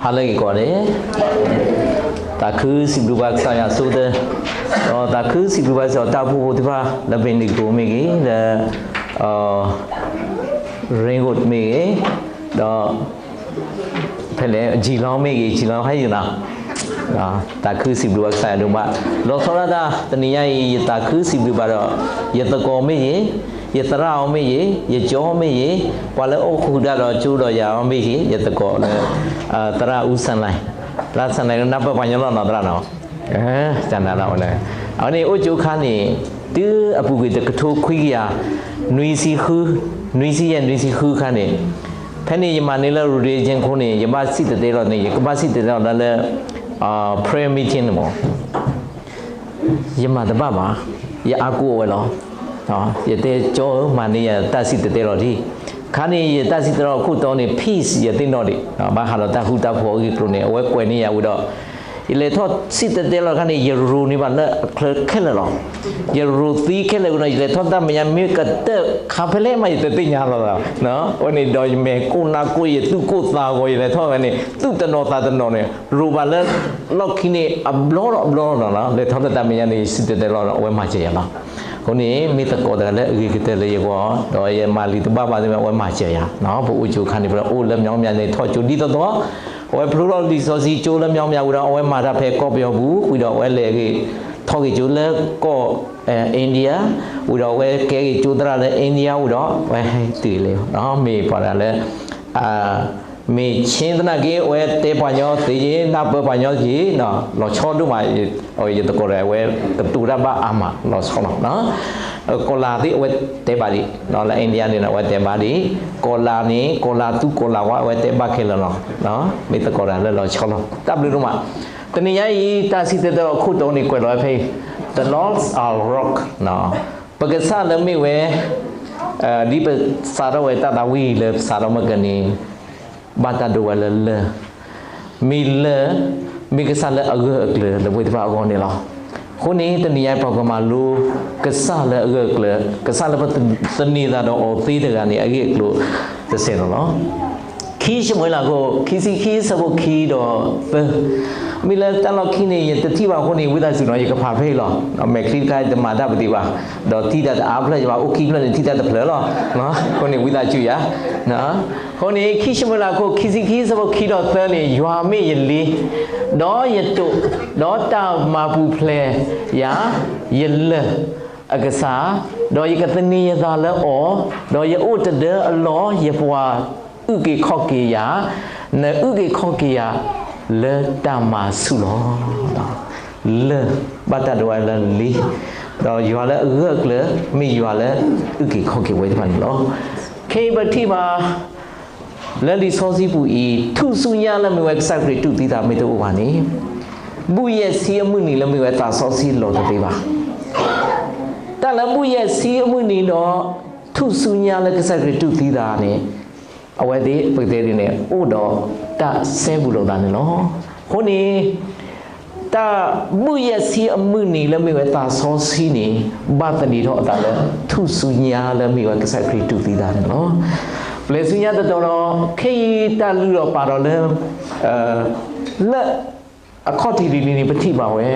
ဟါလၢအဂ့ၤကိးဂၤဒဲး, သးခုစံးဘျုးဘၣ်ကစၢ်ယွၤအဆိကတၢၢ်, ဒီးသးခုစံးဘျုးဘၣ်စ့ၢ်ကီးတၢ်အိၣ်ဖှိၣ်ဖိသ့ၣ်တဖၣ်လၢ Bendigo မ့ၢ်ဂ့ၤ, လၢ Ringwood မ့ၢ်ဂ့ၤ, ဒီး ဖဲလဲၣ် Geelong မ့ၢ်ဂ့ၤ, Geelong ဟဲယံၤနီၤ, သးခုစံးဘျုးဘၣ်ကစၢ်ယွၤဒိၣ်မး, လီၤဆီဒၣ်တၢ် တနံၤညါအံၤ ယသးခုစံးဘျုးဘၣ်ဒီး ယသကိးမ့ၢ်ဂ့ၤ, ယသရၣ်အီၤမ့ၢ်ဂ့ၤ, ယကၠီမ့ၢ်ဂ့ၤ, ပှၤလၢအိၣ်ဃုာ်ဒၣ်ဒီးကၠိဒီးယၤအီၤမ့ၢ်ဂ့ၤ, ယသကိးလၢ သရၣ်အူစၢၣ်လဲၣ်, သရၣ်စၢၣ်လဲၣ် နၢ်ပၢၢ်ပှၤကညီလီၤနီၤ သရၣ်နီၤ, ကနၤလီၤဝဲလၢ အဝဲန့ၣ်အိၣ်ကၠိခါန့ၣ် တုၤအပူၤကွံာ်တကထိခွံကယၤ နွံဆံဃု, နွံဆံယဲၢ် နွံဆံဃုခါန့ၣ်, ဖဲန့ၣ်ယမၤန့ၢ်လၢ Religion ခိၣ်န့ၣ် ယဘၣ်စံၣ်တဲၤတဲလီၤန့ၣ် ယကဘၣ်စံၣ်တဲၤတဲလီၤဒၣ်လၢ prayer meeting န့ၣ်မး ယမၤတဘၣ်ဘၣ်, ယအါကိးဝဲလီၤ. ယတဲကၠီဧၢ မၤန့ၢ်ယတၢ်စံၣ်တဲၤတဲလီၤဒံး, ခါန့ၣ် ယတၢ်စံၣ်တဲၤတဲလီၤခိၣ်တီန့ၣ် peace ယသ့ၣ်နီၣ်ဒံး, ဘၣ်ဃးဒီးတၢ်ဃူတၢ်ဖိးအဂ့ၢ်အကျိၤန့ၣ် အဝဲကွဲးန့ၢ်ယၤဝံၤဒီး ယလဲၤထီၣ်စံၣ်တဲၤတဲလီၤခါန့ၣ် ယရိၤန့ၢ်ဘၣ်လၢအချၢခဲလၢာ်လီၤ. ယရိၤသံခဲလၢာ်ဝံၤဒီး ယလဲၤထီၣ်တၢ်မဲာ်ညါမ့ၢ်ကတၢၢ်ခါဖဲလဲၣ်မး ယတသ့ၣ်ညါလီၤ. အဝဲန့ၣ်ဒီးယမဲာ်ကိၢ်နါကိၢ် ယသူၣ်ကိၢ်သးဂီၤ ယလဲၤထီၣ်ဝဲန့ၣ် သူၣ်တနီၤသးတနီၤန့ၣ် ရိၤဘၣ်လၢလီၢ်ခံန့ၣ် အဘျီဒီးအဘျီလီၤလီၤ. လဲၤထီၣ်လၢတၢ်မဲာ်ညါန့ၣ် ယစံၣ်တဲၤတဲလီၤဒီး အဝဲမၤစၢၤယၤလီၤ. အဃိန့ၣ် မ့ၢ်သကိးတဂၤလၢအဂ့ၤကတၢၢ်လၢယဂီၢ် ဒီးယမၤလံာ်တဘၣ်ဘၣ်သ့ၣ်မး အဝဲမၤစၢၤယၤ, ပအိၣ်ကၠိခါန့ၣ် ပအိၣ်လၢမညီမညီန့ၣ် ထီၣ်ကၠိဒ်သိးသိး, အဝဲဖျိထီၣ်လံာ်စီဆှံကၠိလၢမညီမညီဝံၤဒီး အဝဲမၤတၢ်ဖဲကီၢ်ပယီၤပူၤ ဝံၤဒီးအဝဲလဲၤဂ့ၤ ထီၣ်က့ၤကၠိလၢကီၢ် India, ဝံၤဒီးအဝဲကဲက့ၤကၠိသရၣ်လၢ India ဝံၤဒီး အဝဲဟဲတုၤလဲၣ်, မ့ၢ်ပှၤတဂၤလၢ မ့ၢ်ဆ့သနာ်က့ အဝဲတဲပှၤကညီသ့ယ့ၤ နၢ်ပၢၢ်ပှၤကညီယ့ၤ, လီၤဆီဒိၣ်မး, ယသကိးဒီး အဝဲကတိၤတၢ်ဘၣ်အါမး လီၤဆီလီၤ. ကီၤလၤသ့ၣ်အဝဲတဲဘၣ်ဒံး, လၢ India န့ၣ် အဝဲတဲဘၣ်ဒံး, ကီၤလၤန့ၣ် ကီၤလၤသူကီၤလၤဝါ အဝဲတဲဘၣ်ခဲလၢာ်လီၤ. မ့ၢ်သကိးတဂၤလၢလီၤဆီလီၤ တၢ်ဘျုးဒိၣ်မး. တနံၤညါအံၤ တၢ်စံၣ်တဲၤတဲလီၤခိၣ်တီန့ၣ် ကွဲးလီၤဝဲဖဲအံၤ The Lord's our rock, ပကစၢ်လၢမ့ၢ်ဝဲ ဒ်ပစးထီၣ်ဝဲတၢ်သးဝံၣ်လၢပစးထီၣ်မ့ၢ်ကန့ၣ် ဘၣ်တၢ်ဒိဝဲလၢလၢၢ်, မ့ၢ်လၢၢ် မ့ၢ်ကစၢ်လၢအဂၢၢ်အကျၢၤလၢပဝဲသ့ၣ်တဖၣ်အဂီၢ်န့ၣ်လီၤ. အဃိန့ၣ် တနံၤညါပှၤကမၤလိ ကစၢ်လၢအဂၢၢ်အကျၢၤ ကစၢ်လၢပသန့ၤသးဒီးအီၤသ့တဂၤန့ၣ် အဂ့ၢ်အကျိၤတစဲးလီၤလီၤ. ခံၡမူၤအ့လးခိၣ် ခံဆံခံ ဆၢဖိခံဒီးသၢ, မ့ၢ်လၢတၢ်လီၢ်ခံန့ၣ် ယတထံၣ်ဘၣ်အဃိန့ၣ် ဝံသးစူၤနီၤ ယကဖးဖဲအံၤလီၤ. မဲာ်ချံတခါတမၤတၢ်ပသံးဘၣ်, ဒီးထံၣ်တၢ်တအါဖျၢၣ်ယဘၣ် အိၣ်ခံဖျၢၣ်န့ၣ် ထံၣ်တၢ်တဖျၢၣ်လီၤ. အဃိန့ၣ် ဝံသးစူၤယၤ အဃိန့ၣ် ခံၡမူၤအ့လးခိၣ် ခံဆံခံ ဆၢဖိခံဒီးသၢန့ၣ် ယွၤမ့ၢ်ယလ့, ဒီးယတိာ်, ဒီးတၢ်မၤပူၤဖျဲးယၤ, ယလၢၢ်အကစၢ်, ဒီးယကသန့ၤယသးလၢအီၤ, ဒီးယအိၣ်တဒၢအလီၢ် ယပှၤအုၣ်က့ၤခီၣ်က့ၤယၤ, နအုၣ်က့ၤခီၣ်က့ၤယၤလၢတၢ်မၤဆူၣ်လီၤ. လၢၢ် ဘၣ်တၢ်ဒိဝဲလၢလ့, ဒီးယွၤလၢအဂၢၢ်အကျၢၤ မ့ၢ်ယွၤလၢအုၣ်က့ၤခီၣ်က့ၤဝဲတဖၣ်န့ၣ်လီၤ. ခဲအံၤပထံၣ်ဘၣ် လၢလံာ်စီဆှံပူၤအံၤ ထူၣ်စုညါလၢမ့ၢ်ဝဲကစၢ်ခရံာ်တူၢ်သံသးမ့ၢ်တအိၣ်ဘၣ်န့ၣ် ဘူၣ်ယဲၢ်ဆံအမုၢ်နံၤလၢမ့ၢ်ဝဲသးစီဆှံလီၤတသ့ဘၣ်. တၢ်လၢဘူၣ်ယဲၢ်ဆံအမုၢ်နံၤဒီး ထူၣ်စုညါလၢကစၢ်ခရံာ်တူၢ်သံသးန့ၣ် အဝဲသ့ၣ်ပကတဲဒ်န့ၣ် အိၣ်ဒီးတၢ်စဲဘူးလိာ်သးန့ၣ်လီၤ. အဃိန့ၣ် တၢ်ဘူၣ်ယဲၢ်ဆံအမုၢ်နံၤလၢမ့ၢ်ဝဲသးစီဆှံန့ၣ် ဘၣ်သန့ၤထီၣ်အသးလၢ ထူၣ်စုညါလၢမ့ၢ်ဝဲကစၢ်ခရံာ်တူၢ်သံသးန့ၣ်လီၤ. ပျဲၢ်စုညါတတီၤဒီး ခဲအံၤတၢ်လုၢ်ဒီးပာ်ဒီးလၢ လၢအခီၣ်ထံးဒ်န့ၣ်န့ၣ် ပထံၣ်ဘၣ်ဝဲ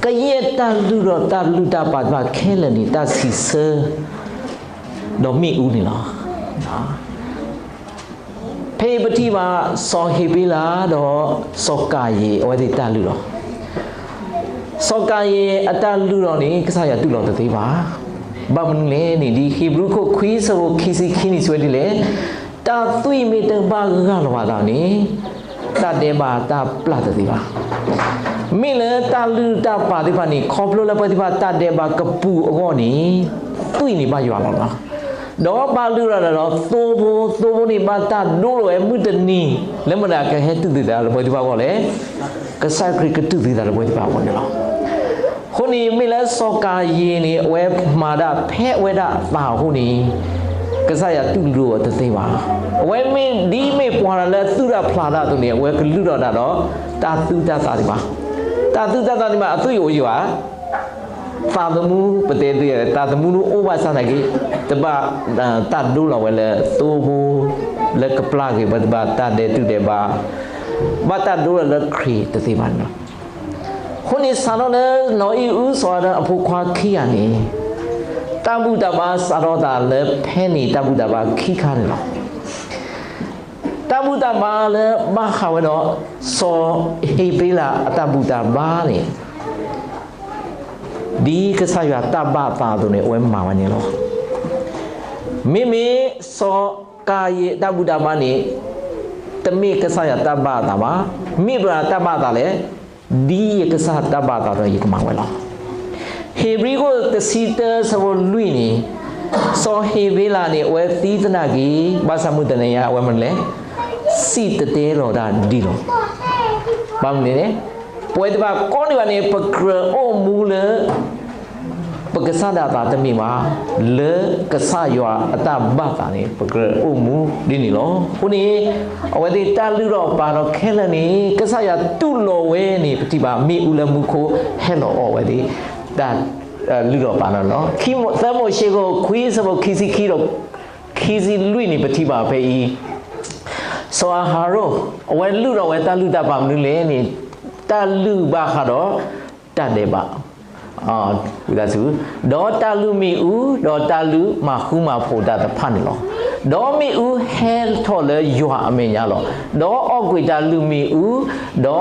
ကယဲၢ်တၢ်လုၢ်ဒီးတၢ်လုၢ်တၢ်ပာ်သ့ၣ်တဖၣ်ခဲလၢာ်န့ၣ် တၢ်စံးဆၢ ဒီးမ့ၣ်အူန့ၣ်လီၤ. ဖဲအံၤပထံၣ်ဘၣ် စီၤဟ့းဘ့လးဒီး စီၤကၤယံၣ် အဝဲသ့ၣ်တၢ်လုၢ်လီၤ. စီၤကၤယံၣ်အတၢ်လုၢ်လီၤန့ၣ် ကစၢ်ယွၤတူၢ်လိာ်တသ့ဘၣ်. ဘၣ်မနုၤလဲၣ်န့ၣ် ဒ်ဟံးဘြူၤခိၣ်ခွံဆၢဖိခံဆံခံန့ၣ် စံးဝဲဒ်လဲၣ်, တၢ်သွံၣ်မ့ၢ်တဘၣ်ဂၢ်လီၤဘၣ်အသးန့ၣ် တၢ်ဒဲးဘးတၢ်ပျၢ်တသ့ဘၣ်. မ့ၢ်လၢတၢ်လုၢ်တၢ်ပာ်သ့ၣ်တဖၣ်န့ၣ် ခီဖျိလၢပှၤသ့ၣ်တဖၣ်တၢ်ဒဲးဘးကပူၤအဂီၢ်န့ၣ် သွံၣ်န့ၣ်ဘၣ်ယွၤလီၤလီၤ. ဒီးဘၣ်လုၢ်လီၤဒီးသိဖိ, သိဖိန့ၣ်ဘၣ်တၢ်ဒိလီၤဝဲမုၢ်တနံၤ လၢမတၤကဟဲတူၢ်သံသးလၢပှၤသ့ၣ်တဖၣ်အဂီၢ်လဲၣ်, ကစၢ်ခရံာ်ကတူၢ်သံသးလၢပှၤသ့ၣ်တဖၣ်အဂီၢ်န့ၣ်လီၤ. အဃိန့ၣ် မ့ၢ်လၢစီၤကၤယံၣ်န့ၣ် အဝဲမၤဒၣ်ဖဲအဝဲဒၣ်အသးအဃိန့ၣ် ကစၢ်ယွၤတူၢ်လိာ်အီၤတသ့ဘၣ်. အဝဲမ့ၢ်ဒ်မ့ၢ်ပှၤလၢအသူၣ်တၢ်ဖျးတၢ်အသိးန့ၣ် အဝဲကလုၢ်ထီၣ်ဒၣ်ဒီး တၢ်သူၣ်တၢ်သးသ့ၣ်တဖၣ်, တၢ်သူၣ်တၢ်သးသ့ၣ်တဖၣ် အသွံၣ်အိၣ်ယံၤဘၣ်. သးသမူ ပတဲသ့ သးသမူဒ်အိၣ်ဘၣ်ဆၣ်သနာ်က့ တဘၣ်တၢ်ဒိလီၤဝဲလၢသိဖိ လၢကပျၢ်က့ၤဝဲ တဘၣ်တၢ်ဒဲးတူၢ်ဒဲးဘါ, ဘၣ်တၢ်ဒိလီၤလၢခရံာ်တသ့ဘၣ်န့ၣ်လီၤ. အဃိန့ၣ် စးထီၣ်လၢနီၢ်အံၣ်အုစီၤအၤဒၣ်အဖိခွါခံဂၤန့ၣ် တၢ်ဘူၣ်တၢ်ဘါစးထီၣ်သးလၢဖဲန့ၣ် တၢ်ဘူၣ်တၢ်ဘါခံခါန့ၣ်လီၤ. တၢ်ဘူၣ်တၢ်ဘါလၢဘၣ်ဃးဝဲဒီး စီၤဧ့ၤဘ့လးအတၢ်ဘူၣ်တၢ်ဘါန့ၣ် ဒ်ကစၢ်ယွၤတၢ်ဘၣ်အသးအသိးန့ၣ် အဝဲမၤဝဲန့ၣ်လီၤ. မ့မ့ၢ်စီၤကၤယံၣ်အတၢ်ဘူၣ်တၢ်ဘါန့ၣ် တမ့ၢ်ကစၢ်ယွၤတၢ်ဘၣ်အသးဘၣ်, မ့ၢ်ပှၤတၢ်ဘၣ်အသးလဲၣ်, ဒ်ယကစၢ်တၢ်ဘၣ်အသးဒီးယကမၤဝဲလီၤ. ဧ့ၤဘြံၤခိၣ်တဆံတၢဆၢဖိလွံၢ်န့ၣ်, စီၤဧ့ၤဘ့လးန့ၣ် အဝဲသံသနာ်က့ ဘၣ်ဆၣ်မုၢ်တနံၤညါအဝဲမနုၤလဲၣ်, စံၣ်တဲၤတဲလီၤတၢ်ဒ်လီၤ. ဘၣ်မနုၤလဲၣ်, ပဝဲသ့ၣ်တဖၣ်ကိးဒံးဘၣ်န့ၣ် ပကြၢးအိၣ်မူလၢ ပကစၢ်ဒၣ်အသးတမ့ၢ်ဘၣ်, လၢကစၢ်ယွၤအတၢ်ဘၣ်သးန့ၣ် ပကြၢးအိၣ်မူဒ်န့ၣ်လီၤ. အဃိန့ၣ် အဝဲသ့ၣ်တၢ်လုၢ်ထီၣ်ပာ်ထီၣ်ခဲလၢာ်န့ၣ် ကစၢ်ယွၤတူၢ်လိာ်ဝဲန့ၣ် ပထံၣ်ဘၣ်မ့ၣ်အူလၢမူခိၣ်ဟဲလီၤအီၣ်ဝဲသ့ၣ် တၢ်လုၢ်ထီၣ်ပာ်ထီၣ်န့ၣ်လီၤ. သၢမိၤၡ့ခိၣ်ခွံဆၢဖိခံဆံခံဒီး ခံဆံလွံၢ်န့ၣ် ပထံၣ်ဘၣ်ဖဲအံၤ စီၤအၤဟရိၣ် အဝဲလုၢ်ထီၣ်ဝဲတၢ်လုၢ်တၢ်ပာ်မနုၤလဲၣ်န့ၣ်, တၢ်လုၢ်ဘၣ်ဃးဒီးတၢ်ဒဲးဘး, ဝံသးစူၤ, ဒီးတၢ်လုၢ်မ့ၣ်အူ, ဒီးတၢ်လုၢ်မၤဃူမၤဖိးတၢ်တဖၣ်န့ၣ်လီၤ. ဒီးမ့ၣ်အူဟဲထီၣ်လၢယွၤအမဲာ်ညါလီၤ. ဒီးအီၣ်ကွံာ်တၢ်လုၢ်မ့ၣ်အူ, ဒီးသိ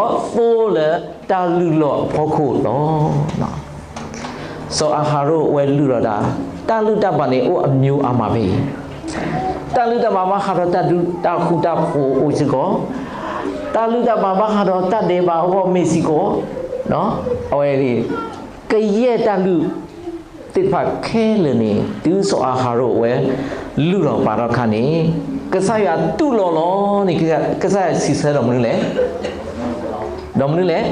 လၢတၢ်လုၢ်လီၢ်အဖီခိၣ်လီၤ. စီၤအၤဟရိၣ်အဝဲလုၢ်ထီၣ်တၢ်, တၢ်လုၢ်တၢ်ပာ်န့ၣ်အိၣ်အမျိုးအါမးဖဲအံၤ, တၢ်လုၢ်တၢ်ပာ်ဘၣ်ဃးဒီးတၢ်ဒုးတၢ်ဃူတၢ်ဖိးအိၣ်စ့ၢ်ကီး, တၢ်လုၢ်တၢ်ပာ်ဘၣ်ဃးဒီးတၢ်ဒဲးဘးအဂီၢ်မ့ၢ်စ့ၢ်ကီး, အဝဲ ကယဲၢ်တၢ်လုၢ်သ့ၣ်တဖၣ်ခဲလၢာ်န့ၣ် တုၤစီၤအၤဟရိၣ်အဝဲလုၢ်ထီၣ်ပာ်ထီၣ်အခါန့ၣ်, ကစၢ်ယွၤတူၢ်လိာ်လီၤန့ၣ်, ကစၢ်ယွၤစံးဆၢဒီးမနုၤလဲၣ်, ဒီးမနုၤလဲၣ်,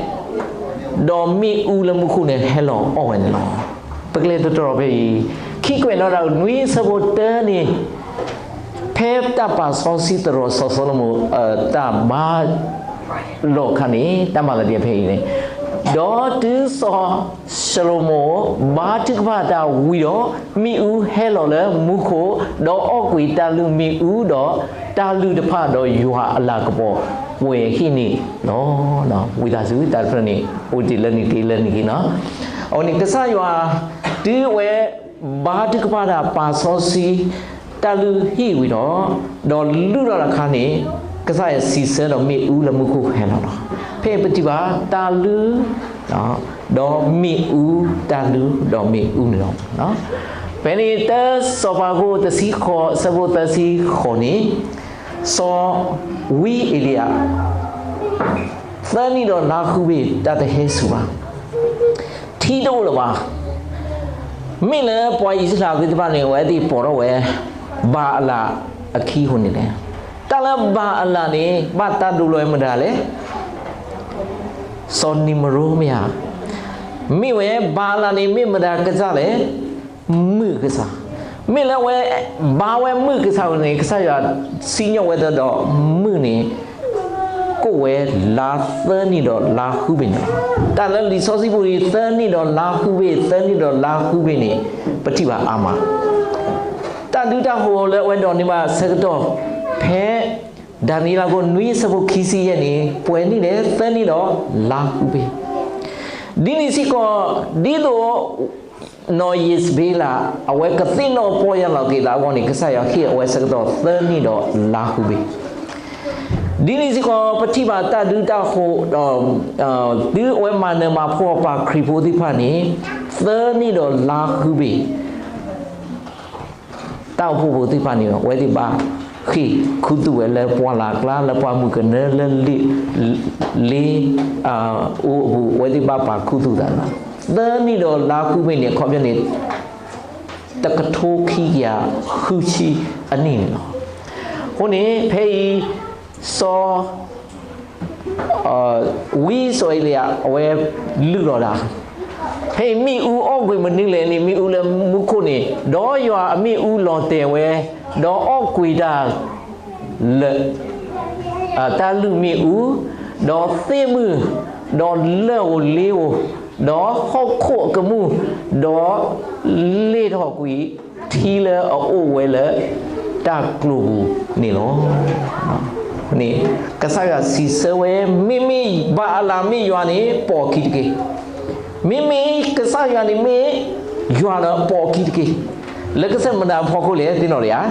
ဒီးမ့ၣ်အူလၢမူခိၣ်န့ၣ်ဟဲလီၤအီၣ်ဝဲန့ၣ်လီၤ. ပကလဲၤတတီၤဖဲအံၤ, ခံကွဲးနီၣ်တၢ်နွံဆၢဖိတၢန့ၣ်, ဖဲတၢ်ပာ်စီဆှံသရိာ်စီၤၡလိၤမိၣ်အတၢ်ဘါလီၢ်အခါန့ၣ် တၢ်မၤသးဒ်ဖဲအံၤန့ၣ်, ဒီးတုၤစီၤၡလိၤမိၣ်ဘါထုကဖၣ်တၢ်ဝံၤဒီး, မ့ၣ်အူဟဲလီၤလၢမူခိၣ်, ဒီးအီၣ်ကွံာ်တၢ်လုၢ်မ့ၣ်အူ, ဒီးတၢ်လုၢ်တဖၣ်ဒီးယွၤအလၤကပီၤပှဲၤဟံၣ်န့ၣ်လီၤ. ဝံသးစူၤ တၢ်တဖျၢၣ်န့ၣ် အိၣ်တ့ၢ်လၢနံၤက့ၤလၢနံၤက့ၤနီၤ. အဝဲန့ၣ် ကစၢ်ယွၤ တုၤအဝဲ ဘါထုကဖၣ်တၢ်ပာ်စီဆှံ တၢ်လုၢ်ဟံၣ်ဝံၤဒီး, ဒီးလုၢ်ထီၣ်တခါန့ၣ်, ကစၢ်ယွၤစံးဆၢဒီးမ့ၣ်အူလၢမူခိၣ်ဟဲလီၤလီၤ. ဖဲပထံၣ်ဘၣ်တၢ်လုၢ်, ဒီးမ့ၣ်အူ, တၢ်လုၢ်ဒီးမ့ၣ်အူန့ၣ်လီၤ. ဖဲန့ၣ်တၢစီၤပၤခိၣ်တဆံဃိး အဆၢဖိသၢဆံဃိးန့ၣ်, စီၤဝံအ့လံယၤ သၢနံၣ်ဒီးလါဃုဘ့ၣ် တၢ်တဟဲစူၤဘၣ်, ထံတအိၣ်လၢၤဘၣ်. မ့ၢ်လၢပှၤအံၣ်စရ့လးသ့ၣ်တဖၣ်န့ၣ် အဝဲသ့ၣ်ပိာ်ထီၣ်ဝဲ ဘၤအလးအခံအဃိန့ၣ်လဲၣ်. တၢ်လၢဘၤအလးန့ၣ် ဘၣ်တၢ်ဒိလီၤဝဲမတၤလဲၣ်. စီၤနံၤမရိမ့ၢ်ဧါ. မ့ၢ်ဝဲ ဘၤအလးန့ၣ် မ့ၢ်မတၤကစၢ်လဲၣ်. မုၢ်ကစၢ်. မ့ၢ်လၢအဝဲဘါဝဲမုၢ်ကစၢ်အဃိန့ၣ် ကစၢ်ယွၤစံၣ်ညီၣ်ဝဲသဒီးမုၢ်န့ၣ် ကိးဝဲလါသၢနံၣ်ဒီးလါဃုဘ့ၣ်န့ၣ်လီၤ. တၢ်လၢလံာ်စီဆှံပူၤန့ၣ် သၢနံၣ်ဒီးလါဃုဘ့ၣ်, သၢနံၣ်ဒီးလါဃုဘ့ၣ်န့ၣ် ပထံၣ်ဘၣ်အါမး. တၢ်ဒုးတၢ်ဟိးလၢအဝဲဒိးန့ၢ်ဘၣ်ဆၢကတီၢ် ဖဲ ဒၤနံးယ့လးခိၣ်နွံဆၢဖိခံဆံယဲၢ်န့ၣ် ပှဲၤနံၣ်လဲၣ်, သၢနံၣ်ဒီးလါဃုဘ့ၣ်. ဒ်န့ၣ်စ့ၢ်ကီး ဒ်သိး နီၢ်ယံးစဘ့လး အဝဲကသ့ၣ်နီၣ်ပီၢ်ယၢ်လီၤက့ၤသးအဂီၢ်န့ၣ် ကစၢ်ယွၤဟ့ၣ်အဝဲဆၢကတီၢ်သၢနံၣ်ဒီးလါဃုဘ့ၣ်. ဒ်န့ၣ်စ့ၢ်ကီး ပထံၣ်ဘၣ်တၢ်ဒုးတၢ်ဟိးဒီး တုၤအဝဲမၤနၢၤမၤဖှီၣ်ပှၤခရံာ်ဖိသ့ၣ်တဖၣ်န့ၣ် သၢနံၣ်ဒီးလါဃုဘ့ၣ် တၢ်အိၣ်ဖှိၣ်ဖိသ့ၣ်တဖၣ်န့ၣ် အဝဲသ့ၣ်ဘၣ်ဃ့ၢ်ခူသူၣ်ဝဲလၢပှၢ်လၢ်ကျါ လၢပှၢ်မုၢ်ကနၢလၢလ့ လ့ အိၣ်အပူၤ အဝဲသ့ၣ်ဘၣ်ပာ်ခူသူၣ်သးလီၤ. သၢနံၣ်ဒီးလါဃုဘ့ၣ်န့ၣ် အခီပညီန့ၣ် တကထိခံကယၤဃုဆံအနံၣ်န့ၣ်လီၤ. အဃိန့ၣ် ဖဲအံၤ စီၤ ဝံစီၤအ့လံယၤ အဝဲလုၢ်လီၤတၢ်, ဖဲအံၤမ့ၣ်အူအီၣ်ကွံာ်မနုၤလဲၣ်န့ၣ် မ့ၣ်အူလၢမူခိၣ်န့ၣ် ဒီးယွၤအမ့ၣ်အူလီၤတဲာ်ဝဲ, ဒီးအီၣ်ကွံာ်တၢ် လၢ တၢ်လုၢ်မ့ၣ်အူ, ဒီးသ့ၣ်မုၢ်, ဒီးလၢၢ်ဧိၤလ့ဧိၤ, ဒီးဟီၣ်ခိၣ်အကမူၣ်, ဒီးလ့ၣ်ထီၣ်ကွံာ်ထံလၢအအိၣ်ဝဲလၢတၢ်ကျိၤပူၤန့ၣ်လီၤ. န့ၣ် ကစၢ်ယွၤစံးဆၢဝဲ, မ့မ့ၢ်ဘၤအၤလးမ့ၢ်ယွၤန့ၣ် ပိာ်အခံတက့ၢ်. မ့မ့ၢ်ကစၢ်ယွၤန့ၣ်မ့ၢ်ယွၤဒီးပိာ်အခံတက့ၢ်. လၢကစၢၢ်မတၤအဖီခိၣ်လဲၣ် သ့ၣ်နီၣ်လံဧါ.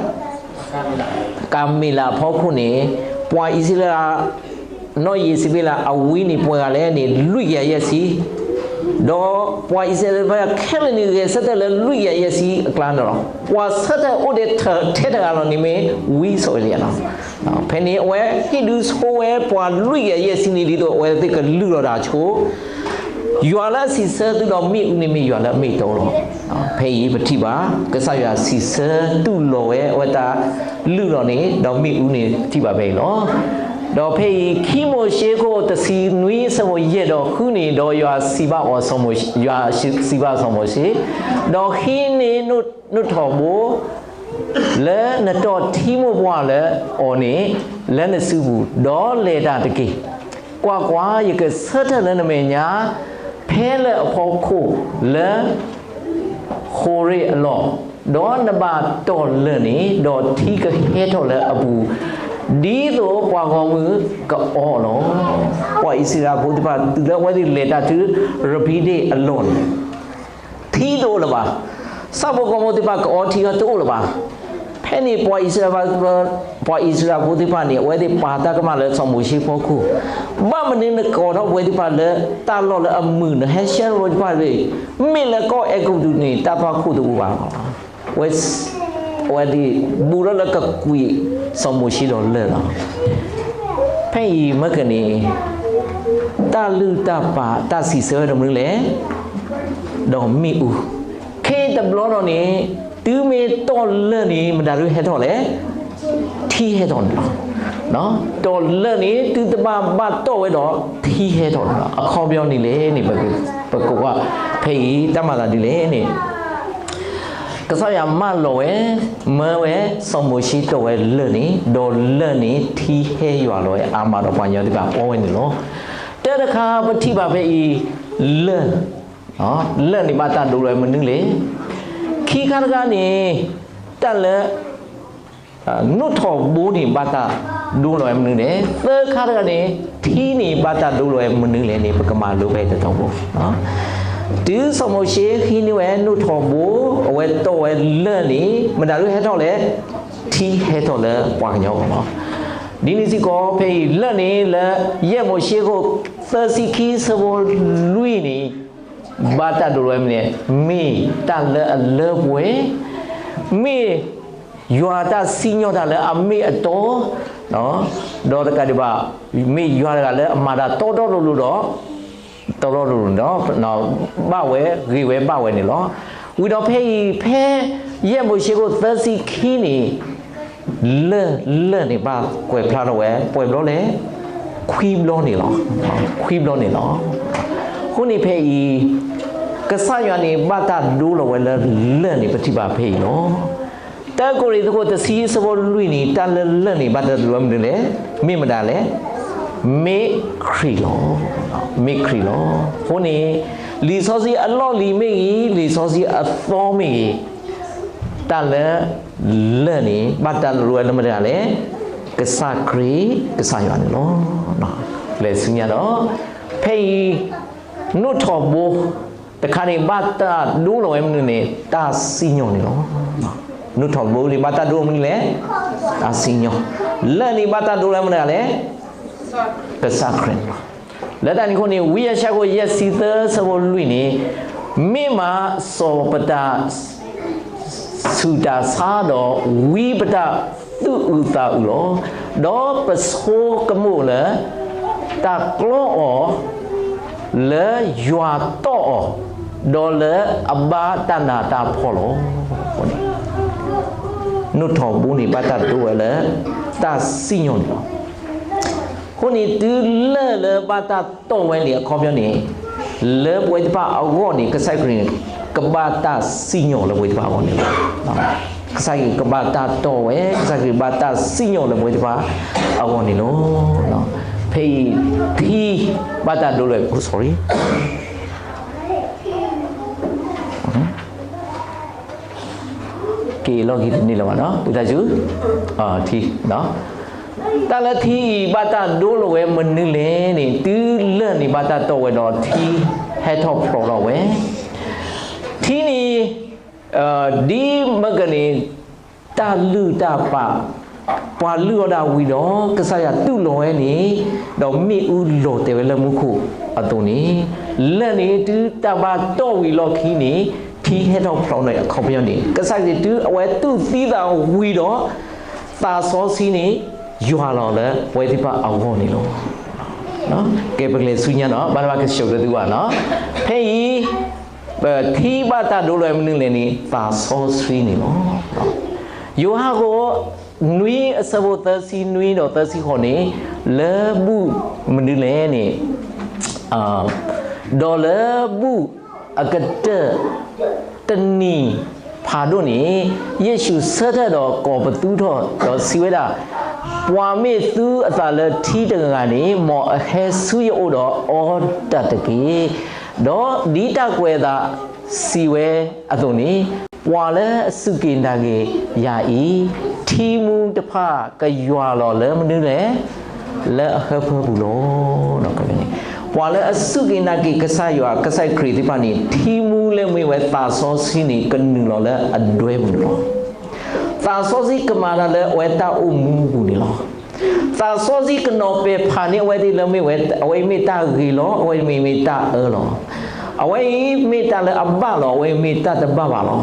ကၤမ့လးအဖီခိၣ်န့ၣ် ပှၤအံၣ်စရ့လး နီၢ်ယံးစဘ့လးအဝံန့ၣ် ပှဲၤဂၤလဲၣ်န့ၣ် လွံၢ်ကယၤယဲၢ်ဆံ, ဒီးပှၤအံၣ်စရ့လးဖိခဲလၢာ်န့ၣ် ဂဲၤဆၢထၢၣ်လၢလွံၢ်ကယၤယဲၢ်ဆံအကျါန့ၣ်လီၤ. ပှၤဆၢထၢၣ်အိၣ်ဒံးထဲတဂၤလီၤန့ၣ်မ့ၢ် ဝံစီၤအ့လံယၤလီၤ. ဖဲန့ၣ်အဝဲဟ့ၣ်ဒုးဆိဝဲပှၤလွံၢ်ကယၤယဲၢ်ဆံန့ၣ် ဒ်သိးအဝဲသ့ၣ်ကလုၢ်လီၤတၢ်ဆိ ယွၤလၢအစံးဆၢသုဒီးမ့ၣ်အူန့ၣ်မ့ၢ်ယွၤလၢအမ့ၢ်အတီလီၤ. ဖဲအံၤပထံၣ်ဘၣ် ကစၢ်ယွၤစံးဆၢတူၢ်လိာ်ဝဲအဝဲတၢ်လုၢ်လီၤန့ၣ် ဒီးမ့ၣ်အူန့ၣ်ထံၣ်ဘၣ်ဖဲအံၤလီၤ. ဒီးဖဲအံၤ ခံမိၤၡ့ခိၣ်တဆံနွံဆၢဖိယဲၢ်ဒီးဃုန့ၣ် ဒီးယွၤစံးဘၣ်အီၤစီၤမိၤၡ့, ယွၤစံးဘၣ်စီၤမိၤၡ့, ဒီးဟံးန့ၢ်နူၢ်ထီၣ်ဘိ လၢနတီၢ်ထံမိၢ်ပှၢ်လၢအီၤန့ၣ် လၢနစုပူၤ, ဒီးလဲၤတၢ်တက့ၢ်. ကွၢ်ကွၢ်, ယကဆၢထၢၣ်လၢနမဲာ်ညါ ဖဲလၢအဖီခိၣ်လၢ ဃိၤရ့ၣ်အလီၢ်, ဒီးနဘၣ်တီၢ်လၢၢ်န့ၣ်, ဒီးထံကဟဲထီၣ်လၢအပူၤ, ဒ်သိးပှၤဂီၢ်မုၢ်ကအီလီၤ. ပှၤအံၣ်စရ့လးဖိသ့ၣ်တဖၣ် တုၤလၢအဝဲသ့ၣ်လဲၤတၢ်တုၤ ရဖံဒ့ၣ်အလီၢ်န့ၣ် ထံတအိၣ်လၢၤဘၣ်. ဆၣ်ဖိကီၢ်ဖိသ့ၣ်တဖၣ်ကအီထံအီတအိၣ်လၢၤဘၣ်. ဖဲန့ၣ်ပှၤအံၣ်စရ့လး, ပှၤအံၣ်စရ့လးဖိသ့ၣ်တဖၣ်န့ၣ် အဝဲသ့ၣ်ပာ်တၢ်ကမၣ်လၢစီၤမိၤၡ့ဖီခိၣ်, ဘၣ်မနုၤနကိးထီၣ်ပဝဲသ့ၣ်တဖၣ်လၢတၢ်လီၢ်လၢအမုာ် နဟဲဆှၢပဝဲသ့ၣ်တဖၣ်တဂ့ၤ, မ့ၢ်လၢကီၢ်အဲၤကူပတူးန့ၣ် တၢ်သွၣ်ခိၣ်တအိၣ်ဘၣ်လီၤ. ဝဲ အဝဲသ့ၣ်ဘူးထီၣ်လၢကကွံာ်စီၤမိၤၡ့ဒီးလၢၢ်လီၤ. ဖဲအံၤမ့ၢ်ကန့ၣ် တၢ်လုၢ်တၢ်ပာ် တၢ်စံးဆၢဝဲဒီးမနုၤလဲၣ်, ဒီးမ့ၣ်အူ, ခဲအံၤတဘျီဒီးန့ၣ် တုၤမ့ၢ်တီၢ်လၢၢ်န့ၣ် မတၤဒုးဟဲထီၣ်လဲၣ်, ထံဟဲထီၣ်န့ၣ်လီၤ. တီၢ်လၢၢ်န့ၣ် တုၤတဘၣ်ဘၣ်တီၢ်ဝဲဒီး ထံဟဲထီၣ်န့ၣ်လီၤ. အခီပညီန့ၣ်လဲၣ်န့ၣ် ပကကွၢ်ဖဲအံၤ တၢ်မၤသးဒ်လဲၣ်န့ၣ် ကစၢ်ယွၤမၢလီၤဝဲ, မၢဝဲ စီၤမိၤၡ့တီၢ်ဝဲလၢၢ်န့ၣ်, ဒီးလၢၢ်န့ၣ်ထံဟဲယွၤလီၤဝဲအါမးဒီးပှၤကညီသ့ၣ်တဖၣ်အီဝဲန့ၣ်လီၤ. တၢ်တခါပထံၣ်ဘၣ်ဖဲအံၤ လၢၢ်, လၢၢ်န့ၣ်ဘၣ်တၢ်ဒိလီၤဝဲမနုၤလဲၣ်. ခံခါတခါန့ၣ် တၢ်လၢ နူၢ်ထီၣ်ဘိန့ၣ် ဘၣ်တၢ်ဒိလီၤဝဲမနုၤလဲၣ်. သၢခါတခါန့ၣ် ထံန့ၣ်ဘၣ်တၢ်ဒိလီၤဝဲမနုၤလဲၣ်န့ၣ် ပကမၤလိဖဲတတီၤဖိ. တုၤစီၤမိၤၡ့ဟံးန့ၢ်ဝဲနူၢ်ထီၣ်ဘိ, အဝဲတီၢ်ဝဲလၢၢ်န့ၣ် မတၤဒုးဟဲထီၣ်လဲၣ်, ထံဟဲထီၣ်လၢပှၤကညီအဂီၢ်လီၤ. ဒ်န့ၣ်စ့ၢ်ကီး ဖဲအံၤလၢၢ်န့ၣ်လၢ ယဲၢ်မိၤၡ့ခိၣ်သၢဆံခံ ဆၢဖိလွံၢ်န့ၣ် ဘၣ်တၢ်ဒိလီၤဝဲမနုၤလဲၣ်, မ့ၢ်တၢ်လၢအလၢပှဲၤ, မ့ၢ်ယွၤတၢ်စံၣ်ညီၣ်တၢ်လၢအမ့ၢ်အတီ, ဒီးတကးဒံးဘၣ် မ့ၢ်ယွၤတဂၤလၢအမၤတၢ်တီတီလိၤလိၤဒီး တီတီလိၤလိၤဒီး ဘၣ်ဝဲဂ့ၤဝဲဘၣ်ဝဲန့ၣ်လီၤ. ဝံၤဒီးဖဲအံၤ ဖဲယဲၢ်မိၤၡ့ခိၣ်သၢဆံခံန့ၣ် လၢၢ်, လၢၢ်န့ၣ်ဘၣ်ကွဲးဖျါထီၣ်ဝဲ ပှဲၤဘျီလဲၣ်, ခွံဘျီန့ၣ်လီၤ. ခွံဘျီန့ၣ်လီၤ. အဃိန့ၣ်ဖဲအံၤ ကစၢ်ယွၤန့ၣ် ဘၣ်တၢ်ဒိလီၤဝဲလၢလၢၢ်န့ၣ် ပထံၣ်ဘၣ်ဖဲအံၤလီၤ. တၢကီၢ်ရ့ၣ်တခိၣ်တဆံ ဆၢဖိလွံၢ်န့ၣ် တၢ်လၢလၢၢ်န့ၣ် ဘၣ်တၢ်ဒိလီၤဝဲမနုၤလဲၣ်, မ့ၢ်မတၤလဲၣ်, မ့ၢ်ခရံာ်လီၤ. မ့ၢ်ခရံာ်လီၤ. အဃိန့ၣ် လံာ်စီဆှံအလီၢ်လံၤမ့ၢ်ဂ့ၤ, လံာ်စီဆှံအသီမ့ၢ်ဂ့ၤ, တၢ်လၢလၢၢ်န့ၣ် ဘၣ်တၢ်ဒိလီၤဝဲလၢမတၤလဲၣ်, ကစၢ်ခရံာ် ကစၢ်ယွၤန့ၣ်လီၤ. လဲၤဆူညါဒီး ဖဲအံၤ နူၢ်ထီၣ်ဘိတခါန့ၣ် ဘၣ်တၢ်ဒိလီၤဝဲမနုၤန့ၣ် တၢ်စံၣ်ညီၣ်န့ၣ်လီၤ. နူၢ်ထီၣ်ဘိန့ၣ် ဘၣ်တၢ်ဒိလီၤမနုၤလဲၣ်, တၢ်စံၣ်ညီၣ်. လၢၢ်န့ၣ်ဘၣ်တၢ်ဒိလီၤဝဲမနုၤလဲၣ်, ကစၢ်ခရံာ်န့ၣ်လီၤ. လၢတၢ်န့ၣ်အဃိန့ၣ် ဝံယၡါယၤခိၣ်ယဲၢ်ဆံသၢ ဆၢဖိလွံၢ်န့ၣ် မ့ၢ်မးစီၤပတၢ် ဆူၣ်တၢ်ဆါဒီး ဝံပတၢ်သူၣ်အုးသးအုးလီၤ. ဒီးပဆိကမိၣ်လၢ တၢ်ကျီအီၤ လၢယွၤတီၢ်အီၤ, ဒီးလၢအဘၣ်တၢ်နးတၢ်ဖှီၣ်လီၤ. နူၢ်ထီၣ်ဘိန့ၣ် ဘၣ်တၢ်ဒိဝဲလၢ တၢ်စံၣ်ညီၣ်န့ၣ်လီၤ. အဃိန့ၣ် တုၤလၢၢ်လၢဘၣ်တၢ်တီၢ်ဝဲန့ၣ် အခီပညီန့ၣ် လၢပဝဲသ့ၣ်တဖၣ်အဂီၢ်န့ၣ် ကစၢ်ခရံာ်န့ၣ် ကဘၣ်တၢ်စံၣ်ညီၣ်လၢပဝဲသ့ၣ်တဖၣ်အဂီၢ်န့ၣ်လီၤ. ကစၢ်ခရံာ်ကဘၣ်တၢ်တီၢ်ဝဲ, ကစၢ်ခရံာ်ဘၣ်တၢ်စံၣ်ညီၣ်လၢပဝဲသ့ၣ်တဖၣ်အဂီၢ်န့ၣ်လီၤ. ဖဲအံၤ ထံဘၣ်တၢ်ဒိလီၤဝဲ, sorry, အလီၢ်ခံတန့ၢ်လၢၤဘၣ်နီၤ, ဝံသးစူၤ, ထံ, တၢ်လၢထံအံၤဘၣ်တၢ်ဒိလိာ်ဝဲမနုၤလဲၣ်န့ၣ်, တုၤလၢၢ်န့ၣ်ဘၣ်တၢ်တီၢ်ဝဲဒီး ထံဟဲထီၣ်ဖျိးထီၣ်ဝဲ, ထံန့ၣ် ဒ်မ့ၢ်ကန့ၣ် တၢ်လုၢ်တၢ်ပာ်, ပှၤလုၢ်အီၣ်ဒၣ်ဝံၤဒီး ကစၢ်ယွၤတူၢ်လိာ်ဝဲန့ၣ်, ဒီးမ့ၣ်အူလီၤတဲာ်ဝဲလၢမူခိၣ်အသိးန့ၣ်, လၢၢ်န့ၣ်တုၤတၢ်ဘၣ်တီၢ်ဝံၤလီၢ်ခံန့ၣ်, ထံဟဲထီၣ်ဖျိးန့ၣ်အခီပညီန့ၣ်, ကစၢ်ခရံာ်တုၤအဝဲတူၢ်သံသးဝံၤဒီး သးစီဆှံန့ၣ် ယွၤလီၤလၢပဝဲသ့ၣ်တဖၣ်အဂီၢ်န့ၣ်လီၤ. ကဲပကလဲၤဆူညါနီၤ, ဘၣ်တဘၣ်ကဆှိးကၠိသုဘၣ်နီၤ, ဖဲအံၤ ထံဘၣ်တၢ်ဒိလိာ်ဝဲမနုၤလဲၣ်န့ၣ်, သးစီဆှံန့ၣ်လီၤ. ယိၤဟၣ်အခိၣ်နွံအဆၢဖိသၢဆံနွံဒီး သၢဆံဃိးန့ၣ်, လၢဘူၣ်မနုၤလဲၣ်န့ၣ်, ဒီးလၢဘူၣ်အကတၢၢ်တနံၤဖးဒိၣ်န့ၣ်, ယ့ၣ်ၡူးဆၢထၢၣ်ဒီးကိးပသူထီၣ်ဒီးစံးဝဲဒၣ်, ပှၤမ့ၢ်သူအသးလၢထံတဂၤဂၤန့ၣ်, မ်အဟဲဆူယအိၣ်ဒီးအီတၢ်တက့ၢ်. ဒီးဒ်တၢ်ကွဲးအသးစံးဝဲအသိးန့ၣ်, ပှၤလၢအစူၢ်က့ၤနာ်က့ၤယၤအံၤ, ထံမူတဖၣ်ကယွၤလီၤလၢမနုၤလဲၣ်, လၢအဟၢဖၢပူၤလီၤ. ပှၤလၢအစူၢ်က့ၤနာ်က့ၤကစၢ်ယွၤ ကစၢ်ခရံာ်သ့ၣ်တဖၣ်န့ၣ်, ထံမူလၢမ့ၢ်ဝဲသးစီဆှံန့ၣ် ကနုာ်လီၤလၢအဒွဲပူၤန့ၣ်လီၤ. သးစီဆှံကမၤတၢ်လၢအဝဲတၢ်အိၣ်မူအပူၤန့ၣ်လီၤ. သးစီဆှံကနီၤပဲာ်ဖးန့ၢ်အဝဲသ့ၣ်လၢမ့ၢ်ဝဲ, အဝဲအံၤမ့ၢ်တၢ်ဂ့ၤလီၤ, အဝဲအံၤမ့ၢ်မ့ၢ်တၢ်အၢလီၤ. အဝဲအံၤမ့ၢ်တၢ်လၢအဘၣ်လီၤ, အဝဲအံၤမ့ၢ်တၢ်တဘၣ်ဘၣ်လီၤ.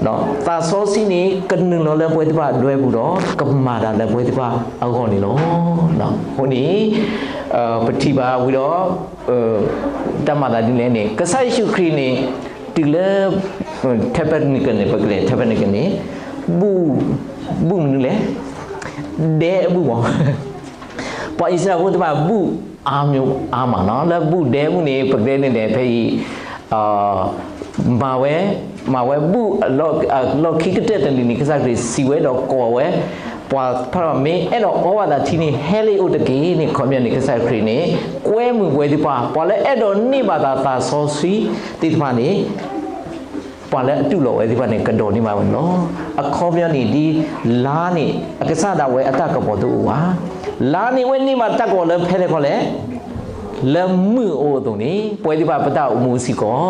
သးစီဆှံန့ၣ် ကနုာ်လီၤလၢပဝဲသ့ၣ်တဖၣ်အဒွဲပူၤဒီး ကမၤတၢ်လၢပဝဲသ့ၣ်တဖၣ်အဂီၢ်န့ၣ်လီၤ. အဃိန့ၣ် ပထံၣ်ဘၣ်ဝံၤဒီး တၢ်မၤသးဒ်လဲၣ်န့ၣ်, ကစၢ်ယ့ၣ်ၡူးခရံာ်န့ၣ် တုၤလၢ ထဲးဖဲးနံးကဲးန့ၣ်, ပကလဲၤ ထဲးဖဲးနံးကဲး န့ၣ်, ဘူၣ်, ဘူၣ်မနုၤလဲၣ်, ဒဲအဘူၣ်မး. ပှၤအံၣ်စရ့လးဖိသ့ၣ်တဖၣ် ဘူၣ်အါမးနီၤ, လၢဘူၣ်ဒဲအဘူၣ်န့ၣ် ပကတဲန့ၣ်န့ၣ် ဖဲအံၤ မၤဝဲ, မၤဝဲဘူၣ်အလီၢ်ခံကတၢၢ်တနံၤန့ၣ် ကစၢ်ခရံာ်စံးဝဲဒီးကိးဝဲ, ပှၤဖးထီၣ်မ့ၢ်အဲၣ်ဒိးအီဘၣ်သးထံန့ၣ် ဟဲလၢယအိၣ်တက့ၢ်န့ၣ်, အခီပညီန့ၣ် ကစၢ်ခရံာ်န့ၣ် ကွဲမုာ်ပဝဲသ့ၣ်တဖၣ်, ပှၤလၢအဲၣ်ဒိးန့ၢ်ဘၣ်သးသးစီဆှံသ့ၣ်တဖၣ်န့ၣ် ပှၤလၢအတူၢ်လိာ်ဝဲသ့ၣ်တဖၣ်န့ၣ် ကဒိးန့ၢ်ဘၣ်ဝဲန့ၣ်လီၤ. အခီပညီန့ၣ် ဒ်လါန့ၣ် အကစၢ်ဒၣ်ဝဲအတၢ်ကပီၤတအိၣ်ဘၣ်. လါန့ၣ် အဝဲန့ၢ်ဘၣ်တၢ်ကပီၤလၢဖဲလဲၣ်ခီလဲၣ်, လၢမုၢ်အအိၣ်အသိးန့ၣ် ပဝဲသ့ၣ်တဖၣ်ပတၢ်အိၣ်မူစ့ၢ်ကီး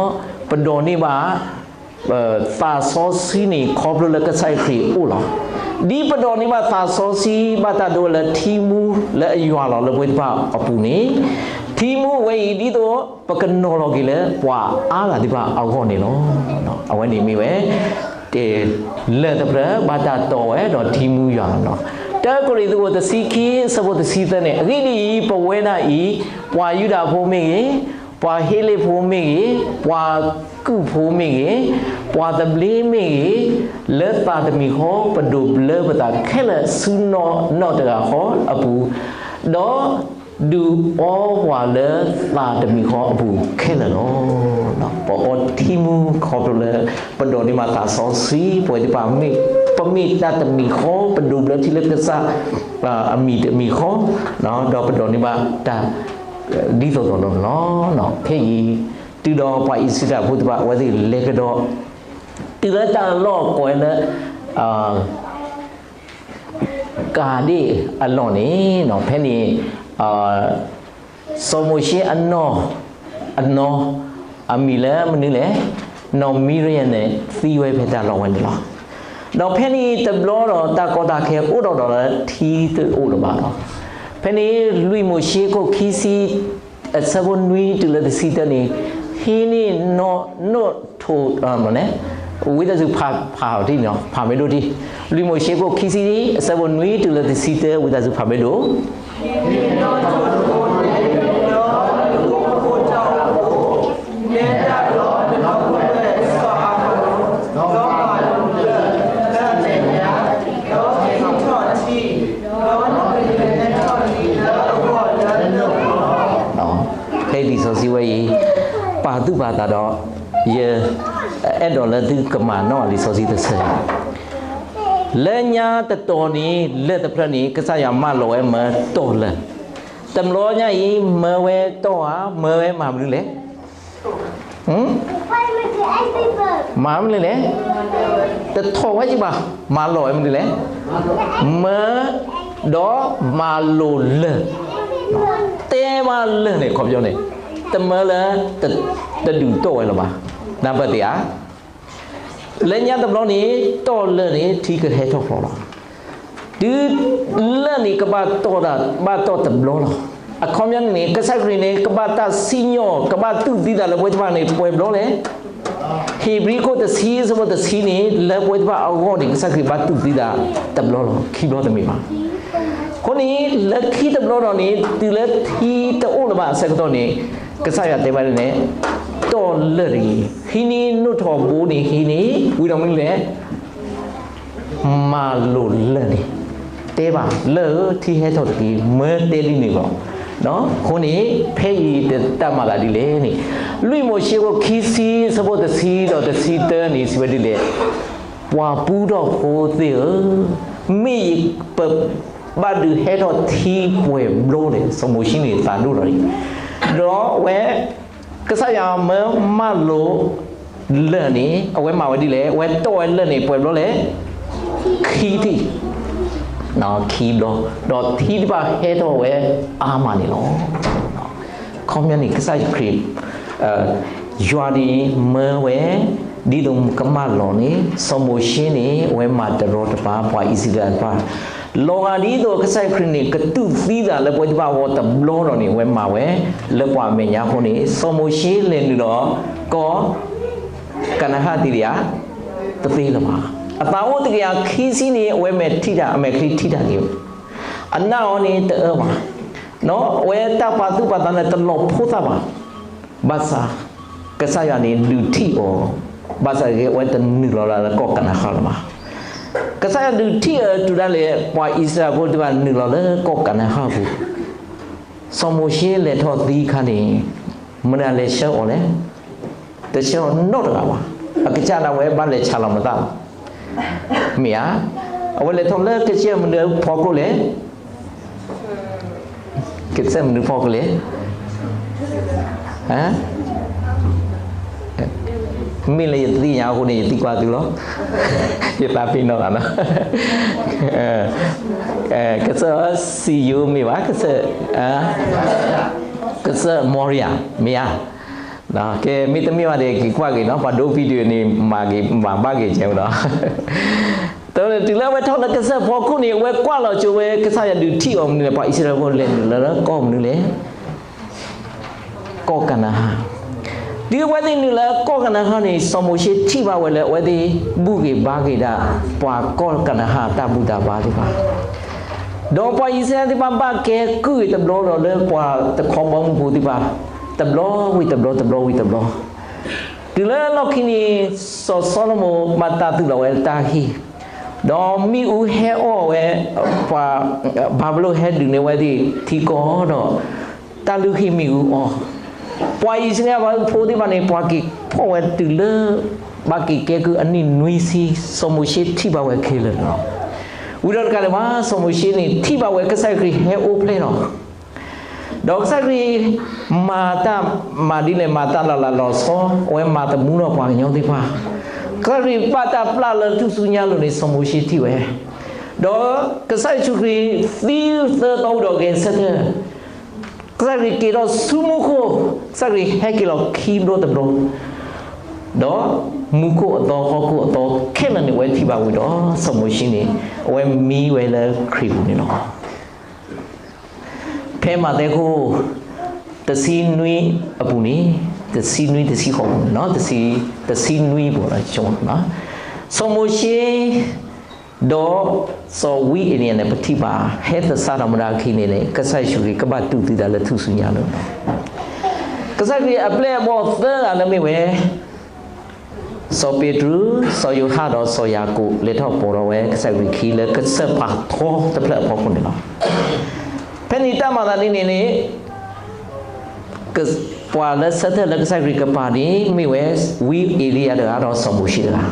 ပဒိးန့ၢ်ဘၣ် သးစီဆှံန့ၣ် ခီဖျိလၢကစၢ်ခရံာ်အအိၣ်လီၤ. ဒ်ပဒိးန့ၢ်ဘၣ်သးစီဆှံ ဘၣ်တၢ်ဒိလၢထံမူလၢအယွၤလီၤလၢပဝဲသ့ၣ်တဖၣ်အပူၤန့ၣ်, ထံမူအဝဲအံၤ ဒ်သိးပကနီၤလီၤက့ၤလၢပှၤအါဂၤသ့ၣ်တဖၣ်အဂီၢ်န့ၣ်လီၤ. အဝဲန့ၣ်မ့ၢ်ဝဲ လၢၢ်တဖျၢၣ်ဘၣ်တၢ်တီဝဲဒီးထံမူယွၤလီၤ. တၢကရံၣ်သူး တဆံခံ အဆၢဖိတဆံသၢန့ၣ်, အဂ့ၢ်ဒ်အံၤ, ပဝဲဒၣ်အံၤ ပှၤယူဒၤဖိမ့ၢ်ဂ့ၤ, ပှၤဟ့လ့ၣ်ဖိမ့ၢ်ဂ့ၤ, ပှၤကုၢ်ဖိမ့ၢ်ဂ့ၤ, ပှၤသဘျ့မ့ၢ်ဂ့ၤ, လၢသးတမံၤဃီ ပဒိးဘျၢပသးခဲလၢာ်ဆူနီၢ်နီၢ်တဂၤဃီအပူၤ, ဒီးဒုးအီပှၤလၢသးတမံၤဃီအပူၤခဲလၢာ်လီၤ. ပအီထံမူခီဖျိလၢ ပဒိးန့ၢ်ဘၣ်သးစီဆှံ, ပဝဲသ့ၣ်တဖၣ် ပမ့ၢ်တၢ်တမံၤဃီ ပဒိးဘျၢထံလၢကစၢ်အမံၤတမံၤဃီ, ဒီးပဒိးန့ၢ်ဘၣ်တၢ်ဒ်သိးသိးလီၤလီၤ. ဖဲအံၤ တုၤဒီးပှၤအံၣ်စရ့လးဖိသ့ၣ်တဖၣ် အဝဲသ့ၣ်လဲၤကဒီး တုၤလၢတၢ်လီၢ်ကိးဝဲလၢ ကၤဒ့ၣ်အလီၢ်န့ၣ်, ဖဲန့ၣ် စီၤမိၤၡ့အနီၢ်, အနီၢ်, အမံၤလၢမနုၤလဲၣ်, နီၢ်မံရယၣ်န့ၣ် သံဝဲဖဲတၢ်လီၢ်ဝဲန့ၣ်လီၤ. ဒီးဖဲန့ၣ်တဘျီဒီး တၢ်ကီတၢ်ခဲအိၣ်ဒီးဒီးလၢထံတအိၣ်လၢၤဘၣ်လီၤ. ဖဲန့ၣ်လွံၢ်မိၤၡ့ခိၣ်ခံဆံ အဆၢဖိနွံတုၤလၢတဆံတၢန့ၣ်, ဟံးန့ၢ်နီၢ်, နီၢ်ထိး, ဝံသးစူၤဖး, ဖးအီၤတံၢ်နီၤ, ဖးမ့ၢ်ဒိၣ်တံၢ်, လွံၢ်မိၤၡ့ခိၣ်ခံဆံ အဆၢဖိနွံတုၤလၢတဆံတၢ ဝံသးစူၤဖးမ့ၢ်ဒိၣ် ဖဲလံာ်စီဆှံဝဲအံၤ ပာ်သူၣ်ပာ်သးဒီး ယအဲၣ်ဒိးလၢသုကမၤနီၣ်လံာ်စီဆှံတဆၢ, လၢညါတတီၤန့ၣ် လၢၢ်တဖျၢၣ်န့ၣ် ကစၢ်ယွၤမၢလီၤဝဲမၢတီၢ်လၢၢ်, တဘျီညါအံၤ မၢဝဲတီၢ်ဧါ, မၢဝဲမၤမနုၤလဲၣ်. မၤမနုၤလဲၣ်, တထီၣ်ဝဲကဘၣ်, မၤလီၢ်ဝဲမနုၤလဲၣ်, မၢ, ဒီးမၤလိာ်လၢၢ်, တဲဘၣ်လၢၢ်န့ၣ် ခီပညီန့ၣ်, တမၢလၢ တဒုးတီၢ်ဝဲလၢၤဘၣ်, နၢ်ပၢၢ်သ့ဧါ. လၢညါတဘျီန့ၣ် တီၢ်လၢၢ်န့ၣ် ထံကဟဲထီၣ်ဖျိးလီၤ. တုၤလၢၢ်န့ၣ် ကဘၣ်တီၢ်တၢ်, ဘၣ်တီၢ်တဘျီလီၤ. အခီပညီန့ၣ် ကစၢ်ခရံာ်န့ၣ် ကဘၣ်တၢ်စံၣ်ညီၣ် ကဘၣ်တူၢ်သံသးလၢပဝဲသ့ၣ်တဖၣ်န့ၣ် ပှဲၤဘျီလဲၣ်. ဧ့ၤဘြံၤခိၣ်တဆံ အဆၢဖိတဆံန့ၣ် လၢပဝဲသ့ၣ်တဖၣ်အဂီၢ်န့ၣ် ကစၢ်ခရံာ်ဘၣ်တူၢ်သံသးတဘျီလီၤ, ခံဘျီတမ့ၢ်ဘၣ်. အဃိန့ၣ် လၢခံတဘျီဒီးန့ၣ် တုၤလၢထံတအိၣ်လၢၤဘၣ်အဆၢကတီၢ်န့ၣ် ကစၢ်ယွၤတဲဘၣ်န့ၣ်, တီၢ်လၢၢ်တဂ့ၤ, ဟံးန့ၢ်နိၣ်ထီၣ်ဘိန့ၣ် ဟံးန့ၢ်, ဝံၤဒီးမနုၤလဲၣ်, မၤလိာ်လၢၢ်န့ၣ်, တဲဘၣ်လၢၢ်ဧၢ ထံဟဲထီၣ်တက့ၢ်, မၢတဲလံန့ၣ်လီၤ. အဃိန့ၣ် ဖဲအံၤတၢ်မၤသးဒ်လဲၣ်န့ၣ်, လွံၢ်မိၤၡ့ခိၣ်ခံဆံ အဆၢဖိတဆံဒီးတဆံတၢန့ၣ် စံးဝဲဒ်လဲၣ်, ပှၤပူထီၣ်ဖိသ့ၣ်ဧၢ, မ့ၢ်ယပဘၣ်ဒုးဟဲထီၣ်ထံပှဲၤဘျီလဲၣ်, စီၤမိၤၡ့န့ၣ်သးဒိၣ်ထီၣ်န့ၣ်, ဒီးအဝဲ ကစၢ်ယွၤမၢမၤလိာ်လၢၢ်န့ၣ် အဝဲမၤဝဲဒ်လဲၣ်, အဝဲတီၢ်ဝဲလၢၢ်န့ၣ် ပှဲၤဘျီလဲၣ်, ခံထံၣ်, ခံဘျီ, ဒီးထံတဖၣ်ဟဲထီၣ်ဝဲအါမးန့ၣ်လီၤ. အခီပညီန့ၣ် ကစၢ်ယ့ၣ်ၡူးခရံာ် ယွၤန့ၣ်မၢဝဲ ဒ်သိးကမၢလီၤန့ၣ် စီၤမိၤၡ့န့ၣ် အဝဲမၤတရီတပါပှၤအံၣ်စရ့လးတဖၣ်, လီၤဂာ်ဒ်သိးကစၢ်ယ့ၣ်ၡူးခရံာ်န့ၣ် ကတူၢ်သံသးလၢပဝဲသ့ၣ်တဖၣ်အဂီၢ်တဘျီဒီးန့ၣ် အဝဲမၤဝဲ လၢပှၤအမဲာ်ညါအဃိန့ၣ် စီၤမိၤၡ့လဲၤနုာ်လီၤကီၢ်ကနၤဧၣ်သ့ဒံးဧါ, တသ့လၢၤဘၣ်. အသးအိၣ်တကယၤခံဆံန့ၣ် အဝဲမဲာ်ထံၣ်တၢ် အမဲာ်ချံထံၣ်တၢ်က့ၤ, အနၢ်အီၤန့ၣ်တအၢဘၣ်, အဝဲတၢ်ပာ်သူၣ်ပာ်သးန့ၣ်တလီၤဖိသၣ်ဘၣ်. ဘၣ်ဆၣ် ကစၢ်ယွၤန့ၣ်ဒုးထံၣ်အီၤ, ဘၣ်ဆၣ်ဂ့ၤအဝဲတနုာ်လီၤလၢကီၢ်ကနၤဧၣ်လၢၤဘၣ်. ကစၢ်ယွၤဒုးထံၣ်အီၤတုၤဒၣ်လဲာ် ပှၤအံၣ်စရ့လးဖိသ့ၣ်တဖၣ်နုာ်လီၤလၢကီၢ်ကနၤဧၣ်အပူၤ, စီၤမိၤၡ့လဲၤထီၣ်သံအခါန့ၣ် မတၤလဲၤဆှၢအီၤလဲၣ်. တဆှၢအီၤနီတဂၤဘၣ်. အကစၢ်ဒၣ်ဝဲဘၣ်လဲၤဆဲးလီၤမသးဘၣ်. မ့ၢ်ဧါ. အဝဲလဲၤထီၣ်လၢကစၢၢ်မနုၤအဖီခိၣ်လဲၣ်. ကစၢၢ်မနုၤဖီခိၣ်လဲၣ်. မ့ၢ်လၢယသ့ၣ်ညါအဃိန့ၣ် ယသံကွၢ်သုလီၤ. ယသးပ့ၤနီၣ်သးနီၤ. ကစၢၢ်စံယိၤမ့ၢ်ဘၣ်, ကစၢၢ်, ကစၢၢ်မီရံယၤ မ့ၢ်ဧါ. ကဲ မ့တမ့ၢ်ဘၣ်ဒီး က့ၤကွၢ်က့ၤနီၤ, ပှၤဒိ video န့ၣ် မၤက့ၤ မၤဘၣ်က့ၤကဲနီၤ. တုၤလၢအဝဲထီၣ်လၢကစၢၢ်ဖီခိၣ်န့ၣ် အဝဲကွၢ်လီၤကၠိဝဲ ကစၢ်ယွၤဒုးထံၣ်အီၤမနုၤလဲၣ်, ပှၤအံၣ်စရ့လးဖိလဲၤနုာ်လၢကီၢ်မနုၤလဲၣ်. ကီၢ်ကနၤဧၣ်. တုၤအဝဲသ့ၣ်နုာ်လၢကီၢ်ကနၤဧၣ်န့ၣ် စီၤမိၤၡ့ထံၣ်ဘၣ်ဝဲလၢအဝဲသ့ၣ်ဘူၣ်က့ၤဘါက့ၤဒၣ် ပှၤကီၢ်ကနၤဧၣ်တၢ်ဘူၣ်တၢ်ဘါသ့ၣ်တဖၣ်, ဒီးပှၤအံၣ်စရ့လးသ့ၣ်တဖၣ်ဘၣ်ကဲကုၢ်က့ၤတဘျီဒီးလၢပှၤတခီဘီမုၢ်ဖိသ့ၣ်တဖၣ် တဘျီဝံၤတဘျီ တဘျီဝံၤတဘျီ, တုၤလၢလီၢ်ခံန့ၣ် စီၤၡလိၤမိၤဘၣ်တၢ်သုးလီၤဝဲတၢ်ဟံၣ်, ဒီးမ့ၣ်အူဟဲအီၣ်ဝဲ, ပှၤဘၤဘူလိၣ်ဟဲဒုးနဲၣ်ဝဲသ့ၣ်ထံကီၢ်ဒီး တၢ်လုၢ်ဟံၣ်မ့ၣ်အူအီၣ်, ပှၤအံၣ်စရ့လးဖိသ့ၣ်တဖၣ်န့ၣ် ပှၤက့ၤဖီၣ်ဝဲတုၤလၢ ဘၣ်က့ၤကဲကုၢ်အနံၣ်နွံဆံ, စီၤမိၤၡ့ထံၣ်ဘၣ်ဝဲခဲလၢာ်လီၤ. ဝံၤဒီးတကးဒံးဘၣ် စီၤမိၤၡ့န့ၣ် ထံၣ်ဘၣ်ဝဲကစၢ်ခရံာ်ဟဲအိၣ်ဖျဲၣ်လီၤ. ဒီးကစၢ်ခရံာ်မၤတၢ်မၤဒ်လဲၣ် မၤတၢ်လီၤလးလီၤဆီ, အဝဲမၤသမူထီၣ်ပှၤကညီသ့ၣ်တဖၣ်, ကစၢ်ခရံာ်ဘၣ်တၢ်ပျၢ်လၢထူၣ်စုညါအလိၤန့ၣ် စီၤမိၤၡ့ထံၣ်ဝဲ, ဒီးကစၢ်ယ့ၣ်ၡူးခရံာ်သံသၢသီဝံၤဒီးဂဲၤဆၢထၢၣ်, ကစၢ်ခရံာ်က့ၤထီၣ်ဆူမူခိၣ်, ကစၢ်ခရံာ်ဟဲက့ၤလီၤခံဘျီတဘျီ, ဒီးမူခိၣ်အသီဟီၣ်ခိၣ်အသီခဲလၢာ်န့ၣ် အဝဲထံၣ်ဘၣ်ဝံၤဒီး စီၤမိၤၡ့န့ၣ် အဝဲမံဝဲလၢခရံာ်ပူၤန့ၣ်လီၤ. ဖဲမးသဲခိၣ် တဆံနွံအပူၤန့ၣ်, တဆံနွံတဆံဃိးပူၤန့ၣ်, တဆံနွံပူၤ, စီၤမိၤၡ့ ဒီးစီၤဝံအ့လံယၤန့ၣ် ပထံၣ်ဘၣ် ဟဲသဆၣ်ထီၣ်မတၤအခံန့ၣ်န့ၣ် ကစၢ်ယ့ၣ်ၡူးခရံာ်ကဘၣ်တူၢ်သံသးလၢထူၣ်စုညါအလိၤ, ကစၢ်ခရံာ်အပျဲၢ်အဘီၣ်သၢဂၤလၢမ့ၢ်ဝဲ စီၤပ့းတရူး, စီၤယိၤဟၣ်ဒီးစီၤယၤကိာ် လဲၤထီၣ်ပိာ်ထီၣ်ဝဲကစၢ်ခရံာ်ခံလၢကစၢၢ်ဖးထီတဖျၢၣ်အဖီခိၣ်န့ၣ်လီၤ. ဖဲန့ၣ်တၢ်မၤသးဒ်န့ၣ်န့ၣ် ပှၤလၢဆၢထၢၣ်လၢကစၢ်ခရံာ်ကပၤန့ၣ် မ့ၢ်ဝဲဝံအ့လံယၤတဂၤဒီးစီၤမိၤၡ့တဂၤ,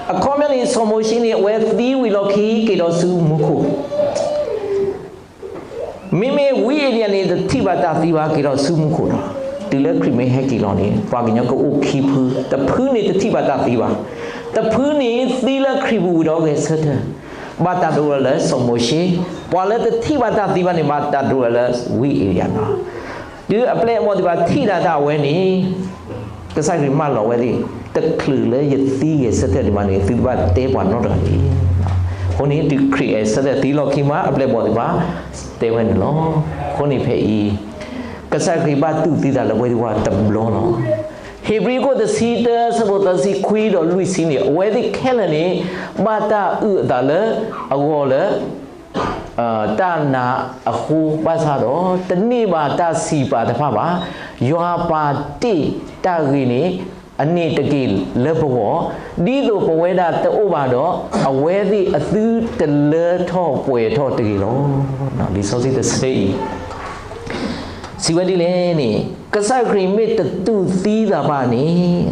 အခီပညီန့ၣ် စီၤမိၤၡ့န့ၣ် အဝဲသံဝံၤလီၢ်ခံ က့ၤဒီးဆူမူခိၣ်, မ့မ့ၢ်ဝံအ့လံယၤန့ၣ် တထံၣ်ဘၣ်တၢ်သံဘၣ် က့ၤဒီးဆူမူခိၣ်လီၤ. တုၤလၢခရံာ်မ့ၢ်ဟဲက့ၤလီၤန့ၣ် ပှၤကညီကအိၣ်ခံဖု, တဖုန့ၣ်တထံၣ်ဘၣ်တၢ်သံဘၣ်, တဖုန့ၣ်သံလၢခရံာ်ပူၤဝံၤဒီးဂဲၤဆၢထၢၣ်, ဘၣ်တၢ်ဒိလီၤလၢစီၤမိၤၡ့, ပှၤလၢတထံၣ်ဘၣ်တၢ်သံဘၣ်န့ၣ် ဘၣ်တၢ်ဒိလီၤလၢဝံဧလံယၤလီၤ. တုၤအပျဲၢ်အဘီၣ်သ့ၣ်တဖၣ်ထံၣ်ဒၣ်တၢ်အဝဲန့ၣ် ကစၢ်ခရံာ်မၢလီၤဝဲသ့ၣ်, တချုးလၢယသံဂဲၤဆၢထၢၣ်ဒံးဘၣ်န့ၣ် သုတဘၣ်တဲပှၤနီတဂၤတဂ့ၤ. အဃိန့ၣ် တုၤခရံာ်ဂဲၤဆၢထၢၣ်သံလီၢ်ခံမး အပျဲၢ်အဘီၣ်သ့ၣ်တဖၣ်တဲဝဲန့ၣ်လီၤ. အဃိန့ၣ်ဖဲအံၤ ကစၢ်ခရံာ်ဘၣ်တူၢ်သံသးလၢပဝဲသ့ၣ်တဖၣ်တဘျီလီၤ. ဧ့ၤဘြံၤခိၣ်တဆံတၢ ဆၢဖိသၢဆံခွံဒီးလွံၢ်ဆံန့ၣ် အဝဲသ့ၣ်ခဲလၢာ်န့ၣ် ဘၣ်တၢ်အုၣ်အသးလၢအဂီၢ်လၢ တၢ်နာ်အဃိဘၣ်ဆၣ်ဒီး တန့ၢ်ဘၣ်တၢ်စံးပာ်တဖၣ်ဘၣ်. ယွၤပာ်တ့ၢ်တၢ်ဂ့ၤန့ၣ် အန့ၣ်တက့ၢ်လၢပဂီၢ်, ဒ်သိးပဝဲဒၣ်တအိၣ်ဘၣ်ဒီး အဝဲသ့ၣ်အသုတလၢထီၣ်ပှဲၤထီၣ်တဂ့ၤလီၤ. လံာ်စီဆှံတဆၢအံၤ စံးဝဲဒ်လဲၣ်န့ၣ် ကစၢ်ခရံာ်မ့ၢ်တတူၢ်သံသးဘၣ်န့ၣ်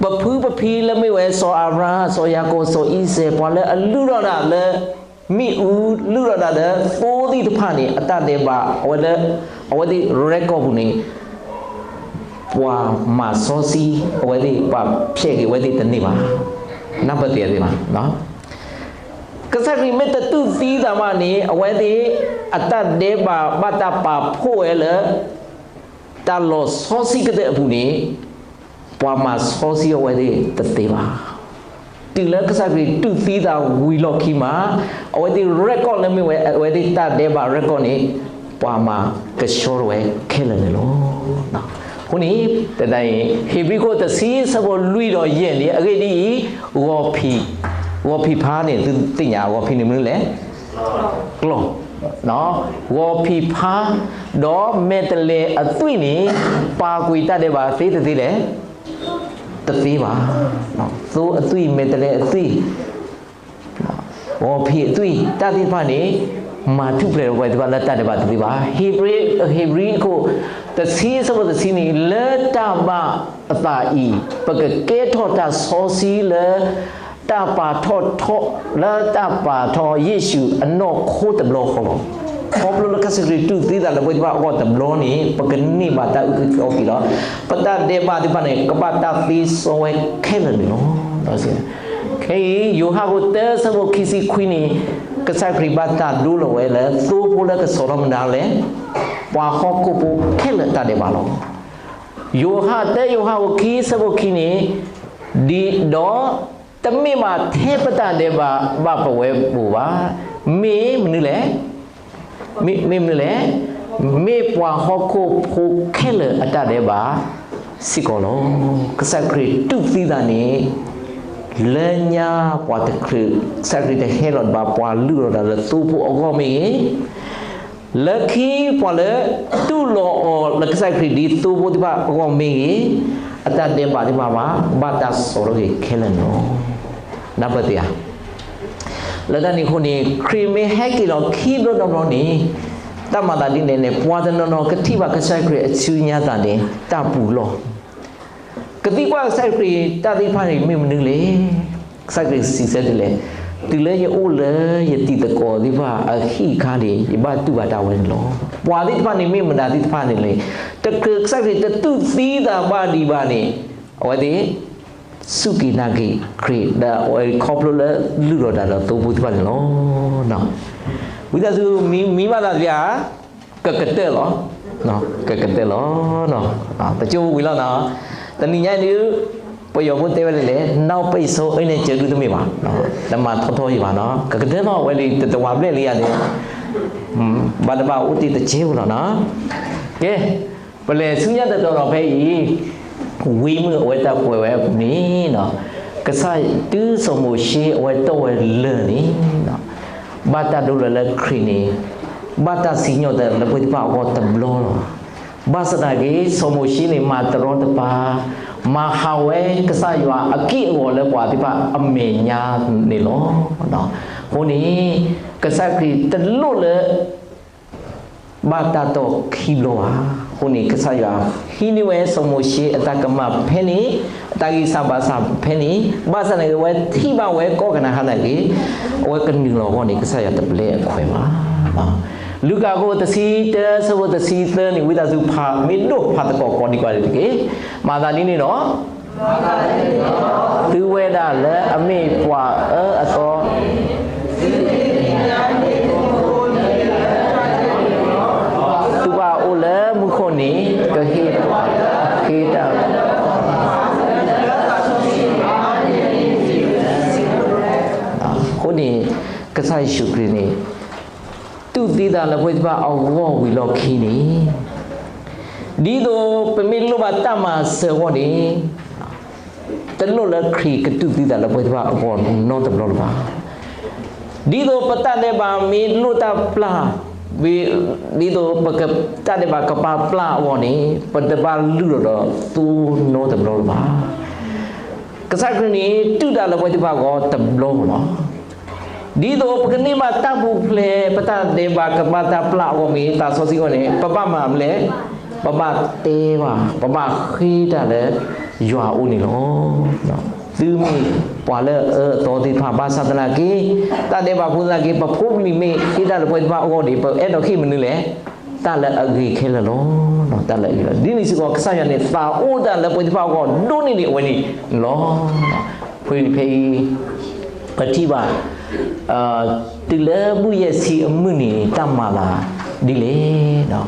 ပဖုပဖံလၢမ့ၢ်ဝဲစီၤအၤဘြၤဟၣ်, စီၤယၤကိာ်, စီၤအံၤစဲး, ပှၤလၢအလုၢ်ထီၣ်ဒၣ်လၢ မ့ၣ်အူ, လုၢ်ထီၣ်ဒၣ်လၢသိသ့ၣ်တဖၣ်န့ၣ် အတၢ်ဒဲးဘးအဝဲလၢ အဝဲသ့ၣ် record ပူၤန့ၣ် ပှၤမၤစီဆှံအဝဲသ့ၣ်, ပှၤဖျဲးက့ၤအဝဲသ့ၣ်တန့ၢ်ဘၣ်. နၢ်ပၢၢ်သ့ၣ်သ့ၣ်ဘၣ်. ကစၢ်ခရံာ်မ့ၢ်တတူၢ်သံသးဘၣ်န့ၣ် အဝဲသ့ၣ်အတၢ်ဒဲးဘးဘၣ်တၢ်ပာ်ဖှိၣ်ဝဲလၢ တၢ်လီၤစီဆှံကတၢၢ်အပူၤန့ၣ် ပှၤမၤစီဆှံအဝဲသ့ၣ်တသ့ဘၣ်. တုၤလၢကစၢ်ခရံာ်တူၢ်သံသးဝံၤလီၢ်ခံမး အဝဲသ့ၣ် record လၢမ့ၢ်ဝဲ အဝဲသ့ၣ်တၢ်ဒဲးဘး record န့ၣ် ပှၤမၤကဆှီထီၣ်ဝဲခဲလၢာ်န့ၣ်လီၤ. အဃိန့ၣ် တၢ်အံၤ ဧ့ၤဘြံၤခိၣ်တဆံ ဆၢဖိလွံၢ်ဒီးယဲၢ်န့ၣ် အဂ့ၢ်ဒ်အံၤ, ဂီၤဖံး, ဂီၤဖံးဖါန့ၣ် သုသ့ၣ်ညါ ဂီၤဖံးန့ၣ်မနုၤလဲၣ် ကျီၢ်, ဂီၤဖံးဖါ, ဒီးမဲာ်တဲးလဲးအသွံၣ်န့ၣ် ပာ်ကွံာ်တၢ်ဒဲးဘးသ့တသ့လဲၣ်. တသ့ဘၣ်. သိအသွံၣ်, မဲာ်တဲးလဲးအသွံၣ်, ဂီၤဖံးအသွံၣ်, တၢ်သ့ၣ်တဖၣ်န့ၣ် မၤထူၣ်ဖျဲးပဝဲသ့ၣ်တဖၣ်လၢတၢ်ဒဲးဘးတသ့ဘၣ်. ဧ့ၤဘြံၤ, ဧ့ၤဘြံၤခိၣ်တဆံ ဆၢဖိတဆံန့ၣ် လၢတၢ်ဘၣ်အသးအံၤ ပကကဲထီၣ်တၢ်စီဆှံလၢ တၢ်ပာ်ထီၣ်ထီ, လၢတၢ်ပာ်ထီၣ်ယ့ၣ်ၡူးအနီၢ်ခိတဘျီဃီလီၤ. ခီဖျိလၢကစၢ်ခရံာ်တူၢ်သံသးလၢပဝဲသ့ၣ်တဖၣ်အဂီၢ်တဘျီန့ၣ် ပကန့ၢ်ဘၣ်တၢ်အုၣ်က့ၤခီၣ်က့ၤဒီး ပတၢ်ဒဲးဘးသ့ၣ်တဖၣ်န့ၣ် ကဘၣ်တၢ်သ့စီဝဲခဲလၢာ်န့ၣ်လီၤ. ခဲအံၤ ယိၤဟၣ်ခိၣ်တၢ ဆၢဖိခံဆံခွံန့ၣ် ကစၢ်ခရံာ်ဘၣ်တၢ်ဒိလီၤဝဲလၢ သိဖိလၢကစီၤထီၣ်မတၤလဲၣ်, ပှၤဟီၣ်ခိၣ်ဖိခဲလၢာ်တၢ်ဒဲးဘးလီၤ. ယိၤဟၣ်တၢ ယိၤဟၣ်ခိၣ်ခံ ဆၢဖိခံန့ၣ်, ဒီးတမ့ၢ်ဘၣ်ထဲပတၢ်ဒဲးဘးဘၣ်ပဝဲပူၤဘၣ်, မ့ၢ်မနုၤလဲၣ်, မ့ၢ်မနုၤလဲၣ်, မ့ၢ်ပှၤဟီၣ်ခိၣ်ဖိခဲလၢာ်အတၢ်ဒဲးဘးစ့ၢ်ကီးလီၤ. ကစၢ်ခရံာ်တူၢ်သံသးန့ၣ် လၢညါပှၤတချုး ကစၢ်ခရံာ်တဟဲလီၤဘၣ်ပှၤလုၢ်လီၤဒၣ်လၢသိဖိအဂီၢ်မ့ၢ်ဂ့ၤ, လၢခံပှၤလၢတူၢ်လိာ်အီၤလၢကစၢ်ခရံာ်ဒ်သိဖိသ့ၣ်တဖၣ်အဂီၢ်မ့ၢ်ဂ့ၤ, အတၢ်ဒဲးဘးသ့ၣ်တဖၣ်ဘၣ် ဘၣ်တၢ်စီၣ်ထီၣ်က့ၤခဲလၢာ်န့ၣ်လီၤ. နၢ်ပၢၢ်သ့ဧါ. လၢတၢ်န့ၣ်အဃိန့ၣ် ခရံာ်မ့ၢ်ဟဲက့ၤလီၤခံဘျီတဘျီန့ၣ် တၢ်မၤသးဒ်လဲၣ်န့ၣ် ပှၤတနီၤနီၤကထံၣ်ဘၣ်ကစၢ်ခရံာ်အဆူညါသးန့ၣ် တၢ်ပူၤလီၢ် ကသံကွၢ်ကစၢ်ခရံာ်တၢ်သ့ၣ်တဖၣ်န့ၣ်မ့ၢ်မနုၤလဲၣ်. ကစၢ်ခရံာ်စံးဆၢဒ်လဲၣ်, တုၤလၢယအိၣ်လၢယတံၤသကိးသ့ၣ်တဖၣ်အဟံၣ်အခါန့ၣ် ယဘၣ်တူၢ်ဘၣ်တၢ်ဝဲန့ၣ်လီၤ. ပှၤသ့ၣ်တဖၣ်န့ၣ်မ့ၢ်မတၤသ့ၣ်တဖၣ်န့ၣ်လဲၣ်, တချုးကစၢ်ခရံာ်တတူၢ်သံသးဘၣ်ဒံးဘၣ်န့ၣ် အဝဲသ့ၣ် စူၢ်က့ၤနာ်က့ၤခရံာ် ဒီးအဝဲခီဖျိလၢလုၢ်ထီၣ်တၢ်ဒီးသိဖိသ့ၣ်တဖၣ်န့ၣ်လီၤ. ဝံသးစူၤ မံမံဘၣ်သးတဘျီဧါ, ကကတၢၢ်လီၤ, ကကတၢၢ်လီၤ, ပကၠိဝံၤလီၤနီၤ. တနံၤညါဒုး ပယီၤဖိတဲဝဲဒ်လဲၣ်, နောက်ပိတ်ဆိုး အ့န့ၣ် ကၠၢဒုတမ့ၢ်ဘၣ်, တမၤထီထီယံၤဘၣ်နီၤ, ကကတၢၢ်လီၤ အဝဲဒၣ်တတဝၤဘျဲၣ်လံယၤန့ၣ်, ဘၣ်တဘၣ်အိၣ်တ့ၢ်တကဲဖိလီၤနီၤ. ကဲ, ပလဲၤဆူညါတတီၤဒီးဖဲအံၤ ဝံမုၢ်အဝဲတၢ်ကွဲးဝဲအပူၤန့ၣ်နီၤ, ကစၢ်တုၤစီၤမိၤၡ့အဝဲတီၢ်ဝဲလၢၢ်န့ၣ်နီၤ, ဘၣ်တၢ်ဒိလၢလၢခရံာ်န့ၣ် ဘၣ်တၢ်စံၣ်ညီၣ်တၢ်လၢပဝဲသ့ၣ်တဖၣ်အဂီၢ်တဘျီလီၤ. ဘၣ်ဆၣ်သနာ်က့ စီၤမိၤၡ့န့ၣ် မၤတရီတပါ, မၤဟးဝဲကစၢ်ယွၤအက့ၢ်အဂီၤလၢပှၤသ့ၣ်တဖၣ်အမဲာ်ညါန့ၣ်လီၤ. အဃိန့ၣ် ကစၢ်ခရံာ်တလိၣ်လၢ ဘၣ်တၢ်တီၢ်ခံဘျီဘၣ်. အဃိန့ၣ် ကစၢ်ယွၤဟံးန့ၢ်ဝဲစီၤမိၤၡ့အတၢ်ကမၣ်ဖဲန့ၣ်, အတၢ်ဂံၢ်စၢ်ဘါစၢ်ဖဲန့ၣ်, ဘၣ်ဆၣ်သနာ်က့ အဝဲထံၣ်ဘၣ်ဝဲကီၢ်ကနၤအၣ်နာ်က့ အဝဲကနုာ်လီၤအဂီၢ်န့ၣ် ကစၢ်ယွၤတပျဲအခွဲးဘၣ်. လူၤကၣ်အခိၣ်တဆံတၢ ဆၢဖိတဆံသၢန့ၣ် ဝံသးစူၤဖး မ့ၢ်ဒိၣ်ဖးသကိးကိးဒံးကွၢ်တက့ၢ်. မၤသးဒ်န့ၣ်ဒီး သုဝဲဒၣ်လၢအမ့ၢ်ပှၤအၢအသီ သုဘၣ်အိၣ်လၢမူခိၣ်န့ၣ် ကဟ့ၣ်ပှၤလၢအဃ့တၢ် အဃိန့ၣ် ကစၢ်ယ့ၣ်ၡူးခရံာ်န့ၣ် တူၢ်သံသးလၢပဝဲသ့ၣ်တဖၣ်အဂီၢ်ဝံၤလီၢ်ခံန့ၣ်, ဒ်သိးပမ့ၢ်လိၣ်ဘၣ်တၢ်မၤစၢၤအဂီၢ်န့ၣ်, တလိၣ်လၢခရံာ်ကတူၢ်သံသးလၢပဝဲသ့ၣ်တဖၣ်အဂီၢ်နီတဘျီလၢၤဘၣ်. ဒ်သိးပတၢ်ဒဲးဘးမ့ၢ်လိၣ်တၢ်ပျၢ်, ဒ်သိးပတၢ်ဒဲးဘးကပာ်ပျၢ်အဂီၢ်န့ၣ် ပတဘၣ်လုၢ်ထီၣ်ဒီးသိနီတဘျီလၢၤဘၣ်. ကစၢ်ခရံာ်န့ၣ် တူၢ်တၢ်လၢပဝဲသ့ၣ်တဖၣ်အဂီၢ်တဘျီလီၤ. ဒ်သိးပကန့ၢ်ဘၣ်တၢ်ပူၤဖျဲး ပတၢ်ဒဲးဘးကပာ်တၢ်ပျၢ်အဂီၢ်မ့ၢ် သးစီဆှံအဂီၢ်န့ၣ် ပဘၣ်မၤမနုၤလဲၣ်, ပဘၣ်တဲဘၣ်, ပဘၣ်ဃ့တၢ်လၢယွၤအအိၣ်န့ၣ်လီၤ. သုမ့ၢ်ပှၤလၢအအၢအသီသ့ၣ်တဖၣ် ဘၣ်ဆၣ်သနာ်က့ တၢ်ဒဲးဘးဖိသနာ်က့ ပဖိပလံၤမ့ၢ်ဃ့တၢ်လၢပဝဲသ့ၣ်တဖၣ်အဂီၢ်န့ၣ် ပအဲၣ်ဒိးဃ့မနုၤလဲၣ်, တၢ်လၢအဂ့ၤခဲလၢာ်လီၤ. တၢ်လၢအဂ့ၤလီၤ. ဒ်န့ၣ်စ့ၢ်ကီး ကစၢ်ယွၤန့ၣ် သးအိၣ်တၢ်လၢပဝဲသ့ၣ်တဖၣ်အဂီၢ်ဒိၣ်န့ၢ်ဒံးအဝဲန့ၣ်လီၤ. ဖဲအံၤ ဖဲအံၤ ပထံၣ်ဘၣ် တုၤလၢဘူၣ်ယဲၢ်ဆံအမုၢ်နံၤန့ၣ် တၢ်မၤသးဒ်လဲၣ်,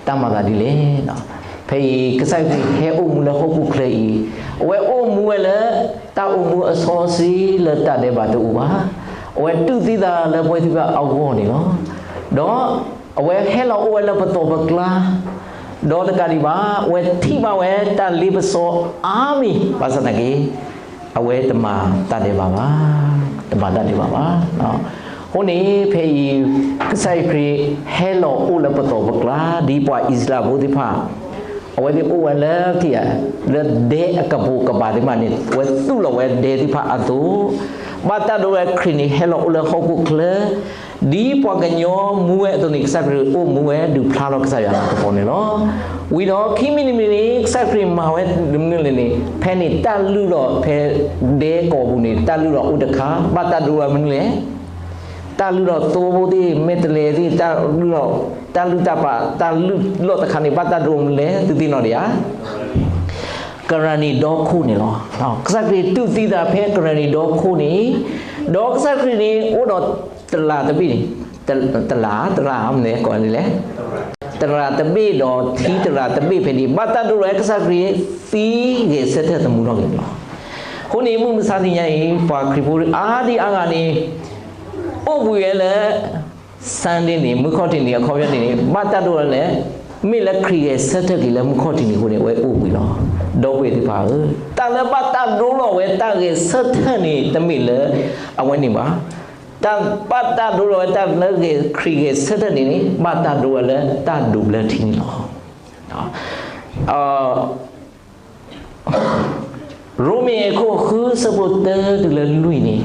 တၢ်မၤသးဒ်လဲၣ်. ဖဲအံၤ ကစၢ်ခရံာ်ဟဲအိၣ်မူလၢဟီၣ်ခိၣ်ချၢအံၤ, အဝဲအိၣ်မူဝဲလၢ တၢ်အိၣ်မူအစီဆှံလၢတၢ်ဒဲးဘးတအိၣ်ဘၣ်. အဝဲတူၢ်သံသးလၢပဝဲသ့ၣ်တဖၣ်အဂီၢ်န့ၣ်လီၤ. ဒီးအဝဲဟဲလီၤအိၣ်ဝဲလၢပသိးပကျါ, ဒီးတကးဒံးဘၣ် အဝဲထံၣ်ဘၣ်ဝဲတၢ်လ့ပစီအါမံၤ ဘၣ်ဆၣ်သနာ်က့ အဝဲတမၤတၢ်ဒဲးဘးဘၣ်, တမၤတၢ်ဒဲးဘးဘၣ်. အဃိန့ၣ် ဖဲအံၤ ကစၢ်ယ့ၣ်ၡူးခရံာ်ဟဲလီၤအိၣ်လၢပသိးပကျါ ဒ်ပှၤအံၣ်စရ့လးဖိသ့ၣ်တဖၣ် အဝဲသ့ၣ်အိၣ်ဝဲလၢထံၣ်ဧါ, လၢဒဲအကပိာ်ကပၤသ့ၣ်တဖၣ်န့ၣ် အဝဲသူၣ်လီၤဝဲဒဲသ့ၣ်တဖၣ်အသိး, ဘၣ်တၢ်ဒိဝဲခရံာ်န့ၣ် ဟဲလီၤအိၣ်လၢဟီၣ်ခိၣ်ချၢ, ဒ်ပှၤကညီမူဝဲအသိးန့ၣ် ကစၢ်ခရံာ်အိၣ်မူဝဲဒုးဖျါလီၤကစၢ်ယွၤအသးကပီၤန့ၣ်လီၤ. ဝံၤဒီးခံမံးနံးမံးနံးန့ၣ် ကစၢ်ခရံာ်မၤဝဲမနုၤလဲၣ်န့ၣ် ဖဲန့ၣ်တၢ်လုၢ်ဒီးဖဲဒဲကဝီၤပူၤန့ၣ် တၢ်လုၢ်ဒီးအိၣ်တခါ ဘၣ်တၢ်ဒိဝဲမနုၤလဲၣ် တၢ်လုၢ်ဒီးသိဖိသ့ၣ် မဲာ်တဲးလဲးသ့ၣ် တၢ်လုၢ်ဒီး တၢ်လုၢ်တၢ်ပာ် တၢ်လုၢ်လီၢ်တခါန့ၣ် ဘၣ်တၢ်ဒိမနုၤလဲၣ် သုသ့ၣ်နီၣ်ဒံးဧါ. ကရၤနံၤဒီခိၣ်န့ၣ်လီၤ. ကစၢ်ခရံာ်တူၢ်သံသးဖဲကရၤနံၤဒီခိၣ်န့ၣ်, ဒီးကစၢ်ခရံာ်န့ၣ် အိၣ်ဒီးတလးတဘ့ၣ်န့ၣ်, တလး တလးမနုၤလဲၣ် ကိးန့ၣ်လဲၣ် တရၤတဘ့ၣ်ဒီးထံတရၤတဘ့ၣ်ဖဲန့ၣ် ဘၣ်တၢ်ဒိလီၤဝဲကစၢ်ခရံာ်သံဂဲၤဆၢထၢၣ်သမူထီၣ်က့ၤန့ၣ်လီၤ. အဃိန့ၣ် မုၢ်မဆါတနံၤညါအံၤ ပှၤခရံာ်ဖိအါဒံအါဂၤန့ၣ် အိၣ်ဘှံးဝဲလၢ Sunday န့ၣ် မုၢ်ခီၣ်ထံးန့ၣ် အခီပညီန့ၣ် ဘၣ်တၢ်ဒိလီၤလဲၣ်, မ့ၢ်လၢခရံာ်ဂဲၤဆၢထၢၣ်က့ၤလၢမုၢ်ခီၣ်ထံးန့ၣ်အဃိန့ၣ် အဝဲအိၣ်ဘှံးလီၤ. ဒီပုၢ်ဝဲၢ်သ့ၣ်တဖၣ်ဧၢ, တၢ်လၢဘၣ်တၢ်ဒိလီၤဝဲတၢ်ဂဲၤဆၢထၢၣ်န့ၣ် တမ့ၢ်လၢအဝဲန့ၣ်ဘၣ်. တၢ်ဘၣ်တၢ်ဒိလီၤဝဲတၢ်လၢခရံာ်ဂဲၤဆၢထၢၣ်န့ၣ်န့ၣ် ဘၣ်တၢ်ဒိဝဲလၢတၢ်ဒိးဘျၢထံန့ၣ်လီၤ. ရိမ့ၤအခိၣ်ဃုဆၢဖိတၢတုၤလၢလွံၢ်န့ၣ်,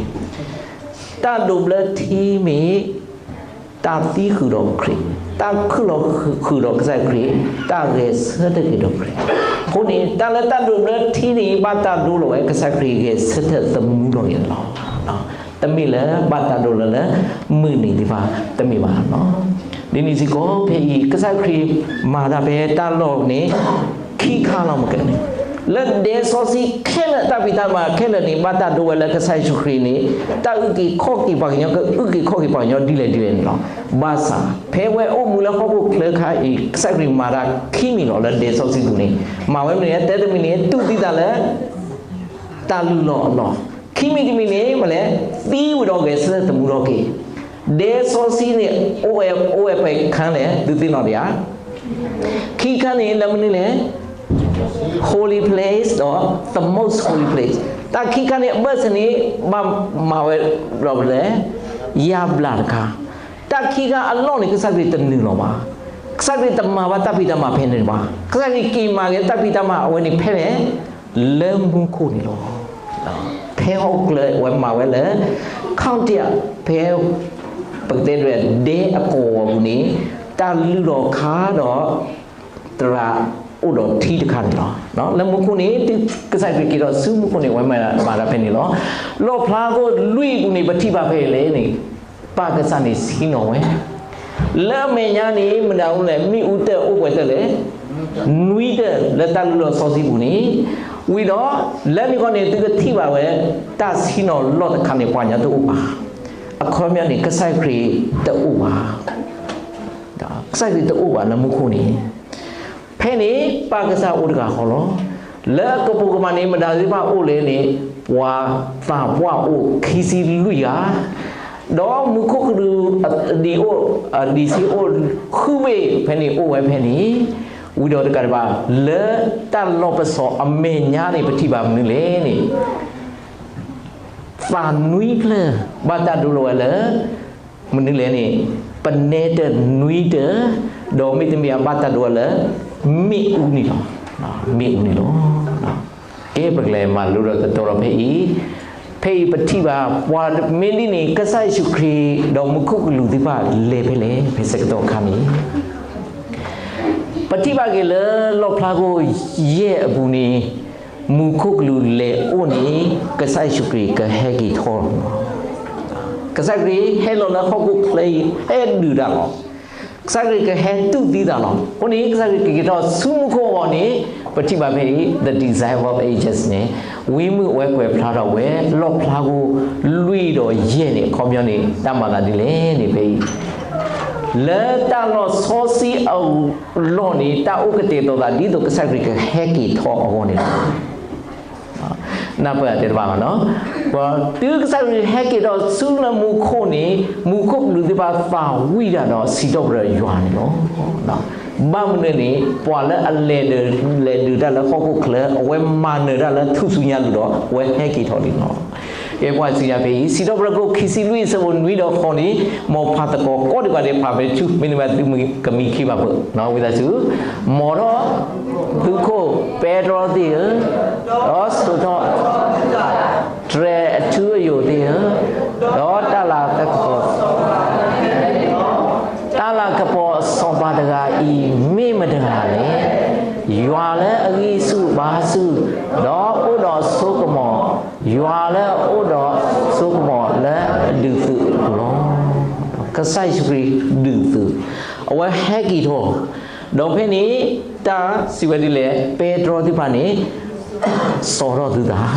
တၢ်ဒိးဘျၢထံမ့ၢ် တၢ်သံဃုာ်ဒီးခရံာ်, တၢ်ခုၣ်လီၤဃုာ်ဒီးကစၢ်ခရံာ်, တၢ်ဂဲၤဆၢထၢၣ်က့ၤဒီးခရံာ်. အဃိန့ၣ် တၢ်လၢတၢ်ဒိးဘျၢထံန့ၣ် ဘၣ်တၢ်ဒိလီၤဝဲကစၢ်ခရံာ်ဂဲၤဆၢထၢၣ်သမူထီၣ်န့ၣ်လီၤ. တမ့ၢ်လၢဘၣ်တၢ်ဒိလီၤလၢမုၢ်နံၤသ့ၣ်တဖၣ် တမ့ၢ်ဘၣ်လီၤ. ဒ်န့ၣ်စ့ၢ်ကီး ဖဲအံၤ ကစၢ်ခရံာ်မၤတၢ်ဖဲတၢ်လီၢ်န့ၣ် ခံခါလီၤမ့ၢ်ကဲန့ၣ်, လၢဒဲစီဆှံခဲလၢာ် တၢ်ဖံးတၢ်မၤခဲလၢာ်န့ၣ် ဘၣ်တၢ်ဒိဝဲလၢကစၢ်ယ့ၣ်ၡူးခရံာ်န့ၣ် တၢ်အုၣ်က့ၤခီၣ်က့ၤပှၤကညီ ကအုၣ်က့ၤခီၣ်က့ၤပှၤကညီဒ်လဲၣ်ဒ်လဲၣ်န့ၣ်လီၤ. ဘၣ်ဆၣ် ဖဲဝဲအိၣ်မူလၢဟီၣ်ခိၣ်ချၢခါအံၤ ကစၢ်ခရံာ်မၤတၢ်ခံမံၤလီၤ လၢဒဲစီဆှံပူၤန့ၣ်, မၤဝဲမနုၤလဲၣ်, တၢတမံၤန့ၣ် တူၢ်သံသးလၢ တၢ်လုၢ်လီၢ်အလီၢ်, ခံမံၤတမံၤန့ၣ် မ့ၢ်လဲၣ်, သံဝံၤဒီးဂဲၤဆၢထၢၣ်သမူထီၣ်က့ၤ. ဒဲစီဆှံန့ၣ် အိၣ်ဝဲ အိၣ်ဝဲပှဲၤခါလဲၣ် သုသ့ၣ်နီၣ်ဒံးဧါ. ခံခါန့ၣ် လၢမနုၤလဲၣ်, holy place ဒီး the most holy place. တၢ်ခံခါန့ၣ် အဘၢၣ်စၢၤန့ၣ် ဘၣ်မၤဝဲဒီးလဲၣ်, ယါဘျါတခါ. တၢ်ခံခါအလီၢ်န့ၣ် ကစၢ်ခရံာ်တနုာ်လီၤဘၣ်. ကစၢ်ခရံာ်တမၤဘၣ်တၢ်ဖံးတၢ်မၤဖဲန့ၣ်ဘၣ်. ကစၢ်ခရံာ်က့ၤမၤက့ၤတၢ်ဖံးတၢ်မၤအဝဲန့ၣ်ဖဲလဲၣ်, လၢမူခိၣ်န့ၣ်လီၤ. ဖဲဟီၣ်ခိၣ်ချၢဝဲမၤဝဲလၢ ခီၣ်တံၢ် ဖဲ ပကတဲဒ်လဲၣ် ဒဲအကဝီၤပူၤန့ၣ် တၢ်လုၢ်လီၤခါဒီး သရၣ်အိၣ်ဒီးထံတခါန့ၣ်လီၤ. လၢမူခိၣ်န့ၣ် ကစၢ်ခရံာ်က့ၤဒီးဆူမူခိၣ်န့ၣ် အဝဲမၤတၢ်ဖဲန့ၣ်လီၤ. လီၣ်ဖျါခိၣ်လွံၢ်ပူၤန့ၣ် ပထံၣ်ဘၣ်ဖဲလဲၣ်န့ၣ် ပၢ်ကစၢ်န့ၣ်ဆ့ၣ်နီၤဝဲ လၢအမဲာ်ညါန့ၣ် မတၤအိၣ်လဲၣ်, မ့ၣ်အူတၢၢ်အိၣ်ပှဲၤတၢၢ်လဲၣ်, နွံတၢၢ်လၢတၢ်လုၢ်လီၢ်စီဆှံပူၤန့ၣ်, ဝံၤဒီး လၢန့ၣ်ခီန့ၣ် သုကထံၣ်ဘၣ်ဝဲ တၢ်ဆ့ၣ်နီၤလီၢ်တခါန့ၣ် ပှၤကညီတအိၣ်ဘၣ်. အခီပညီန့ၣ် ကစၢ်ခရံာ်တအိၣ်ဘၣ်. ကစၢ်ခရံာ်တအိၣ်ဘၣ်လၢမူခိၣ်န့ၣ်, ဖဲန့ၣ် ပၢ်ကစၢ်အိၣ်တဂၤဃီလီၤ. လၢအကပိာ်ကမၣ်န့ၣ် မတၤသ့ၣ်တဖၣ်အိၣ်လဲၣ်န့ၣ်, ပှၤသးပှၢ်အိၣ်ခံဆံလွံၢ်ဂၤ, ဒီးမူခိၣ်ကလူး ဒ်အိၣ်, ဒ်ဆ့အိၣ်ဃုဘ့ၣ်ဖဲန့ၣ် အိၣ်ဝဲဖဲန့ၣ်, ဝံၤဒီးတကးဒံးဘၣ် လၢတၢ်လီၢ်ပစိာ်အမဲာ်ညါန့ၣ် ပထံၣ်ဘၣ်မနုၤလဲၣ်န့ၣ် သးနွံဖျၢၣ် ဘၣ်တၢ်ဒိလီၤဝဲလၢ မနုၤလဲၣ်န့ၣ်, ပနဲတၢၢ်နွံတၢၢ်, ဒီးမ့တမ့ၢ်ဘၣ်တၢ်ဒိဝဲလၢ မ့ၣ်အူန့ၣ်လီၤ. မ့ၣ်အူန့ၣ်လီၤ. ကဲ ပကလဲၤမၤလိဒီးတတီၤဒီးဖဲအံၤ, ဖဲအံၤပထံၣ်ဘၣ် ပှၤမ့ၢ်ဒ်န့ၣ် ကစၢ်ယ့ၣ်ၡူးခရံာ် ဒီးမူခိၣ်ကလူးသ့ၣ်တဖၣ်လဲၤဖဲလဲၣ် ဖဲဆၢကတီၢ်အခါန့ၣ် ပထံၣ်ဘၣ်က့ၤလၢလီၣ်ဖျါခိၣ်ယဲၢ်အပူၤန့ၣ်, မူခိၣ်ကလူးလဲၤအိၣ်န့ၣ် ကစၢ်ယ့ၣ်ၡူးခရံာ်ကဟဲက့ၤထီၣ်လီၤ. ကစၢ်ခရံာ်ဟဲလီၤလၢဟီၣ်ခိၣ်ချၢအံၤ ဟဲဒုးတၢ်လီၤ. ကစၢ်ခရံာ်ကဟဲတူၢ်သံသးလီၤ. အဃိန့ၣ် ကစၢ်ခရံာ်ကက့ၤထီၣ်ဆူမူခိၣ်အဂီၢ်န့ၣ် ပထံၣ်ဘၣ်ဖဲအံၤ The Desire of Ages န့ၣ်, ဝံမုၢ်အဝဲကွဲးဖျါထီၣ်ဝဲ လီၣ်ဖျါခိၣ်လွံၢ်ဒီးယဲၢ်န့ၣ် အခီပညီန့ၣ် တၢ်မၤသးဒ်လဲၣ်န့ၣ် ဖဲအံၤ လၢတၢ်လီၢ်စီဆှံအလီၢ်န့ၣ် တၢ်အိၣ်ကတဲာ်ကတီၤသးဒ်သိးကစၢ်ခရံာ်ကဟဲက့ၤထီၣ်အဂီၢ်န့ၣ်လီၤ. နၢ်ပၢၢ်တဲတဘၣ်ဘၣ်နီၤ, တုၤကစၢ်ခရံာ်ဟဲက့ၤထီၣ်ဆူလၢမူခိၣ်န့ၣ် မူခိၣ်ကလူးသ့ၣ်တဖၣ်သးဝံၣ်တၢ်ဒီးစံးထီၣ်ပတြၢၤယွၤန့ၣ်လီၤ. ဘၣ်မနုၤန့ၣ် ပှၤလၢအလဲၤဒုး လဲၤဒုးတၢ်လၢဟီၣ်ခိၣ်ချၢ အဝဲမၤနၢၤတၢ်လၢထူၣ်စုညါအလိၤဒီး အဝဲဟဲက့ၤထီၣ်လံလီၤ. ကဲ ပှၤစံးယၤဖဲအံၤ စံးထီၣ်ပတြၢၤခိၣ်ခံဆံလွံၢ်အဆၢဖိနွံဒီးဃိးန့ၣ် မ်ပှၤသကိးကိးဒံးဘၣ်ဒဲးဖးဖဲဆူ မ့တမ့ၢ်သုကမံခံဘၣ်ဖုး ဝံသးစူၤ, မ်ထီၣ်သုခိၣ်ပဲတြီသ့ၣ်ဧၢ, ဒီးစိာ်ထီၣ် တြဲၤအထူအယိာ်သ့ၣ်ဧၢ, ဒီးတၢ်လၤကပီၤ တၢ်လၤကပီၤအစီၤပၤတဂၤအံၤ မ့ၢ်မတၤတဂၤလဲၣ်. ယွၤလၢအဂံၢ်ဆူၣ်ဘါဆူၣ်, ဒီးအိၣ်ဒီးစိကမီၤ, ယွၤလၢအအိၣ်ဒီးစိကမီၤလၢအဒုးသုးအပူၤလီၤ. ကစၢ်ယ့ၣ်ၡူးခရံာ်ဒုးသုး, အဝဲဟဲက့ၤထီၣ်, ဒီးဖဲန့ၣ် တၢ်စံးဝဲဒ်လဲၣ်, ပဲတြီသ့ၣ်တဖၣ်န့ၣ် စိာ်ထီၣ်သုသး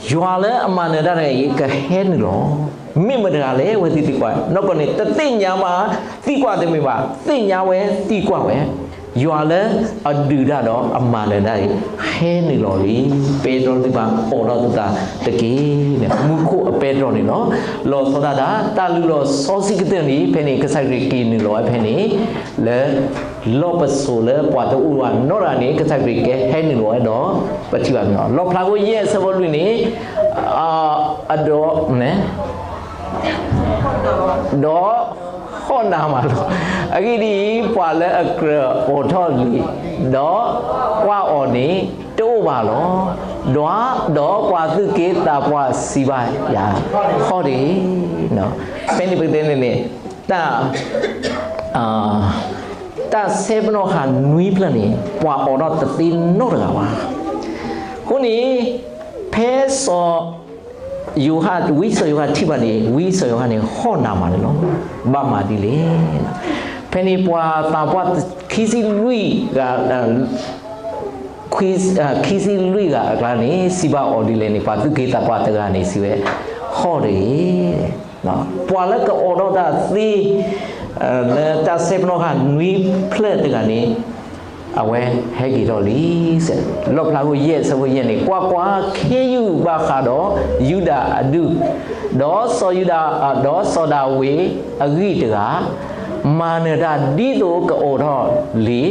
ယွၤလၢအမၤနၢၤတၢ်တဂၤအံၤ ကဟဲနုာ်လီၤ. မ့ၢ်မတၤတဂၤလဲၣ် အဝဲသ့ၣ်သံကွၢ်, နီၢ်ကီၢ်န့ၣ် တသ့ၣ်ညါဘၣ်, သံကွၢ်တမ့ၢ်ဘၣ်, သ့ၣ်ညါဝဲသံကွၢ်ဝဲ, ယွၤလၢအဒုးတၢ်ဒီးအမၤနၢၤတၢ်အံၤ ဟဲနုာ်လီၤလံ. ပဲတြီသ့ၣ်တဖၣ်အိးထီၣ်သုသးတက့ၢ်. မူခိၣ်အပဲတြီန့ၣ်လီၤ. လီၤဆီဒၣ်တၢ် တၢ်လုၢ်လီၢ်စီဆှံကတၢၢ်န့ၣ် ဖဲန့ၣ် ကစၢ်ခရံာ်က့ၤနုာ်လီၤဝဲဖဲန့ၣ် လၢ လီၢ်ပစိာ်လၢပှၤတအိၣ်ဘၣ်နီတဂၤန့ၣ် ကစၢ်ခရံာ်ကဟဲနုာ်လီၤဝဲဒီး ပထံၣ်ဘၣ်န့ၣ်လီၤ. လီၣ်ဖျါခိၣ်ယဲၢ်အဆၢဖိလွံၢ်န့ၣ် အဒီး ဒီးဟီၣ်နၤမးလီၤ. အဂ့ၢ်ဒ်အံၤ, ပှၤလၢအကြၢးအိးထီၣ်လံာ်, ဒီးကွၢ်အီၤန့ၣ် တအိၣ်ဘၣ်လီၤ. ဒီး ဒီးပှၤသူၣ်က့သးပှၢ်စံးဘၣ်ယၤ, ဟီၣ်တဂ့ၤ. ဖဲန့ၣ်ပကတဲန့ၣ်န့ၣ် တၢ် တၢ်ဆဲပနီၣ်ဃာ်နွံဖျၢၣ်န့ၣ် ပှၤအိးထီၣ်တသ့နီတဂၤဘၣ်. အဃိန့ၣ် ဖဲစီၤယိၤဟၣ် ဝံစီၤယိၤဟၣ်ထံၣ်ဘၣ်န့ၣ် ဝံစီၤယိၤဟၣ်န့ၣ် ဟီၣ်နၤမးန့ၣ်လီၤ. ဘၣ်မၤဒ်လဲၣ်. ဖဲန့ၣ်ပှၤသးပှၢ်ခံဆံလွံၢ်ဂၤ ခံဆံလွံၢ်ဂၤအကျါန့ၣ် စံးဘၣ်အီၤဒ်လဲၣ်န့ၣ် ပှၤသူၣ်က့သးပှၢ်တဂၤန့ၣ် စံးဝဲ ဟီၣ်တဂ့ၤ. ပှၤလၢကအိးထီၣ်တၢ်သ့ လၢတၢ်ဆဲပနီၣ်ဃာ်နွံဖျၢၣ်တဂၤန့ၣ် အဝဲဟဲက့ၤထီၣ်လံ. လီၣ်ဖျါခိၣ်ယဲၢ်အဆၢဖိယဲၢ်န့ၣ် ကွၢ်ကွၢ်, ခ့ယုၢ်ဘၣ်ဃးဒီးယူဒၤအဒူၣ်, ဒီးစီၤယူဒၤ, ဒီးစီၤဒၤဝံးအဂံၢ်တဂၤ မၤနၢၤတၢ်ဒ်သိးကအိးထီၣ်လံာ်, ဒီး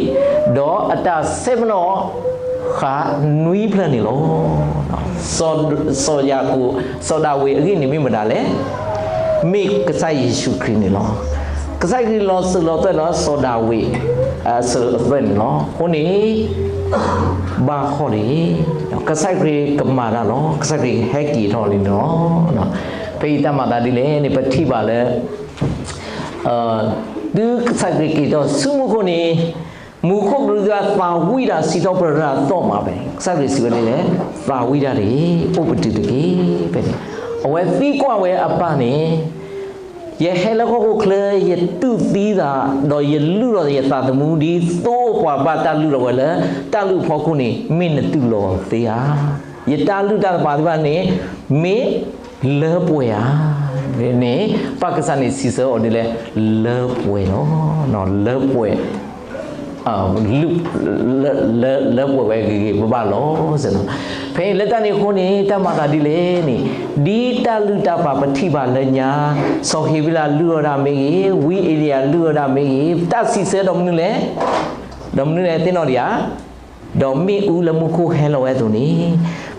အတၢ်ဆဲပနီၣ်ဃာ်နွံဖျၢၣ်န့ၣ်လီၤ. စီၤယၤကိာ်, စီၤဒၤဝံးအဂံၢ်န့ၣ်မ့ၢ်မတၤလဲၣ်. မ့ၢ်ကစၢ်ယ့ၣ်ၡူးခရံာ်န့ၣ်လီၤ. ကစၢ်ခရံာ်လီၤစၢၤလီၤသွဲၣ်ဒီးစီၤဒၤဝံး အစၢၤအသွဲၣ်န့ၣ်လီၤ. အဃိန့ၣ် ဘၣ်ဟီၣ်တဂ့ၤ. ကစၢ်ခရံာ်ကမၤတၢ်လီၤ. ကစၢ်ခရံာ်ဟဲက့ၤထီၣ်လံန့ၣ်လီၤ. ဖဲအံၤတၢ်မၤသးဒ်လဲၣ်န့ၣ် ပထံၣ်ဘၣ်လၢ တုၤကစၢ်ခရံာ်က့ၤထီၣ်ဆူမူခိၣ်န့ၣ် မူခိၣ်ကလူးသ့ၣ်တဖၣ်သးဝံၣ်တၢ်စံးထီၣ်ပတြၢၤတၢ်အသီၣ်မးဖဲန့ၣ် ကစၢ်ခရံာ်စံးဝဲဒ်လဲၣ်, သးဝံၣ်တၢ်တဂ့ၤ, အိၣ်ပတုာ်တက့ၢ်. ဖဲန့ၣ် အဝဲသံကွၢ်ဝဲအပၢ်န့ၣ် ယဟဲလၢဟီၣ်ခိၣ်ချၢ ယတူၢ်သံသး ဒီးယလုၢ်ထီၣ်ယသးသမူ ဒ်သိးပှၤဘၣ်တၢ်လုၢ်လီၤဝဲလၢ တၢ်လုၢ်အဖီခိၣ်န့ၣ် မ့ၢ်နတူၢ်လိာ်သ့ဧါ. ယတၢ်လုၢ်တၢ်ပာ်သ့ၣ်တဖၣ်န့ၣ် မ့ၢ်လၢပှဲၤဧါ. န့ၣ် ပၢ်ကစၢ်န့ၣ်စံးဆၢအီၤဒ်လဲၣ်, လၢပှဲၤလီၤ. လၢပှဲၤ လၢ လၢ လၢပှဲၤဝဲဂ့ၤဂ့ၤဘၣ်ဘၣ်လီၤ. ဖဲအံၤလၢတၢ်န့ၣ်အဃိန့ၣ် တၢ်မၤသးဒ်လဲၣ်န့ၣ် ဒ်တၢ်လုၢ်တၢ်ပာ်ပထံၣ်ဘၣ်လၢညါ စီၤဃ့ဘ့လးလုၢ်အီၣ်ဒၣ်မ့ၢ်ဂ့ၤ, ဝံအ့လံယၤလုၢ်အီၣ်ဒၣ်မ့ၢ်ဂ့ၤ, တၢ်စံးဆၢဒီးမနုၤလဲၣ်, ဒီးမနုၤလဲၣ်သ့ၣ်နီၣ်ဒံးဧါ. ဒီးမ့ၣ်အူလၢမူခိၣ်ဟဲလီၤဝဲအသိးန့ၣ်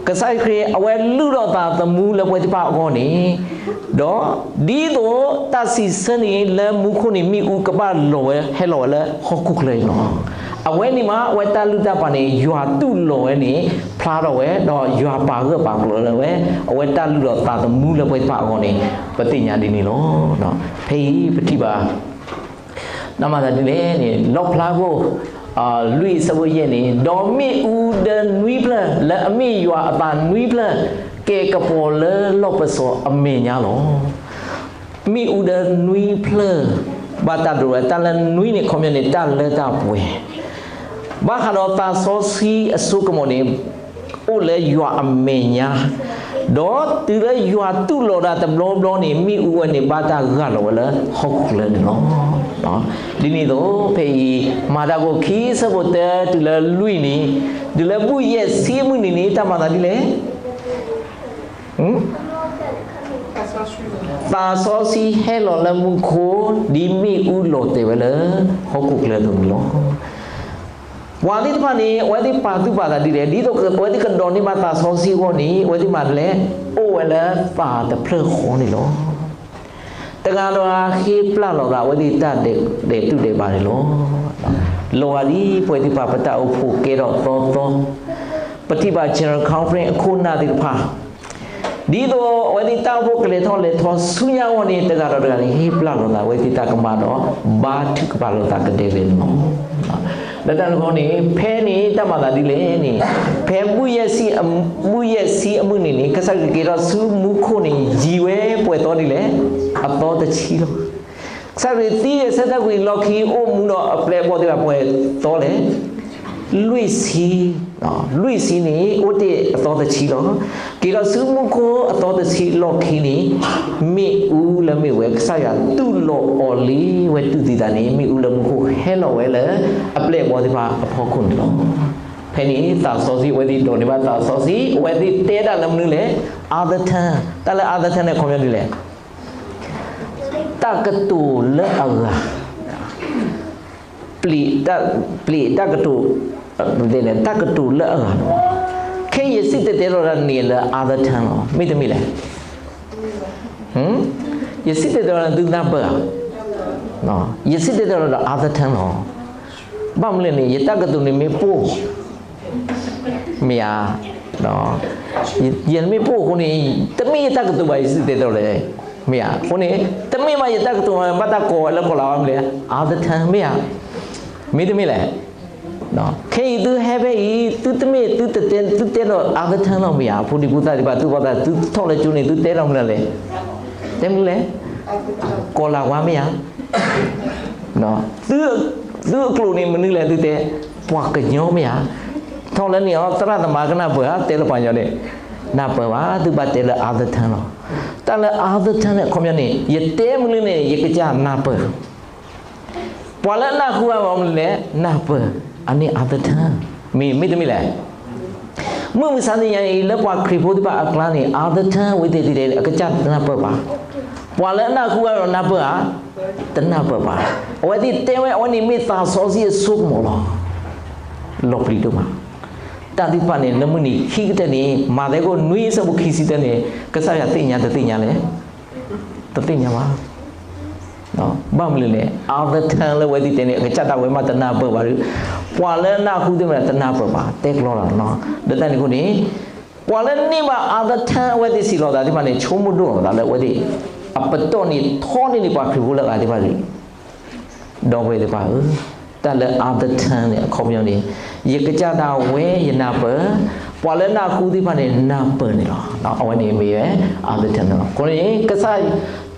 ကစၢ်ယ့ၣ်ၡူးခရံာ်အဝဲလုၢ်ထီၣ်သးသမူလၢပဝဲသ့ၣ်တဖၣ်အဂီၢ်န့ၣ် ဒီးဒ်သိးတၢ်စံးဆၢန့ၣ်လၢမူခိၣ်န့ၣ် မ့ၣ်အူကဘၣ်လီၤဝဲ ဟဲလီၤဝဲလၢဟီၣ်ခိၣ်ချၢအံၤလီၤ. အဝဲန့ၣ်မး အဝဲတၢ်လုၢ်တၢ်ပာ်န့ၣ် ယွၤတူၢ်လိာ်ဝဲန့ၣ် ဖျါထီၣ်ဝဲ ဒီးယွၤပာ်ဂၢၢ်ပာ်ကျၢၤလၢဝဲ အဝဲတၢ်လုၢ်ထီၣ်သးသမူလၢပဝဲသ့ၣ်တဖၣ်အဂီၢ်န့ၣ် ပသ့ၣ်ညါဒ်န့ၣ်လီၤ. ဖဲအံၤပထံၣ်ဘၣ် တၢ်မၤသးဒ်လဲၣ်န့ၣ် လီၣ်ဖျါခိၣ် လွံၢ်အဆၢဖိယဲၢ်န့ၣ် ဒီးမ့ၣ်အူဒီးနွံဖျၢၣ် လၢအမ့ၢ်ယွၤအသးနွံဖျၢၣ် ကဲၤကပီၤလၢလီၢ်ပစိာ်အမဲာ်ညါလီၤ. မ့ၣ်အူဒီးနွံဖျၢၣ် ဘၣ်တၢ်ဒိးဝဲ တၢ်လၢနွံန့ၣ် ခီပညီန့ၣ် တၢ်လၢတၢ်ပှဲၤ ဘၣ်ဃးဒီးသးစီဆှံအစိကမီၤန့ၣ် အိၣ်လၢယွၤအမဲာ်ညါ, ဒီးတုၤလၢယွၤတူၢ်လိာ်ဒၣ်တဘျီဘျီန့ၣ် မ့ၣ်အူဝဲန့ၣ်ဘၣ်တၢ်ဂၢ်လီၤဝဲလၢဟီၣ်ခိၣ်ချၢန့ၣ်လီၤ. ဒ်န့ၣ်အသိး ဖဲအံၤ မၤတၢ်ခိၣ်ခံဆၢဖိတၢတုၤလၢလွံၢ်န့ၣ် တုၤလၢဘူၣ်ယဲၢ်ဆံအမုၢ်နံၤန့ၣ် တၢ်မၤသးဒ်လဲၣ် သးစီဆှံဟဲလီၤလၢမူခိၣ် ဒ်မ့ၣ်အူလီၤတဲာ်ဝဲလၢဟီၣ်ခိၣ်ချၢအသိးန့ၣ်လီၤ. ပှၤသ့ၣ်တဖၣ်န့ၣ် အဝဲသ့ၣ်ပာ်သူၣ်ပာ်သးဒ်လဲၣ်, ဒ်သိးအဝဲသ့ၣ်ကဒိးန့ၢ်ဘၣ်သးစီဆှံအဂီၢ်န့ၣ် အဝဲသ့ၣ်မၤဒ်လဲၣ်, အိၣ်ဝဲလၢသးတဖျၢၣ်ဃီန့ၣ်လီၤ. တဂၤဒီးဂၤဃ့ပျၢ်လီၤသး အဝဲသ့ၣ်တၢ်ဒဲးတူၢ်ဒဲးဘးန့ၣ်လီၤ. လီၤဂာ်ဒ်ပဝဲသ့ၣ်တဖၣ်ပတၢ်အိၣ်ဖှိၣ်ကဲထီၣ်သီသီ, ပထံၣ်ဘၣ် General Conference အခိၣ်အနၢ်သ့ၣ်တဖၣ် ဒ်သိးအဝဲသ့ၣ်တၢ်အိၣ်ဖှိၣ်ကလဲၤထီၣ်လဲၤထီဆူညါအဂီၢ်န့ၣ် တဂၤဒီးတဂၤန့ၣ် ဟ့ၣ်ပျၢ်လိာ်သး အဝဲသ့ၣ်တၢ်ကမၣ်ဒီး ဘါထုကဖၣ်လိာ်သးကဒဲကဒဲန့ၣ်လီၤ. လၢတၢ်န့ၣ်အဃိန့ၣ် ဖဲန့ၣ်တၢ်မၤသးဒ်လဲၣ်န့ၣ် ဖဲဘူၣ်ယဲၢ်ဆံအမုၢ်နံၤန့ၣ် ကစၢ်ခရံာ်က့ၤထီၣ်ဆူမူခိၣ်န့ၣ် ယံၤဝဲပှဲၤသီဒ်လဲၣ်, အသီတဆံလီၤ. ကစၢ်ခရံာ်သံဂဲၤဆၢထၢၣ်ကွံာ်လီၢ်ခံ အိၣ်မူဒီးအပျဲၢ်အဘီၣ်သ့ၣ်တဖၣ်ပှဲၤသီလဲၣ်, လွံၢ်ဆံ, လွံၢ်ဆံန့ၣ် အိၣ်တ့ၢ်အသီတဆံလီၤ. က့ၤထီၣ်ဆူမူခိၣ်အသီတဆံလီၢ်ခံန့ၣ် မ့ၣ်အူလၢမ့ၢ်ဝဲကစၢ်ယွၤတူၢ်လိာ်အီၤလံဝဲတူၢ်သံသးန့ၣ် မ့ၣ်အူလၢမူခိၣ်ဟဲလီၤဝဲလၢ အပျဲၢ်အဘီၣ်သ့ၣ်တဖၣ်အဖီခိၣ်န့ၣ်လီၤ. ဖဲန့ၣ်သးစီဆှံ အဝဲသ့ၣ်ဒိးန့ၢ်ဘၣ်သးစီဆှံ အဝဲသ့ၣ်တဲဒၣ်လၢမနုၤလဲၣ်, other tongue, တၢ်လၢ other tongue န့ၣ် ခီပညီဒ်လဲၣ် တၢ်ကတိၤလၢအဂၤ, ပျ့ၤတၢ်ကတိၤ, တၢ်ကတိၤလၢအဂၤန့ၣ်, ခဲအံၤယစံၣ်တဲၤတဲလီၤဒၣ်န့ၣ်လၢ other tongue လီၤ, မ့တမ့ၢ်လဲၣ်. ယစံၣ်တဲၤတဲလီၤဒၣ်သုနၢ်ပၢၢ်ဧါ, ယစံၣ်တဲၤတဲလီၤဒၣ် other tongue လီၤ. ဘၣ်မနုၤလဲၣ်န့ၣ် ယတၢ်ကတိၤန့ၣ်မ့ၢ်ပိၢ် မ့ၢ်ဧါ, ယမ့ၢ်ပိၢ်အဃိန့ၣ် တမ့ၢ်ယတၢ်ကတိၤဘၣ် ယစံၣ်တဲၤတဲလီၤလဲၣ်, မ့ၢ်ဧါ. အဃိန့ၣ် တမ့ၢ်ဘၣ်ယတၢ်ကတိၤဘၣ် ဘၣ်တၢ်ကိးဝဲလၢကိးလးဝါမနုၤလဲၣ်, other tongue မ့ၢ်ဧါ, မ့တမ့ၢ်လဲၣ်. ခဲအံၤသုဟဲဖဲအံၤ သုတမ့ၢ်သုတတဲ သုတဲဒီး other tongue လီၤမ့ၢ်ဧါ, ဖိဒံဖိသၣ်သ့ၣ်တဖၣ် သုဘၣ်သး သုထီၣ်လၢကၠိန့ၣ် သုတဲဒီးမနုၤလဲၣ်, တဲမနုၤလဲၣ်, ကိးလးဝါမ့ၢ်ဧါ. သုအကျိာ်န့ၣ်မနုၤလဲၣ် သုတဲ, ပှၤကညီမ့ၢ်ဧါ. ထီၣ်လၢန့ၣ်အီၤ သရၣ်သမါကနၢ်ပၢၢ်ဧါ, တဲလၢပှၤကညီန့ၣ် နၢ်ပၢၢ်ဘၣ်, သုဘၣ်တဲလၢ other tongue လီၤ. တၢ်လၢ other tongue န့ၣ် အခီပညီန့ၣ် ယတဲမနုၤန့ၣ် ယကစၢ်နၢ်ပၢၢ် ပှၤလၢအနၢ်ဟူအါမနုၤလဲၣ် နၢ်ပၢၢ်, အန့ၣ် other tongue, မ့ၢ် မ့တမ့ၢ်လဲၣ်. မုၢ်မဆါတနံၤညါအံၤ လၢပှၤခရံာ်ဖိသ့ၣ်တဖၣ်အကျါန့ၣ် other tongue ဝဲသ့ၣ်သ့ၣ် အကစၢ်တနၢ်ပၢၢ်ဘၣ်. ပှၤလၢအနၢ်ဟူအါဒီးနၢ်ပၢၢ်ဧါ, တနၢ်ပၢၢ်ဘၣ်. အဝဲသ့ၣ်တဲဝဲ အဝဲန့ၣ်မ့ၢ်သးစီဆှံအစိကမီၤလီၤ. လီၤပျံၤဒိၣ်မး. တၢ်သ့ၣ်တဖၣ်န့ၣ် လၢမုၢ်နံၤခံကတၢၢ်န့ၣ် မးသဲခိၣ်နွံဆၢဖိခံဆံတၢန့ၣ် ကစၢ်ယွၤသ့ၣ်ညါတသ့ၣ်ညါလဲၣ်. တသ့ၣ်ညါဘၣ်. ဘၣ်မနုၤလဲၣ်န့ၣ် other tongue လၢအဝဲသ့ၣ်တဲန့ၣ် အကစၢ်ဒၣ်ဝဲမးတနၢ်ပၢၢ်ဘၣ်ဒီး ပှၤလၢအနၢ်ဟူသ့ၣ်မးတနၢ်ပၢၢ်ဘၣ် တဲကျီလီၤ. လၢတၢ်န့ၣ်အဃိန့ၣ် ပှၤလၢန့ၢ်ဘၣ် other tongue အဝဲသ့ၣ်စံးလီၤသးသ့ၣ်တဖၣ်န့ၣ် ဆိကမိၣ်ဒိၣ်လီၤသးလၢအဝဲသ့ၣ် အပတီၢ်န့ၣ်ထီန့ၢ်န့ၣ် ပှၤခရံာ်ဖိလၢအဂၤသ့ၣ်တဖၣ်န့ၣ် ဒီပုၢ်ဝဲၢ်သ့ၣ်တဖၣ်ဧၢ, တၢ်လၢ other tongue န့ၣ် အခီပညီန့ၣ် ယကစၢ်ဒၣ်ဝဲယနၢ်ပၢၢ်, ပှၤလၢနၢ်ဟူသ့ၣ်တဖၣ်န့ၣ် နၢ်ပၢၢ်န့ၣ်လီၤ. အဝဲန့ၣ်မ့ၢ်ဝဲ other tongue န့ၣ်လီၤ. အဃိန့ၣ် ကစၢ်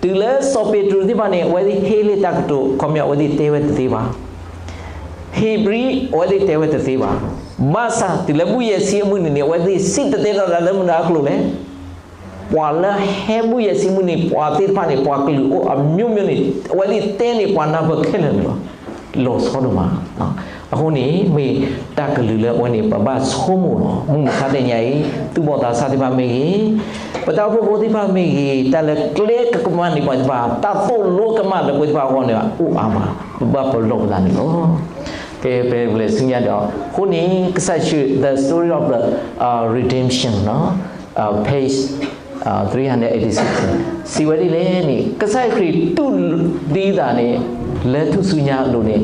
တုၤလၢစီၤပ့းတရူးသ့ၣ်တဖၣ်န့ၣ် အဝဲသ့ၣ်ဟ့ၣ်လံတၢ်ကတိၤ ခီပညီ အဝဲသ့ၣ်တဲဝဲတသ့ဘၣ်. ဧ့ၤဘြံၤ အဝဲသ့ၣ်တဲဝဲတသ့ဘၣ်. ဘၣ်ဆၣ်တုၤလၢဘူၣ်ယဲၢ်ဆံအမုၢ်နံၤန့ၣ် အဝဲသ့ၣ်စံၣ်တဲၤတဲလီၤတၢ်လၢမနုၤအကျိၤလဲၣ်. ပှၤလၢဟဲဘူၣ်ယဲၢ်ဆံမုၢ်နံၤ ပှၤသ့ၣ်တဖၣ်န့ၣ် ပှၤကလုာ်အိၣ်အမျိုးမျိုးန့ၣ် အဝဲသ့ၣ်တဲန့ၢ်ပှၤနၢ်ပၢၢ်ခဲလၢာ်န့ၣ်လီၤ. လီၤဆီဒိၣ်မး. အဃိန့ၣ် မ့ၢ်တၢ်ကလုၢ်လၢအဝဲန့ၣ် ပဘၣ်ဆိကမိၣ်လီၤ. မုၢ်မဆါတနံၤအံၤ သူၣ်ဘီၣ်သးစၢ်သ့ၣ်တဖၣ်မ့ၢ်ဂ့ၤ, ပတၢ်အိၣ်ဖှိၣ်ဖိသ့ၣ်တဖၣ်မ့ၢ်ဂ့ၤ, တၢ်လၢကျဲကကမၣ်န့ၢ်ပှၤသ့ၣ်တဖၣ်, တၢ်သိၣ်လိကမၣ်လၢပှၤသ့ၣ်တဖၣ်အဂီၢ်န့ၣ် အိၣ်အါမး, ပဘၣ်ပလီၢ်ပသးန့ၣ်လီၤ. ကဲ ပလဲၤဆူညါဒီး အဃိန့ၣ် ကစၢ်ယ့ၣ်ၡူး the story of the uh, redemption နီၤ, uh, page uh, three hundred eighty-six စံးဝဲဒ်လဲၣ်န့ၣ် ကစၢ်ယ့ၣ်ၡူးခရံာ်တူၢ်သံသးန့ၣ် လၢထူၣ်စုညါအလိၤန့ၣ်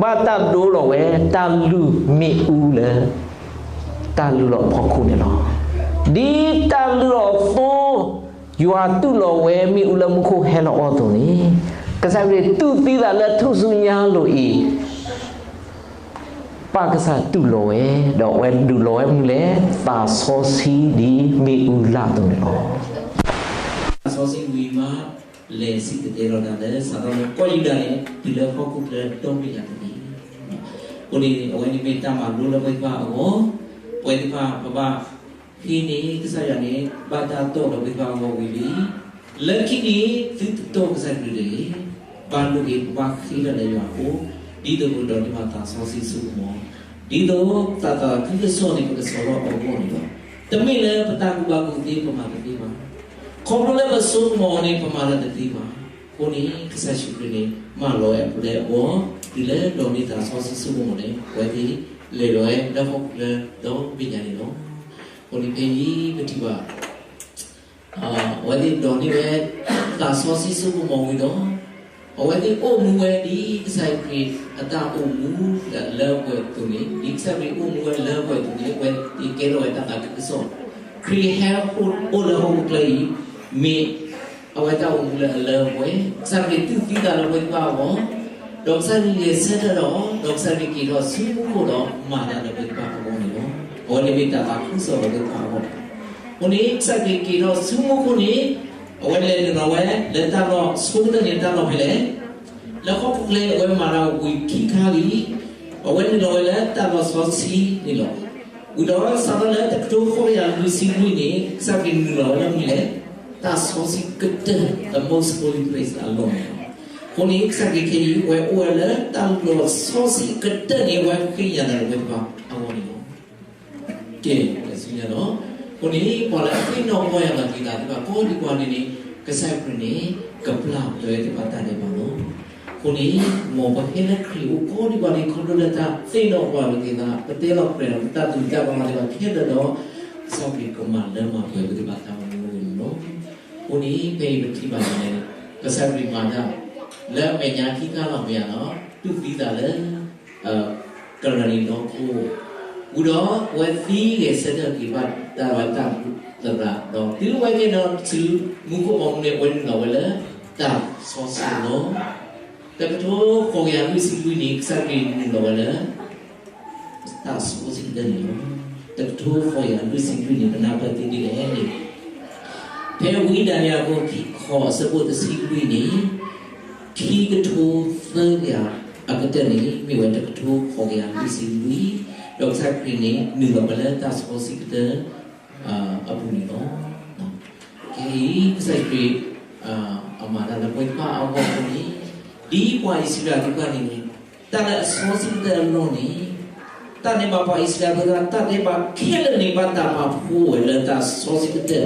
ဘၣ်တၢ်ဒိလီၤဝဲ တၢ်လုၢ်မ့ၣ်အူလၢ တၢ်လုၢ်လီၤအဖီခိၣ်န့ၣ်လီၤ. ဒ်တၢ်လုၢ်လီၤအသိ ယွၤတူၢ်လီၤဝဲမ့ၣ်အူလၢမူခိၣ်ဟဲလီၤအီၣ်အသိးန့ၣ်, ကစၢ်ခရံာ်တူၢ်သံသးလၢထူၣ်စုညါအလိၤအံၤ ပၢ်ကစၢ်တူၢ်လိာ်ဝဲ, ဒီးအဝဲဒုးလိာ်ဝဲမနုၤလဲၣ်, သးစီဆှံဒ်မ့ၣ်အူလၢ်အသိးန့ၣ်လီၤ. သးစီဆှံဝံၤမး လဲၤစံၣ်တဲၤတဲလီၤတၢ်လၢ စးထီၣ်လၢကီၢ်ယူဒၤန့ၣ် တုၤလၢဟီၣ်ခိၣ်ချၢဒီဘ့ၣ်ညါတနံၤ, အဃိန့ၣ် အဝဲန့ၣ်မ့ၢ်တၢ်မၤလိလၢပှၤသ့ၣ်တဖၣ်အဂီၢ်, ပှၤသ့ၣ်တဖၣ်ပဘၣ် ဟံးန့ၢ်ကစၢ်ယွၤန့ၣ် ဘၣ်တၢ်တီၢ်လၢပှၤသ့ၣ်တဖၣ်အဂီၢ်ဝံၤလံ. လၢခံန့ၣ် သုတတီၢ်ကစၢ်ခရံာ်တဂ့ၤ, ဘၣ်လိၣ်က့ၤပဘၣ်ဃ့တၢ်လၢယွၤအအိၣ်, ဒ်သိးပကဒိးန့ၢ်ဘၣ်သးစီဆှံဆိကမိၣ်, ဒ်သိးသးသးခုကစီၣ်န့ၣ် ပကစးထီၣ်အဂီၢ်န့ၣ်လီၤ. တမ့ၢ်လၢပတၢ်ကူၣ်ဘၣ်ကူၣ်သ့ပမၤတသ့ဘၣ်. ခီဖျိလၢပဆိကမိၣ်အီၤန့ၣ် ပမၤတၢ်တသ့ဘၣ်. အဃိန့ၣ် ကစၢ်ယ့ၣ်ၡူးခရံာ်န့ၣ် မၢလီၤဝဲအပူၤလၢအဂီၢ်, တုၤလၢဒိးန့ၢ်သးစီဆှံဆိကမိၣ်န့ၣ် အဝဲသ့ၣ်လဲၤလီၤဝဲလၢဟီၣ်ခိၣ်ချၢဒီဘ့ၣ်ညါန့ၣ်လီၤ. အဃိန့ၣ်ဖဲအံၤပထံၣ်ဘၣ် အဝဲသ့ၣ်ဒိးန့ၢ်ဝဲ သးစီဆှံဆိကမိၣ်ဝံၤဒီး အဝဲသ့ၣ်အိၣ်မူဝဲဒ်ကစၢ်ခရံာ်အတၢ်အိၣ်မူလၢအပှဲၤအသိးန့ၣ်, ဒ်ကစၢ်ခရံာ်အိၣ်မူဝဲလၢအပှဲၤအသိးန့ၣ် အဝဲသ့ၣ်ကဲထီၣ်ဝဲတၢ်သးခုကစီၣ်, ခရံာ်ဟဲအိၣ်လၢဟီၣ်ခိၣ်ချၢအံၤ မ့ၢ်အဝဲတၢ်အိၣ်မူလၢအလၢအပှဲၤ, ကစၢ်ခရံာ်တူၢ်သံသးလၢပှၤသ့ၣ်တဖၣ်အဂီၢ်, ဒီးကစၢ်ခရံာ်ဂဲၤဆၢထၢၣ်ဒီး ဒီးကစၢ်ခရံာ်က့ၤထီၣ်ဆူမူခိၣ်ဒီးမၤတၢ်လၢပှၤသ့ၣ်တဖၣ်အဂီၢ်န့ၣ်လီၤ. အဝဲန့ၣ်မ့ၢ်တၢ်သးခုကစီၣ်လၢပှၤသ့ၣ်တဖၣ်အဂီၢ်. အဃိန့ၣ် ကစၢ်ခရံာ်က့ၤထီၣ်ဆူမူခိၣ်န့ၣ် အဝဲလဲၤနုာ်လီၤဝဲလၢတၢ်လီၢ်ဆိကတၢၢ်န့ၣ် တၢ်လီၢ်ဖဲလဲၣ်, လၢဟီၣ်ခိၣ်ချၢအဝဲမၤတၢ်ဝံၤခံခါလံ, အဝဲနုာ်လီၤဝဲလၢတၢ်လီၢ်စီဆှံန့ၣ်လီၤ. ဝံၤဒီးစးထီၣ်လၢတကထိဃိးကယၤလွံၢ်ဆံလွံၢ်န့ၣ် ကစၢ်ခရံာ်နုာ်လီၤဝဲလၢမနုၤလဲၣ်, တၢ်စီဆှံကတၢၢ် the most holy place အလီၢ်န့ၣ်လီၤ. အဃိန့ၣ် ကစၢ်ခရံာ်ခဲအံၤ အဝဲအိၣ်ဝဲလၢတၢ်လီၢ်စီဆှံကတၢၢ်န့ၣ် အဝဲဃ့ယၤလၢပှၤသ့ၣ်တဖၣ်အဂီၢ်န့ၣ်လီၤ. ကဲ, လၢဆူညါဒီး, အဃိန့ၣ် ပှၤလၢအသ့ၣ်နီၣ်ပီၢ်ယၢ်လီၤက့ၤသးသ့ၣ်တဖၣ် ကိးဒံးပှၤန့ၣ်န့ၣ် ကစၢ်ခရံာ်န့ၣ် ကပျၢ်ပှၤသ့ၣ်တဖၣ်တၢ်ဒဲးဘးလီၤ. အဃိန့ၣ် မ်ပဟဲလၢခရံာ်အအိၣ်ကိးဒံးပှၤန့ၣ် ခီဖျိလၢတၢ်သ့ၣ်နီၣ်ပီၢ်ယၢ်လီၤက့ၤသး ပတဲလီၤကြၢးလီၤ ပတၢ်သူၣ်တၢ်ပာ်သ့ၣ်တဖၣ်ခဲလၢာ်ဒီး ကစၢ်ခရံာ်ကမၤလၢမၤပှဲၤပသ့ၣ်တဖၣ်တၢ်အိၣ်မူအဂီၢ်န့ၣ်လီၤ. အဃိန့ၣ် ဖဲအံၤပထံၣ်ဘၣ်န့ၣ် ကစၢ်ခရံာ်မၤတၢ် လၢအမဲာ်ညါခံခါလီၤမ့ၢ်ဧါနီၤ, တူၢ်သံသးလၢ ကရံၣ်နံၤလီၤခိၣ်, ဝံၤဒီးအဝဲသံဂဲၤဆၢထၢၣ်က့ၤဘၣ်တၢ်ဝဲတၢ်သရၣ်ဒီး တုၤအဝဲကဲထီၣ်ဆူမူခိၣ်ဘီမုၢ်န့ၣ် အဝဲနုာ်လီၤဝဲလၢတၢ်စီဆှံလီၤ. တကထိဃိးကယၤလွံၢ်ဆံလွံၢ်န့ၣ် ကစၢ်ခရံာ်နုာ်လီၤဝဲလၢ တၢ်စီဆှံကတၢၢ်န့ၣ်လီၤ. တကထိဃိးကယၤလွံၢ်ဆံလွံၢ်န့ၣ် ပနၢ်ပၢၢ်သ့ဒ်လဲၣ်န့ၣ် ဖဲဝံဒၤနံယၤအခိၣ်ခံ ဃိးအဆၢဖိတဆံလွံၢ်န့ၣ် ခံကထိသၢကယၤအကတၢၢ်န့ၣ် မ့ၢ်ဝဲတကထိဃိးကယၤလွံၢ်ဆံလွံၢ်, ဒီးကစၢ်ခရံာ်န့ၣ် နုာ်လီၤဝဲလၢတၢ်စီဆှံကတၢၢ်အပူၤန့ၣ်လီၤ. ခဲအံၤ ကစၢ်ခရံာ် အမၤတၢ်လၢပှၤသ့ၣ်တဖၣ်အဂီၢ်အဃိန့ၣ် ဒ်ပှၤအံၣ်စရ့လးသ့ၣ်တဖၣ်န့ၣ်န့ၣ် တၢ်လၢအစီဆှံကတၢၢ်အလီၢ်န့ၣ် တၢ်ဒဲးဘးပှၤအံၣ်စရ့လးသ့ၣ်တဖၣ် တၢ်ဒဲးဘးခဲလၢာ်န့ၣ် ဘၣ်တၢ်ပာ်ဖှိၣ်ဝဲလၢတၢ်စီဆှံကတၢၢ်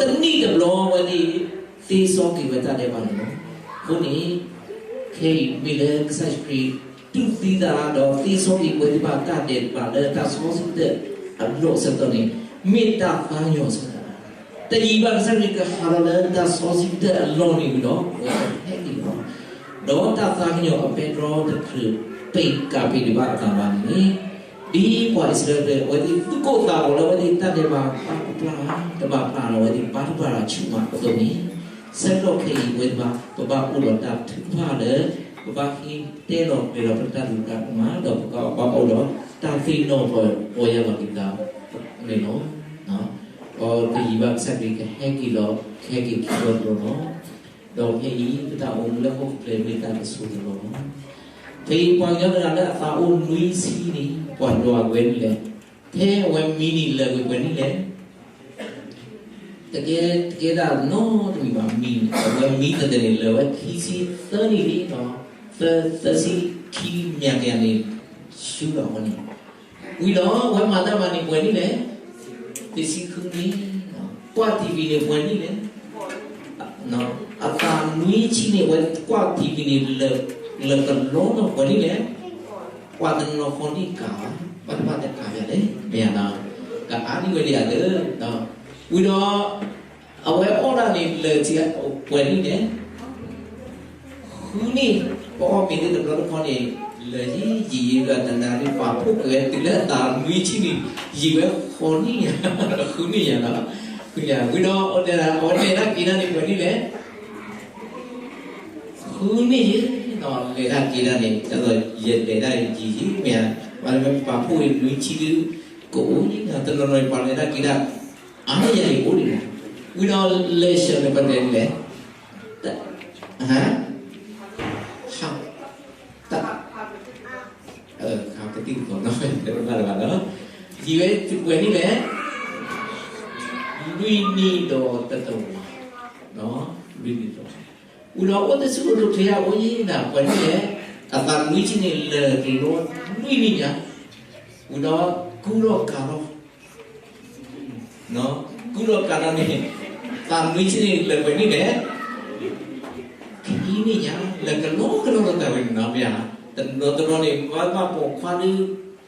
ဒီးတနံၣ်တဘျီဝဲန့ၣ် သ့စီက့ၤဝဲတၢ်ဒဲးဘးန့ၣ်လီၤ. အဃိန့ၣ် ခဲအံၤမ့ၢ်လၢကစၢ်ယ့ၣ်ၡူးခရံာ် တူၢ်သံသးဒီးသ့စီက့ၤပဝဲသ့ၣ်တဖၣ်တၢ်ဒဲးဘးလၢတၢ်စီဆှံကတၢၢ်အလီၢ်အဆၢကတီၢ်န့ၣ် မ့ၢ်တၢ်သးကညီၤအဆၢကတီၢ် တယံာ်ဘၣ်ကစၢ်ခရံာ်ကဟးထီၣ်လၢတၢ်စီဆှံကတၢၢ်အလီၢ်န့ၣ်ဝံၤဒီး အဝဲဟဲက့ၤလီၤ. ဒီးတၢ်သးကညီၤအပဲတြီတဖျၢၣ် ပ့ၤကးပ့ၤဒံးဘၣ်အသးဘၣ်န့ၣ် ဒ်ပှၤအံၣ်စရ့လး အဝဲသ့ၣ်သူၣ်ကိၢ်သးဂီၤလၢအဝဲသ့ၣ်တၢ်ဒဲးဘးဘၣ်ကပျၢ် တဘၣ်ပျၢ်ဒီး အဝဲသ့ၣ်ဘါထုကဖၣ်တၢ်ဆူၣ်မးအသိးန့ၣ် ဆၢကတီၢ်ခဲအံၤအဝဲသ့ၣ်ဘၣ် ပဘၣ်အိၣ်ဒီးတၢ်ထုကဖၣ်လၢ ပဘၣ်ဟ့ၣ်တဲလီၤပှဲၤဒီးပတၢ်သရူးကမၣ် ဒီးပကဘၣ်အိၣ်ဒီးတၢ်သ့ၣ်နီၣ်ပီၢ်ယၢ်လီၤက့ၤသးန့ၣ်လီၤ. ဒီးပယံာ်ဘၣ်ကစၢ်ခရံာ်ကဟဲက့ၤလီၤ, ကဟဲက့ၤခံဘျီတဘျီလီၤ. ဒီးဖဲအံၤ ပတၢ်အိၣ်မူလၢဟီၣ်ခိၣ်ချၢမ့ၢ်တၢ်ကဆိၣ်တလီၤလီၤ. ဖဲအံၤပှၤကညီတဂၤလၢအသးအိၣ်နွံဆံန့ၣ် ပှၤဒွးဝဲဒ်လဲၣ်, ဖဲအဝဲမံန့ၣ်လၢာ်ကွံာ်ပှဲၤနံၣ်လဲၣ်. တကဲ, တကဲဒၣ်နီတမံၤဘၣ်, မံန့ၣ် အဝဲမံတသ့န့ၣ် လၢာ်ဝဲခံဆံသၢနံၣ်လံဒီး သၢ, သၢဆံခံမံၤကယၤန့ၣ် ဆူလီၤအဃိန့ၣ်, ဝံၤဒီးအဝဲမၤတၢ်မၤန့ၣ်ပှဲၤနံၣ်လဲၣ်, တဆံဃုနံၣ်, ကွၢ် TV န့ၣ်ပှဲၤနံၣ်လဲၣ်, အသးနွံဆံန့ၣ် အဝဲကွၢ် TV န့ၣ် လၢာ်ကလီနီၤ ပှဲၤနံၣ်လဲၣ်, ကွၢ်တနီၤဃီနံၣ်ကးဘၣ်, ဘၣ်တဘၣ်တကးယၤလဲၣ်, မ့ၢ်ဧါ, ကအါနံၣ်ဝဲဒၣ်ဧါလၢ, ဝံၤဒီး အဝဲအီၣ်ဒၣ်န့ၣ်လၢာ်ဆံပှဲၤနံၣ်လဲၣ်, ဃုနံၣ်, ပအီၣ်မ့ၤသ့ၣ်တဘျီတခီန့ၣ် လၢာ်ယံာ်ယံာ်ယံာ်ဒီး တနၤဒုးပာ်ဖှိၣ်က့ၤဝဲတုၤလၢအသးနွံဆံန့ၣ် ယံာ်ဝဲဃိးနံၣ်ညါ, ဃုနံၣ်ညါလီၤ, ဃုနံၣ်ညါ, ဝံၤဒီးအဝဲလဲၤတၢ်က့ၤတၢ်န့ၣ်ပှဲၤနံၣ်လဲၣ်, ဃုနံၣ်ယဲ, ဒီးလဲၤတၢ်က့ၤတၢ်န့ၣ် တၢ်လီၤယလဲၤတၢ်ယံာ်ယံာ်မ့ၢ်ဧါ, ပှၤလၢပာ်ဖှိၣ်အံၤနွံဆံဒုး ကအိၣ်ယံာ်ညါ တနီၤနီၤပှၤလဲၤတၢ်က့ၤတၢ် အါန့ၢ်ယၤန့ၣ်အိၣ်ဒံးမး, ဝံၤဒီးလဲၤဆှၢန့ၣ်ပှဲၤနံၣ်လဲၣ်, ဟါ, တၢ်, ခါပတံၢ်တကီၢ်နီၤ တဘၣ်လၢၤဘၣ်လီၤ, ယံာ်ဝဲပှဲၤနံၣ်လဲၣ်, လွံၢ်နံၣ်ဒီးတတဝာ်, လွံၢ်နံၣ်တဝာ်, ဝံၤဒီးအိၣ်တဆူၣ်အိၣ်တချ့ယါအိၣ်ယံာ်နၤ ပှဲၤနံၣ်လဲၣ်, အသးနွံဆံန့ၣ် လၢာ်ကလီနွံနံၣ်ညါ, ဝံၤဒီးကူထီၣ်ကၤထီၣ် ကူထီၣ်ကၤထီၣ်န့ၣ် သးနွံဆံန့ၣ်လၢာ်ပှဲၤနံၣ်လဲၣ်, ခံနံၣ်ညါ လၢာ်ကလီကလီလီၤတၢ်ဝဲန့ၣ်နီၤ မ့ၢ်ဧါ, တနီၤတနီၤန့ၣ် ဘၣ်ဘၣ်ပိာ်ခွါဒုး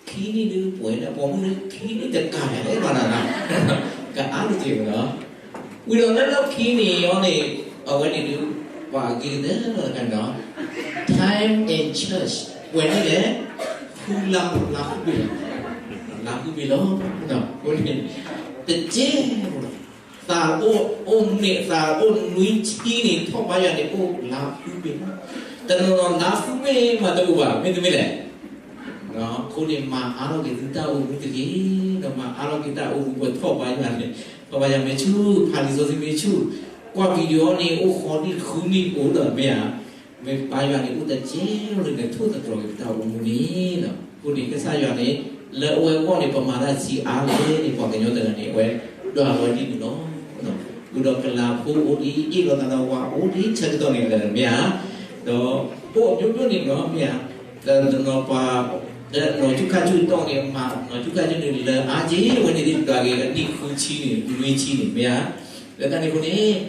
ခံနံၣ်ဒုးပှဲၤလၢပိာ်မုၣ်ဒုး ခံနံၣ်တကးလဲၣ်ဘၣ်နၤ, ကအါတက့ၢ်ဝဲလီၤ, ဝံၤဒီးလၢလီၢ်ခံန့ၣ်အီၤန့ၣ် အဝဲန့ၣ်ဒုး ပှၤအဂ့ၤကတၢၢ်လီၤတၢ်နီၤ, time in church ပှဲၤနံၣ်လဲၣ်, ဃုလါ လါဃုဘ့ၣ်လီၤ, လါဃုဘ့ၣ်လီၤ, အဃိန့ၣ် တကဲ သးအိၣ်အိၣ်န့ၣ် သးအိၣ်နွံဆံန့ၣ် ထီၣ်ဘါယွၤန့ၣ် အိၣ်လါဃုဘ့ၣ်, တနီၤနီၤလါဃုဘ့ၣ်မးတအိၣ်ဘၣ် မ့တမ့ၢ်လဲၣ်, အဃိန့ၣ် မၤအါထီၣ်က့ၤသုတၢ်အိၣ်မူတက့ၢ်, ဒီးမၤအါထီၣ်က့ၤတၢ်အိၣ်မူပှဲၤထီၣ်ဘါယွၤန့ၣ်, ထီၣ်ဘါယွၤမ့ၢ်ဆူၣ် ဖးလံာ်စီဆှံမ့ၢ်ဆူၣ်, ကွၢ် video န့ၣ် အိၣ်ဃီနံၣ်ဃုနံၣ်အိၣ်ဒီးမ့ၢ်ဧါ, မ့ၢ်ဘါယွၤန့ၣ် အိၣ်တကဲလၢနထိၣ်သတြီၤက့ၤပတၢ်အိၣ်မူန့ၣ်လီၤ. အဃိန့ၣ် ကစၢ်ယွၤန့ၣ် လၢအဝဲအဂီၢ်န့ၣ် ပမၤတၢ်ဆံးအါလဲၣ်န့ၣ် ပှၤကညီတဂၤန့ၣ် အဝဲဒွးဝဲဒ်န့ၣ်လီၤ. ဝံၤဒီးကလၤဖိအိၣ်ဒ်အံၤ လီၤသးဒီးဝၤအိၣ်ဒ်ဆၢကတီၢ်န့ၣ်လၢမ့ၢ်ဧါ, ဒီးအိၣ်အမျိုးမျိုးန့ၣ်လီၤမ့ၢ်ဧါ, ဒီးနီၢ်ဆူၣ်ခါဆူၣ်တီၢ်န့ၣ် မၤနီၢ်ဆူၣ်ခါဆူၣ်န့ၣ် လၢအါက့ၤဝဲန့ၣ်ဒ် ဒွးက့ၤအနံၣ်ဃုဆံန့ၣ် နွံဆံန့ၣ်မ့ၢ်ဧါ, လၢတၢ်န့ၣ်အ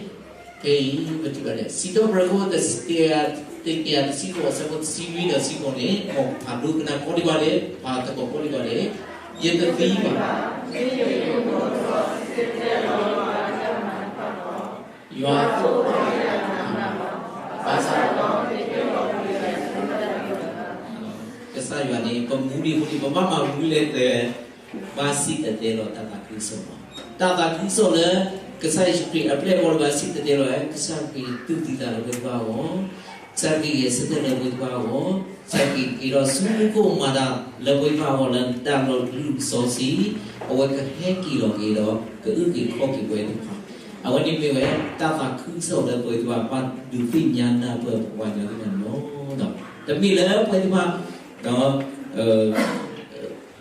ဃိန့ၣ် ဖဲအံၤ ပထံၣ်ဘၣ်လၢ စံးထီၣ်ပတြၢၤခိၣ် တကယၤတဆံဃိး အဆၢဖိတဆံနွံဒီးတဆံဃိးန့ၣ် မ်ဖးဒိကနၣ်ကိးဒံးဘၣ်လဲၣ်, ဖးသကိးကိးဒံးဘၣ်လဲၣ်, ယတသံဘၣ်, ယွၤ ဘၣ်ဆၣ် ကစၢ်ယွၤန့ၣ် ပမူဒံးအဃိန့ၣ် ပဘၣ်မၤမနုၤလဲၣ်, ဘၣ်စံၣ်တဲၤတဲလီၤတၢ်သးခုကစီၣ်လီၤ. တၢ်သးခုကစီၣ်လၢ ကစၢ်ယ့ၣ်ၡူးခရံာ်အပျဲၢ်အဘီၣ်လၢဘၣ်စံၣ်တဲၤတဲလီၤဝဲ ကစၢ်ခရံာ်တူၢ်သံသးလၢပှၤတဖၣ်အဂီၢ်, ကစၢ်ခရံာ်ဂဲၤဆၢထၢၣ်လၢပှၤတဖၣ်အဂီၢ်, ကစၢ်ခရံာ်က့ၤထီၣ်ဆူမူခိၣ်မၤတၢ်လၢပှၤတဖၣ်အဂီၢ်လၢတၢ်လီၢ်ကလုၢ်စီဆှံ, အဝဲကဟဲက့ၤလီၤက့ၤဒီး ကအုၣ်က့ၤခီၣ်က့ၤပှၤတဖၣ်, အဝဲန့ၣ်မ့ၢ်ဝဲ တၢ်သးခုကစီၣ်လၢပှၤတဖၣ် ဘၣ်ဒုးသ့ၣ်ညါနၢ်ပၢၢ်ပှၤကညီသ့ၣ်တဖၣ်န့ၣ်လီၤ. တမ့ၢ်လၢပှၤတဖၣ် ဒီး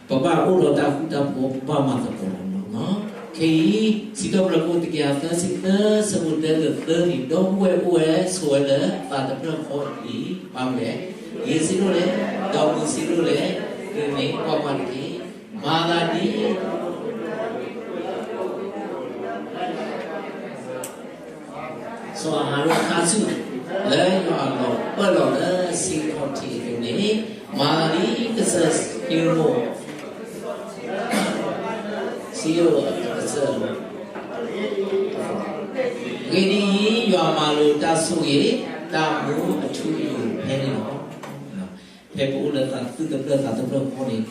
ပဘၣ်အိၣ်ဒီးတၢ်ဃူတၢ်ဖိး ပဘၣ်မၤသကိးလီၤ. ခဲအံၤ စံးထီၣ်ပတြၢၤခိၣ် တကယၤသၢဆံသၢ ဆၢဖိတၢ ဒီးသၢန့ၣ် ဒီပုၢ်ဝဲၢ်အိၣ်ဝဲဆိးဝဲလၢသးတဖျၢၣ်ဃီအံၤ ဘၣ်မနုၤလဲၣ်, ဂ့ၤဆံးဒိၣ်လဲၣ်, ဒီးမုာ်ဆံးဒိၣ်လဲၣ်, ဒ်န့ၣ်ကွၢ်ကွၢ်တက့ၢ်. မၤသးဒ် စီၤအၤဟရိၣ်ခါဆူၣ် လၢယွၤအလီၢ်ပၢၢ်လီၤလၢစံးထီၣ်ထံးအသိးန့ၣ်, မၤသးဒ်ကစၢၢ်စံယိၣ်မိၣ် စံယိၣ်အကစၢၢ် ဂ့ၢ်ဒ်အံၤ, ယွၤမၤလိာ်တၢ်ဆိၣ်ဂ့ၤ တၢ်မူအထူအယိာ်ဖဲန့ၣ်လီၤ. ဖဲပအိၣ်လၢသးသူၣ်တဖျၢၣ်သးတဖျၢၣ်ဃီန့ၣ်,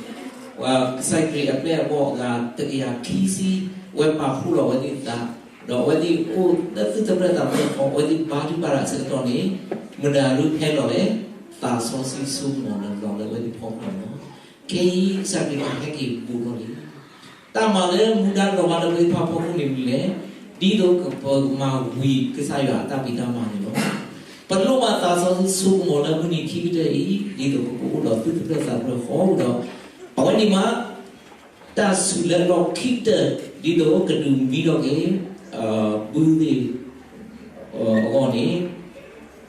ပှၤကစၢ်ခရံာ်အပျဲၢ်အဘီၣ်အဂၤ တကယၤခံဆံ အဝဲပာ်ဖှိၣ်လီၤအဝဲသ့ၣ်သး, ဒီးအဝဲသ့ၣ်အိၣ်လၢသူၣ်တဖျၢၣ်သးတဖျၢၣ်ဃီအဝဲသ့ၣ်ဘါထုကဖၣ်တၢ်ဆၢကတီၢ်န့ၣ်, မတၤဒုးဟဲလီၤလဲၣ်, သးစီဆှံစိကမီၤလၢလီၤလၢအဝဲသ့ၣ်ဖီခိၣ်န့ၣ်လီၤ. ခဲအံၤကစၢ်ခရံာ်ကဟဲက့ၤဘူးထီၣ်လံ. တၢ်မၤလၢမူဒါလီၤဘၣ်လၢပဝဲသ့ၣ်တဖၣ်အဖီခိၣ်န့ၣ်မနုၤလဲၣ်, ဒ်သိးကပမၤဝံၤကစၢ်ယွၤအတၢ်ဖံးတၢ်မၤန့ၣ်လီၤ. ပလိၣ်ဘၣ်သးစီဆှံဆိကမိၣ်လၢမုၢ်နံၤခံကတၢၢ်အံၤ ဒ်သိးကကအိၣ်ဒီးသူၣ်တဖျၢၣ်သးတဖျၢၣ်ဃီဒီး အဝဲန့ၣ်မး တၢ်စူၤလၢလီၢ်ခံကတၢၢ် ဒ်သိးကဒုးမံထီၣ်က့ၤ ဘုသ့ၣ် အဂီၢ်န့ၣ်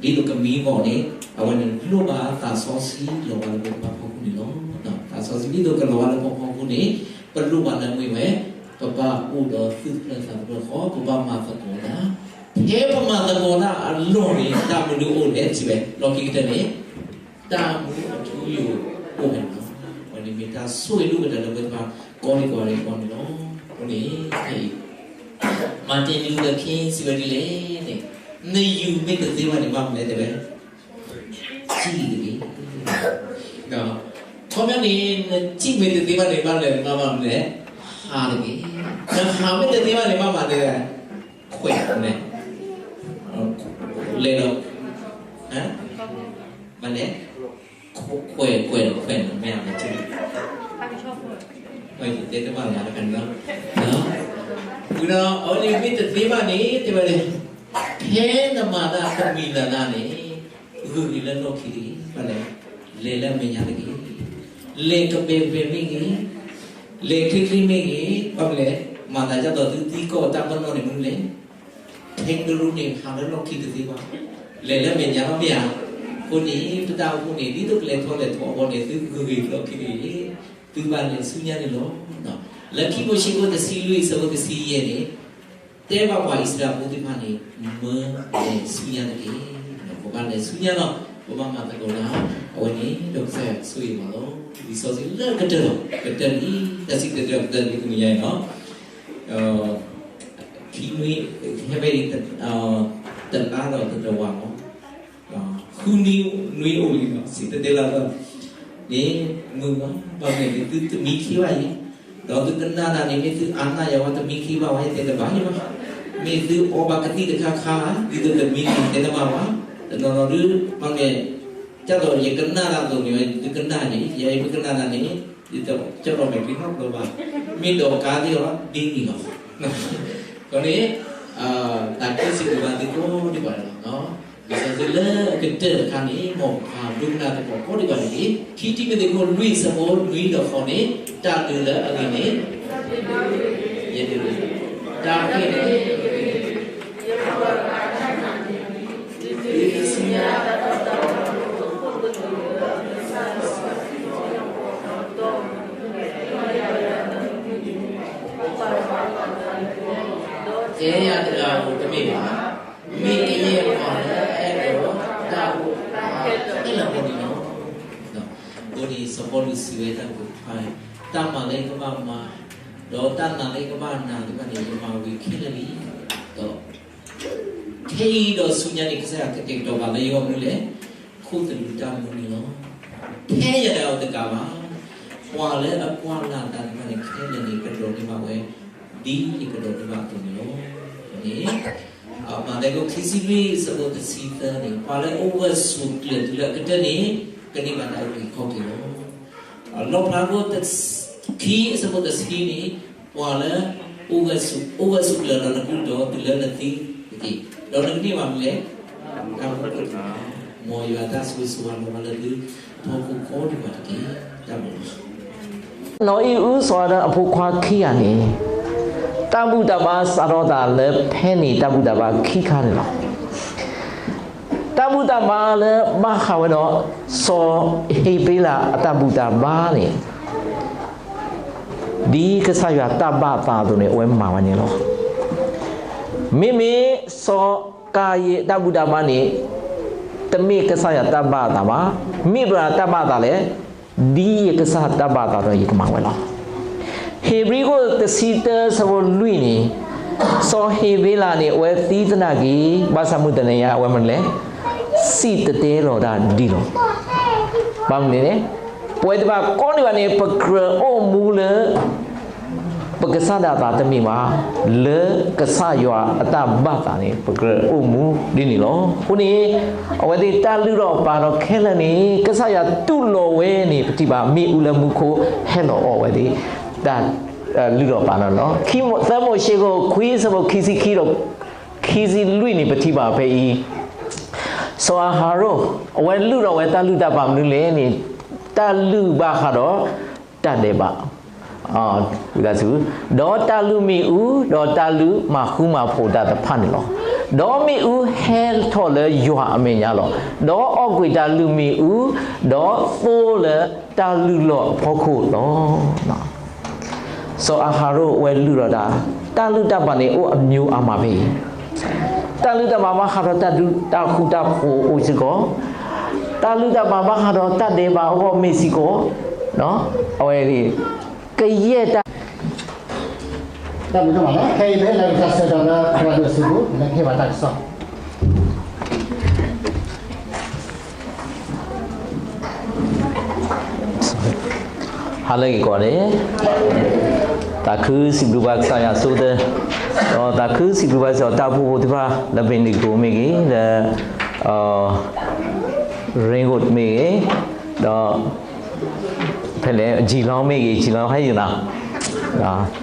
ဒ်သိးကမံအဂီၢ်န့ၣ် အဝဲန့ၣ်လိၣ်ဘၣ်သးစီဆှံလီၤဘၣ်လၢပဝဲသ့ၣ်တဖၣ်အဖီခိၣ်န့ၣ်လီၤ. သးစီဆှံဒ်သိးကလီၤဘၣ်လၢပဖီခိၣ်န့ၣ် ပလိၣ်ဘၣ်လၢမ့ၢ်ဝဲ ပဘၣ်အိၣ်ဒီးသူၣ်တဖျၢၣ်သးတဖျၢၣ်ဃီ ပဘၣ်မၤသကိးတၢ်, ဖဲပမၤသကိးတၢ်အလီၢ်န့ၣ် တၢ်မနုၤအိၣ်လဲၣ်စံးဝဲ လီၢ်ခံကတၢၢ်န့ၣ် တၢ်မူအထူအယိာ်အိၣ်ဝဲန့ၣ်လီၤ. အဝဲန့ၣ်မ့ၢ်တၢ်ဆိၣ်ဂ့ၤလိာ်ကတၢၢ်လၢပဝဲသ့ၣ်တဖၣ်ကိးဒံကိးဂၤဒဲးအဂီၢ်န့ၣ်လီၤ. အဃိန့ၣ် Martin Luther King စံးဝဲဒ်လဲၣ်န့ၣ်, နယူၤမ့ၢ်တသ့ဘၣ်န့ၣ် ဘၣ်မနုၤလဲၣ်တဲဝဲ, စံၣ်တဂ့ၤ. ခီပညီန့ၣ် နစံၣ်မ့ၢ်တသ့ဘၣ်န့ၣ် ဘၣ်လဲၣ် ဘၣ်မနုၤလဲၣ်, ဟးတဂ့ၤ. နဟးမ့ၢ်တသ့ဘၣ်န့ၣ် ဘၣ်မနုၤလဲၣ်, ခွဲးန့ၣ် လဲၤဒီး ဘၣ်လဲၣ်, ခွဲး ခွဲး ခွဲး ခွဲး မ့ၢ်အမ့ၢ် တဲတဘၣ်လၢၤတခါန့ၣ်လီၤ. ဝံၤဒီး အဝဲန့ၣ်မ့ၢ်တသ့ဘၣ်န့ၣ် တဲဝဲဒၣ်, ဖဲနမၤတၢ်တမံၤလၢ်လၢ်န့ၣ် ဂုာ်က့ၤလၢလီၢ်ခံတဂ့ၤ, ဘၣ်လဲၣ်, လဲၤလၢအမဲာ်ညါတဂ့ၤ, လဲၤကပဲၤပဲၤမ့ၢ်ဂ့ၤ, လဲၤချ့ချ့မ့ၢ်ဂ့ၤ, ဘၣ်မနုၤလဲၣ်, မၤသးဒ်သိးသုသံကွၢ်တၢ်ပနီၣ်န့ၣ်မနုၤလဲၣ် kangaroo န့ၣ် ဟးလၢလီၢ်ခံတသ့ဘၣ်, လဲၤလၢမဲာ်ညါလီၤမ့ၢ်ဧါ. အဃိန့ၣ် ပတၢ်အိၣ်ဖှိၣ်န့ၣ် ဒ်သိးကလဲၤထီၣ်လဲၤထီအဂီၢ်န့ၣ် သုဂုာ်ဂ့ၤလီၢ်ခံတဂ့ၤ, သုဘၣ်လဲၤဆူညါန့ၣ်လီၤ. လၢခံမိၤၡ့ခိၣ်တဆံလွံၢ်အဆၢဖိတဆံယဲၢ်န့ၣ် တဲဘၣ်ပှၤအံၣ်စရ့လးဖိသ့ၣ်တဖၣ်န့ၣ် မၢလဲၤဆူညါတက့ၢ်. ပဘၣ်လဲၤဆူညါလီၤ, ပဘၣ်မၤသကိးတၢ်, အဝဲန့ၣ်ဒီးကစၢ်ယွၤကဆိၣ်ဂ့ၤပှၤလီၤ. လံာ်စီဆှံလၢကတၢၢ်လီၤ, ကတၢၢ်လံ, တၢ်စံၣ်တဲၤတဲလီၤကတၢၢ်လံတနံၤညါအံၤလီၤ. ခံနွံ, ဟဲဖဲအံၤ တလါဒီးတတဝာ်လီၤ. ဃုနွံအိၣ်လံလီၤ, စံၣ်တဲၤတဲလီၤသးန့ၣ် မုာ်မး, ဘၣ်မနုၤလဲၣ် သုတမံခ့ဘၣ်အံၤ, ဒီးသုကနၣ်တၢ်န့ၣ် မ့ၢ်သုအါနၢ်ယၤဝဲ တမံခ့ဘၣ်ဝဲ တဲတဘၣ်ယဘၣ်, မ့ၢ်သုအီဘၣ်ကသံၣ်တခါခါ, ဒ်သိးတမံန့ၣ် တဲတဘၣ်ဘၣ်, တနီၤနီၤဒုး ဘၣ်မနုၤလဲၣ် ဒ်သိးယကနၣ်တၢ်အသိးန့ၣ် သုကနၣ်န့ၣ် ယဲယကနၣ်တၢ်န့ၣ် ယတကၠီၣ်ထီၣ်မဲာ်ချံနီတဘျီဘၣ်, မ့ၢ်ဒိးကါသ့ၣ်အီၤ ဒ်န့ၣ်လီၤ. အဃိန့ၣ် တၢ်ကဲစံးဘျုးဘၣ်သုကိးဒံးဘၣ်န့ၣ်လီၤ. လံာ်စီဆှံလၢအကတၢၢ်တခါန့ၣ် မ်ပှၤဒိကနၣ်သကိးကိးဒံးဘၣ်န့ၣ် ခံတံၤမသ့းခိၣ်လွံၢ်အဆၢဖိနွံဒီးဃိးန့ၣ် တၢ်ဒုးလၢအဂ့ၤန့ၣ် ယဲဒၣ် တၢ်ဃ့ၢ်န့ၣ် ကဲယၤတဂၤဧိၤတမ့ၢ်ဘၣ်, မ့ၢ်ကယဲၢ်ပှၤလၢအအဲၣ်လီၤတၢ်အိၣ်ဖှိၣ်ခဲလၢာ်အဂီၢ်န့ၣ်လီၤ. အဃိန့ၣ် စီၤပီလူးစံးဝဲတၢ်ကတိၤတဖၣ်, တၢ်မၤလၢယကဘၣ်မၤ, ဒီးတၢ်နာ်လၢယကဘၣ်နာ်သ့ၣ်တဖၣ်န့ၣ် ယမၤဝံၤခဲလၢာ်လံ, ဒီး ခဲအံၤဒီးဆူညါန့ၣ် ကစၢ်ယွၤကတဲာ်ကတီၤပှၤလၢယဂီၢ်မနုၤလဲၣ်, ခိၣ်သလုးတၢ်မူန့ၣ်လီၤ. ထဲယၤဒီးတကးဘၣ်, ပှၤလၢအကွၢ်လၢ်တၢ်သ့ၣ်တဖၣ်န့ၣ် ခဲလၢာ်န့ၣ် ကဒိးန့ၢ်ဘၣ်ဝဲ ဒ်ယကဒိးန့ၢ်ဘၣ်အသိးန့ၣ်လီၤ. န့ၣ် မးသဲခိၣ်ခံဆံလွံၢ်အဆၢဖိတဆံသၢန့ၣ် ပှၤလၢအအိၣ်ဂၢၢ်ဆိးကျၢၤတုၤလၢအကတၢၢ်န့ၣ် ကန့ၢ်ဘၣ်တၢ်အုၣ်က့ၤခီၣ်က့ၤလီၤ. လီၣ်ဖျါခိၣ်ခံအဆၢဖိတဆံန့ၣ် ပှၤလၢ အိၣ်ဂၢၢ်ဆိးကျၢၤဒီးနကူဒီးတုၤလၢနသံတက့ၢ်, ဒီးနကန့ၢ်ဘၣ်မနုၤလဲၣ်, တၢ်မူခိၣ်တဂ့ၤ, မ်ယွၤတၢ်ဆိၣ်ဂ့ၤဆိၣ်ဝါလီၤဘၣ်လၢသုဖီခိၣ်ကိးဒံးဘၣ်တက့ၢ်. တၢ်ဘျုးလီၤ. နီၢ်အံၣ်အုစီၤအၤဒၣ်အဖိခွါခံဂၤန့ၣ် တၢ်ဘူၣ်တၢ်ဘါစးထီၣ်သးလၢဖဲန့ၣ် တၢ်ဘူၣ်တၢ်ဘါခံခါန့ၣ်လီၤ. တၢ်ဘူၣ်တၢ်ဘါလၢဘၣ်ဃးဝဲဒီး စီၤဧ့းဘ့လးအတၢ်ဘူၣ်တၢ်ဘါန့ၣ် ဒ်ကစၢ်ယွၤတၢ်ဘၣ်အသးအသိးန့ၣ် အဝဲမၤဝဲန့ၣ်လီၤ. မ့မ့ၢ်စီၤကၤယံၣ်အတၢ်ဘူၣ်တၢ်ဘါန့ၣ် တမ့ၢ်ကစၢ်ယွၤတၢ်ဘၣ်အသးဘၣ်. မ့ၢ်ပှၤတၢ်ဘၣ်အသးလဲၣ်, ဒ်ယကစၢ်တၢ်ဘၣ်အသးဒီးယကမၤဝဲလီၤ. ဧ့ၤဘြံၤခိၣ်တဆံတၢဆၢဖိလွံၢ်န့ၣ် စီၤဧ့းဘ့လးန့ၣ် အဝဲသံသနာ်က့ ဘၣ်ဆၣ်မုၢ်တနံၤညါ အဝဲမနုၤလဲၣ်, စံၣ်တဲၤတဲလီၤတၢ်ဒ်လီၤ. ဘၣ်မနုၤလဲၣ်, ပဝဲသ့ၣ်တဖၣ်ကိးဒံးဘၣ်န့ၣ် ပကြၢးအိၣ်မူလၢ ပကစၢ်ဒၣ်သးတမ့ၢ်ဘၣ်, လၢကစၢ်ယွၤအတၢ်ဘၣ်သးန့ၣ် ပကြၢးအိၣ်မူဒ်န့ၣ်လီၤ. အဃိန့ၣ် အဝဲသ့ၣ်တၢ်လုၢ်ထီၣ်ပာ်ထီၣ်ခဲလၢာ်န့ၣ် ကစၢ်ယွၤတူၢ်လိာ်ဝဲန့ၣ် ပထံၣ်ဘၣ် မ့ၣ်အူလၢမူခိၣ်ဟဲလီၤအီၣ်ဝဲသ့ၣ် တၢ် လုၢ်ထီၣ်ပာ်နီၣ်လီၤ. ခံမိ-, သၢမိၤၡ့အခိၣ်ခွံ အဆၢဖိခံဆံခံဒီးခံဆံလွံၢ်န့ၣ် ပထံၣ်ဘၣ်ဖဲအံၤ, စီၤအၤဟရိၣ် အဝဲလုၢ်ထီၣ်ဝဲတၢ်လုၢ်တၢ်ပာ်မနုၤလဲၣ်န့ၣ်, တၢ်လုၢ်ဘၣ်ဃးဒီးတၢ်ဒဲးဘး ဒီးတၢ်လုၢ်မ့ၣ်အူ, ဒီးတၢ်လုၢ်မၤဃူမၤဖိးတၢ်တဖၣ်န့ၣ်လီၤ. ဒီးမ့ၣ်အူဟဲထီၣ်လၢယွၤအမဲာ်ညါလီၤ. ဒီးအီၣ်ကွံာ်တၢ်လုၢ်မ့ၣ်အူ, ဒီးသိလၢတၢ်လုၢ်လီၢ်အဖီခိၣ်လီၤ. စီၤအၤဟရိၣ်အဝဲလုၢ်ထီၣ်တၢ်, တၢ်လုၢ်တၢ်ပာ်န့ၣ်အိၣ်အမျိုးအါမးဖဲအံၤ, တၢ်လုၢ်တၢ်ပာ်ဘၣ်ဃးဒီးတၢ်ဒုးတၢ်ဃူတၢ်ဖိးအိၣ်စ့ၢ်ကီး, တၢ်လုၢ်တၢ်ပာ်ဘၣ်ဃးဒီးတၢ်ဒဲးဘးအဂီၢ်မ့ၢ်စ့ၢ်ကီး, အဝဲန့ၣ် ကယဲၢ်တၢ် တၢ်မုၢ်တမးလီၤ. ခဲအံၤပဟဲလၢတၢ်ဆၢကတီၢ်လၢ ခရံာ်ဒိၣ်စုပူၤ လၢကဟ့ၣ်ဘၣ်တၢ်ကစီၣ် ဟါလၢအဂ့ၤကိးဂၤဒဲး, သးခုစံးဘျုးဘၣ်ကစၢ်ယွၤအဆိကတၢၢ်, ဒီးသးခုစံးဘျုးဘၣ်စ့ၢ်ကီးတၢ်အိၣ်ဖှိၣ်ဖိသ့ၣ်တဖၣ် လၢ Bendigo မ့ၢ်ဂ့ၤ, လၢ Ringgold မ့ၢ်ဂ့ၤ, ဒီး ဖဲလဲၣ် Geelong မ့ၢ်ဂ့ၤ, Geelong ဟဲယံၤနီၤ,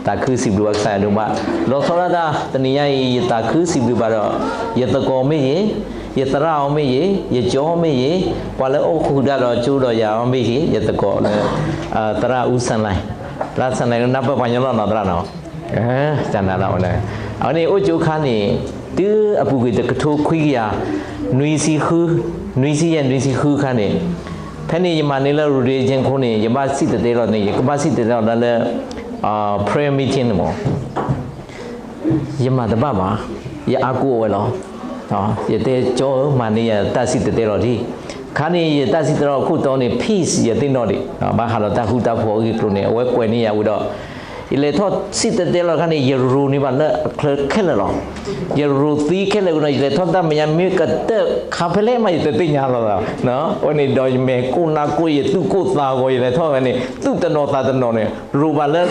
သးခုစံးဘျုးဘၣ်ကစၢ်ယွၤဒိၣ်မး, လီၤဆီဒၣ်တၢ်တနံၤညါအံၤ ယသးခုစံးဘျုးဘၣ်ဒီး ယသကိးမ့ၢ်ဂ့ၤ, ယသရၣ်အီၤမ့ၢ်ဂ့ၤ, ယကၠီမ့ၢ်ဂ့ၤ, ပှၤလၢအိၣ်ဃုာ်တၢ်ဒီးကၠိဒီးယၤအီၤမ့ၢ်ဂ့ၤ, ယသကိးလၢ သရၣ်အူစၣ်လဲၣ်, လၢစၣ်လဲၣ်နၢ်ပၢၢ်ပှၤကညီလီၤနီၤသရၣ်နီၤ, တၢ်နးလီၤဝဲလၢ, အဝဲန့ၣ်အိၣ်ကၠိခါန့ၣ် တုၤအပူၤကွံာ်တကထိခွံကယၤ နွံဆံဃု, နွံဆံယဲၢ်နွံဆံဃုခါန့ၣ် ဖဲန့ၣ်ယမၤန့ၢ်လၢ religion ခိၣ်န့ၣ် ယဘၣ်စံၣ်တဲၤတဲလီၤန့ၣ် ယကဘၣ်စံၣ်တဲၤတဲလီၤဒၣ်လၢ prayer meeting န့ၣ်မး, ယမၤတဘၣ်ဘၣ်, ယအါကိးဝဲလီၤ. ယတဲကၠီဧၢ မၤန့ၢ်ယၤတၢ်စံၣ်တဲၤတဲလီၤဒံး, ခါန့ၣ် ယတၢ်စံၣ်တဲၤတဲလီၤခိၣ်တီန့ၣ် peace ယသ့ၣ်နီၣ်ဒံး, ဘၣ်ဃးဒီးတၢ်ဃူတၢ်ဖိးအဂ့ၢ်အကျိၤန့ၣ် အဝဲကွဲးန့ၢ်ယၤဝံၤဒီး ယလဲၤထီၣ်စံၣ်တဲၤတဲလီၤတခါန့ၣ် ယရိၤန့ၢ်ဘၣ်လၢအချၢခဲလၢာ်လီၤ. ယရိၤသံခဲလၢာ်ဝံၤဒီး ယလဲၤထီၣ်တၢ်မဲာ်ညါမ့ၢ်ကတၢၢ်ခါဖဲလဲၣ်မး ယတသ့ၣ်ညါလီၤ. အဝဲန့ၣ်ဒီးယမဲာ်ကိၢ်နါကိၢ် ယသူၣ်ကိၢ်သးဂီၤ ယလဲၤထီၣ်ဝဲန့ၣ် သူၣ်တနီၤသးတနီၤန့ၣ် ရိၤဘၣ်လၢ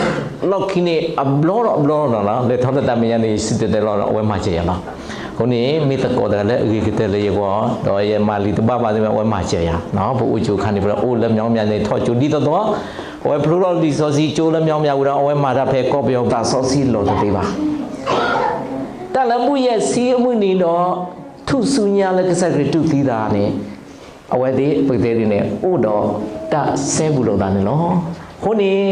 လီၢ်ခံန့ၣ် အဘျီဒီးအဘျီလီၤနီၤ, လဲၤထီၣ်လၢတၢ်မဲာ်ညါန့ၣ် ယစံၣ်တဲၤတဲလီၤဒီး အဝဲမၤစၢၤယၤလီၤ. အဃိန့ၣ် မ့ၢ်သကိးတဂၤလၢအဂ့ၤကတၢၢ်လၢယဂီၢ်, ဒီးယမၤလံာ်တဘၣ်ဘၣ်သ့ၣ်မး အဝဲမၤစၢၤယၤ, ပအိၣ်ကၠိခါန့ၣ် ပအိၣ်လၢမျီမယၤန့ၣ် ထီၣ်ကၠိဒ်သိးသိး, အဝဲဖျိထီၣ်လံာ်စီဆှံကၠိလၢမျီမယၤဝံၤဒီး အဝဲမၤတၢ်ဖဲကီၢ်ပယီၤ သးစီဆှံလီၤတသ့ဘၣ်. တၢ်လၢဘူၣ်ယဲၢ်ဆံအမုၢ်နံၤဒီး ထူၣ်စုညါလၢကစၢ်ခရံာ်တူၢ်သံသးန့ၣ် အဝဲသ့ၣ် ပကတဲဒ်န့ၣ် အိၣ်ဒီးတၢ်စဲဘူးလိာ်သးန့ၣ်လီၤ. အဃိန့ၣ်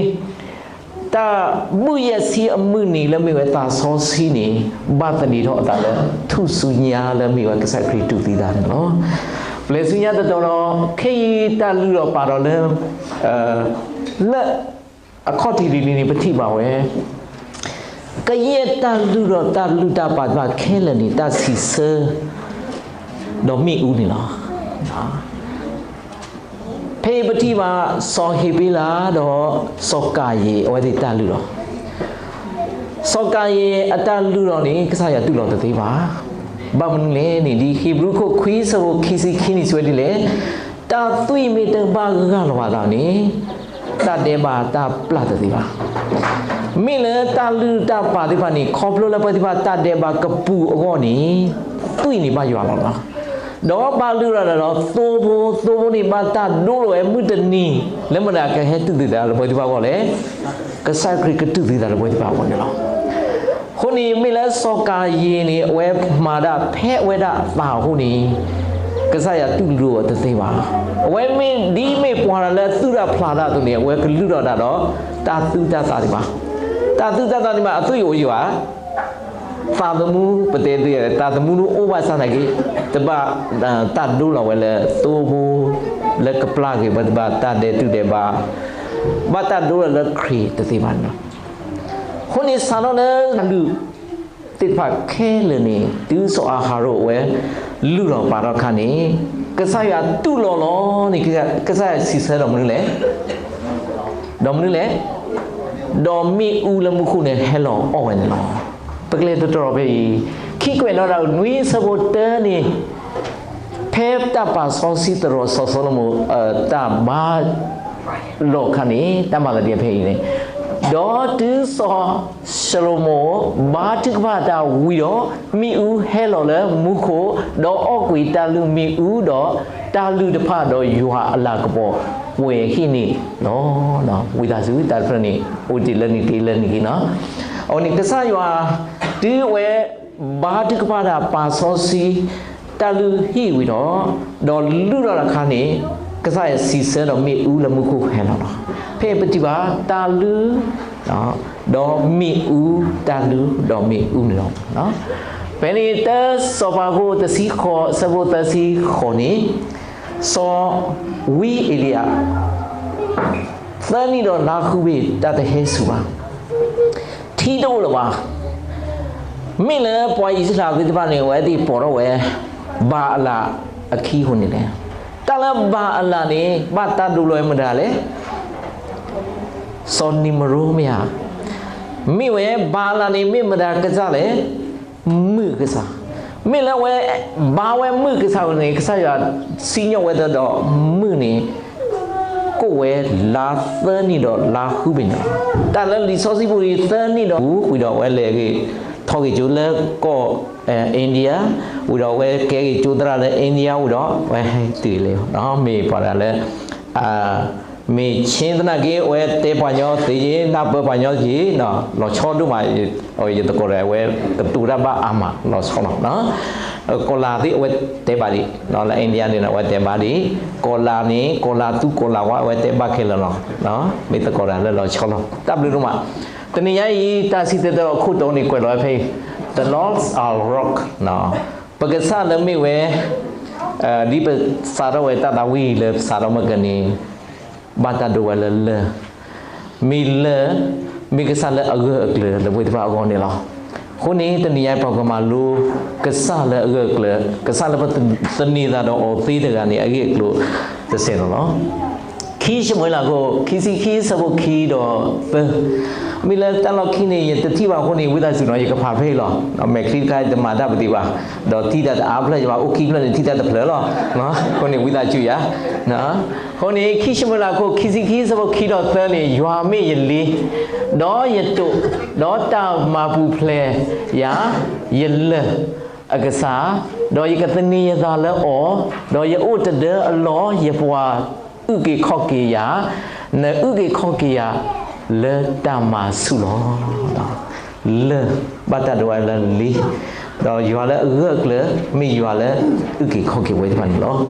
တၢ်ဘူၣ်ယဲၢ်ဆံအမုၢ်နံၤလၢမ့ၢ်ဝဲသးစီဆှံန့ၣ် ဘၣ်သန့ၤထီၣ်အသးလၢ ထူၣ်စုညါလၢမ့ၢ်ဝဲကစၢ်ခရံာ်တူၢ်သံသးန့ၣ်လီၤ. ပျဲၢ်စုညါတတီၤဒီး ခဲအံၤတၢ်လုၢ်ထီၣ်ပာ်ထီၣ်လၢ လၢ အခီၣ်ထံးဒ်န့ၣ်န့ၣ် ပထံၣ်ဘၣ်ဝဲ ကယဲၢ်တၢ်လုၢ်ဒီးတၢ်လုၢ်တၢ်ပာ်သ့ၣ်တဖၣ်ခဲလၢာ်န့ၣ် တၢ်စံးဆၢ ဒီးမ့ၣ်အူန့ၣ်လီၤ. ဖဲအံၤပထံၣ်ဘၣ် စီၤဟ့းဘ့လးဒီး စီၤကၤယံၣ် အဝဲသ့ၣ်တၢ်လုၢ်လီၤ. စီၤကၤယံၣ်အတၢ်လုၢ်လီၤန့ၣ် ကစၢ်ယွၤတူၢ်လိာ်တသ့ဘၣ်. ဘၣ်မနုၤလဲၣ်န့ၣ် ဒ်ဟံးဘြူၤခိၣ်ခွံဆၢဖိခံဆံခံန့ၣ် စံးဝဲဒ်လဲၣ်, တၢ်သွံၣ်မ့ၢ်တဘၣ်ဂၢ်လီၤဘၣ်သးန့ၣ် တၢ်ဒဲးဘးတၢ်ပျၢ်တသ့ဘၣ်. မ့ၢ်လၢတၢ်လုၢ်တၢ်ပာ်သ့ၣ်တဖၣ်န့ၣ် ခီဖျိလၢပှၤသ့ၣ်တဖၣ်တၢ်ဒဲးဘးကပူၤအဂီၢ်န့ၣ် သွံၣ်န့ၣ်ဘၣ်ယွၤလီၤလီၤ. ဒီးဘၣ်လုၢ်လီၤဒီးသိဖိ, သိဖိန့ၣ်ဘၣ်တၢ်ဒိလီၤဝဲမုၢ်တနံၤ လၢမတၤကဟဲတူၢ်သံသးလၢပှၤသ့ၣ်တဖၣ်အဂီၢ်လဲၣ်, ကစၢ်ခရံာ်ကတူၢ်သံသးလၢပှၤသ့ၣ်တဖၣ်အဂီၢ်န့ၣ်လီၤ. အဃိန့ၣ် မ့ၢ်လၢစီၤကၤယံၣ်န့ၣ် အဝဲမၤဒၣ်ဖဲအဝဲဒၣ်အသးအဃိန့ၣ် ကစၢ်ယွၤတူၢ်လိာ်အီၤတသ့ဘၣ်. အဝဲမ့ၢ်ဒ်မ့ၢ်ပှၤတဂၤလၢအသူၣ်တၢ်ဖျးတၢ်အသိးန့ၣ် အဝဲကလုၢ်ထီၣ်တၢ်ဒီး တၢ်သူၣ်တၢ်သးသ့ၣ်တဖၣ်, တၢ်သူၣ်တၢ်သးသ့ၣ်တဖၣ် အသွံၣ်အိၣ်ယွၤ သးသမူ ပတဲသ့ သးသမူန့ၣ်အိၣ်ဘၣ်ဆၣ်သနာ်က့ တဘၣ်တၢ်ဒိလီၤဝဲလၢသိဖိ လၢကပျၢ်က့ၤပှၤသ့ၣ်တဖၣ်တၢ်ဒဲးတူၢ်ဒဲးဘး, ဘၣ်တၢ်ဒိလီၤလၢခရံာ်တသ့ဘၣ်န့ၣ်လီၤ. အဃိန့ၣ် စးထီၣ်လၢတၢ်လုၢ်သ့ၣ်တဖၣ်ခဲလၢာ်န့ၣ် တုၤစီၤအၤဟရိၣ်အဝဲ လုၢ်ထီၣ်ပာ်ထီၣ်အခါန့ၣ် ကစၢ်ယွၤတူၢ်လိာ်လီၤန့ၣ် ကစၢ်ယွၤစံးဆၢဒီးမနုၤလဲၣ် ဒီးမနုၤလဲၣ်, ဒီးမ့ၣ်အူလၢမူခိၣ်န့ၣ် ဟဲလီၤအီၣ်ဝဲန့ၣ်လီၤ. ပကလဲၤတတြီၤဖဲအံၤ, ခံကွဲးနီၣ်တၢ် နွံဆၢဖိတၢန့ၣ်, ဖဲတၢ်ပာ်စီဆှံသရိာ်စီၤၡလိၤမိၣ် တၢ်ဘါလီၢ်အခါန့ၣ် တၢ်မၤသးဒ်ဖဲအံၤန့ၣ်, ဒီးတုၤစီၤၡလိၤမိၣ် ဘါထုကဖၣ်တၢ်ဝံၤဒီး, မ့ၣ်အူဟဲလီၤလၢမူခိၣ်, ဒီးအီၣ်ကွံာ်တၢ်လုၢ်မ့ၣ်အူဒီးတၢ်လုၢ်တဖၣ်ဒီးယွၤအလၤကပီၤ ပှဲၤဟံၣ်န့ၣ်လီၤ. ဝံသးစူၤ တၢ်တဖျၢၣ်န့ၣ် အိၣ်တ့ၢ်လၢနံၤတ့လၢနံၤက့ၤနီၤ. အဝဲန့ၣ် ကစၢ်ယွၤ တုၤအဝဲ ဘါထုကဖၣ်တၢ်ပာ်စီဆှံ တၢ်လုၢ်ဟံၣ်ဝံၤဒီး, ဒီးလုၢ်ထီၣ်တခါန့ၣ် ကစၢ်ယွၤစံးဆၢဒီးမ့ၣ်အူလၢမူခိၣ်ဟဲလီၤလီၤ. ဖဲပထံၣ်ဘၣ်တၢ်လုၢ် ဒီးမ့ၣ်အူ, တၢ်လုၢ်ဒီးမ့ၣ်အူန့ၣ်လီၤ. ဖဲန့ၣ်တၢစီၤပၤခိၣ်တဆံဃိး အဆၢဖိသၢဆံဃိးန့ၣ်, စီၤဝံအ့လံယၤ သၢနံၣ်ဒီးလါဃုဘ့ၣ် တၢ်တဟဲဆူၣ်ဘၣ်, ထံတအိၣ်လၢၤဘၣ်. မ့ၢ်လၢပှၤအံၣ်စရ့လးသ့ၣ်တဖၣ်န့ၣ် အဝဲသ့ၣ်ပိာ်ထီၣ်ဝဲ ဘၤအလးအခံအဃိန့ၣ်လဲၣ်. တၢ်လၢဘၤအလးန့ၣ် ဘၣ်တၢ်ဒိးလီၤဝဲမတၤလဲၣ်. စီၤနံၤမရိမ့ၢ်ဧါ. မ့ၢ်ဝဲဘၤအလးန့ၣ် မ့ၢ်မတၤကစၢ်လဲၣ်. မုၢ်ကစၢ်. မ့ၢ်လၢအဝဲ ဘါဝဲမုၢ်ကစၢ်အဃိန့ၣ် ကစၢ်ယွၤစံၣ်ညီၣ်ဝဲဒီးမုၢ်န့ၣ် ကိးဝဲလါသၢနံၣ်ဒီးလါဃုဘ့ၣ်န့ၣ်လီၤ. တၢ်လၢလံာ်စီဆှံပူၤန့ၣ် သၢနံၣ်ဒီးဃုဘ့ၣ်ဒီး အဝဲလဲၤဂ့ၤထီၣ်က့ၤကၠိလၢကီၢ် India, ဝံၤဒီးအဝဲကဲက့ၤကၠိသရၣ်လၢ India ဝံၤဒီး အဝဲဟဲတုၤလံ, မ့ၢ်ပှၤတဂၤလၢ မ့ၢ်ဆ့သနာ်က့ အဝဲတဲပှၤကညီသ့, နၢ်ပၢၢ်ပှၤကညီက့ၤ, လီၤဆီဒိၣ်မး, ယသကိးဒီးအဝဲကတိၤတၢ်ဘၣ်အါမး လီၤဆီလီၤ. ကီၤလၤသ့ၣ်အဝဲတဲဘၣ်ဒံး, လၢ India န့ၣ် အဝဲတဲဘၣ်ဒံး, ကီၤလၤန့ၣ် ကီၤလၤသူကီၤလၤဝါ အဝဲတဲဘၣ်ခဲလၢာ်လီၤ. မ့ၢ်သကိးတၢ်လၢလီၤဆီလီၤ. တၢ်ဘျုးဒိၣ်မး. တနံၤညါအံၤ တၢ်စံၣ်တဲၤတဲလီၤအခိၣ်တီန့ၣ် ကွဲးလီၤဝဲဖဲအံၤ, The Lord our rock, ပကစၢ်လၢမ့ၢ်ဝဲ ဒ်ပစးထီၣ်ဝဲတၢ်သးဝံၣ်လၢပစးထီၣ်မ့ၢ်ကန့ၣ်, ဘၣ်တၢ်ဒိးဝဲလၢလၢၢ်, မ့ၢ်လၢၢ်, မ့ၢ်ကစၢ်လၢအဂၢၢ်အကျၢၤလၢပဝဲသ့ၣ်တဖၣ်အဂီၢ်န့ၣ်လီၤ. အဃိန့ၣ် တနံၤညါပှၤကမၤလိ ကစၢ်လၢအဂၢၢ်အကျၢၤ, ကစၢ်လၢပသန့ၤသးဒီးအီၤသ့တဂၤန့ၣ် အဂ့ၢ်အကျိၤတစဲးလီၤလီၤ. ခံၡမူၤအ့လးခိၣ် ခံဆံခံ အဆၢဖိခံဒီးသၢ, မ့ၢ်လၢတၢ်လီၢ်ခံန့ၣ် ယတထံၣ်ဘၣ်အဃိန့ၣ် ဝံသးစူၤနီၤ ယကဖးဖဲအံၤလီၤ. မဲာ်ချံတခါ ယတမၤတၢ်ပသံးဘၣ်, ဒီးထံၣ်တၢ်တအါဖျၢၣ်ယဘၣ် အိၣ်ခံဖျၢၣ်န့ၣ် ထံၣ်တၢ်တဖျၢၣ်လီၤ. အဃိန့ၣ် ဝံသးစူၤယၤ အဃိန့ၣ် ခံၡမူၤအ့လးခိၣ် ခံဆံခံ အဆၢဖိခံဒီးသၢန့ၣ် ယွၤမ့ၢ်ယလ့, ဒီးယတိာ်, ဒီးတၢ်မၤပူၤဖျဲးယၤ, ယလၢၢ်အကစၢ်, ဒီးယကသန့ၤယသးလၢအီၤ, ဒီးယအိၣ်တဒၢအလီၢ် ယပှၤအုၣ်က့ၤခီၣ်က့ၤယၤ, နအုၣ်က့ၤခီၣ်က့ၤယၤလၢတၢ်မၤဆူၣ်လီၤ. လၢၢ် ဘၣ်တၢ်ဒိးဝဲလၢလ့, ဒီးယွၤလၢအဂၢၢ်အကျၢၤ မ့ၢ်ယွၤလၢအုၣ်က့ၤခီၣ်က့ၤဝဲသ့ၣ်တဖၣ်န့ၣ်လီၤ.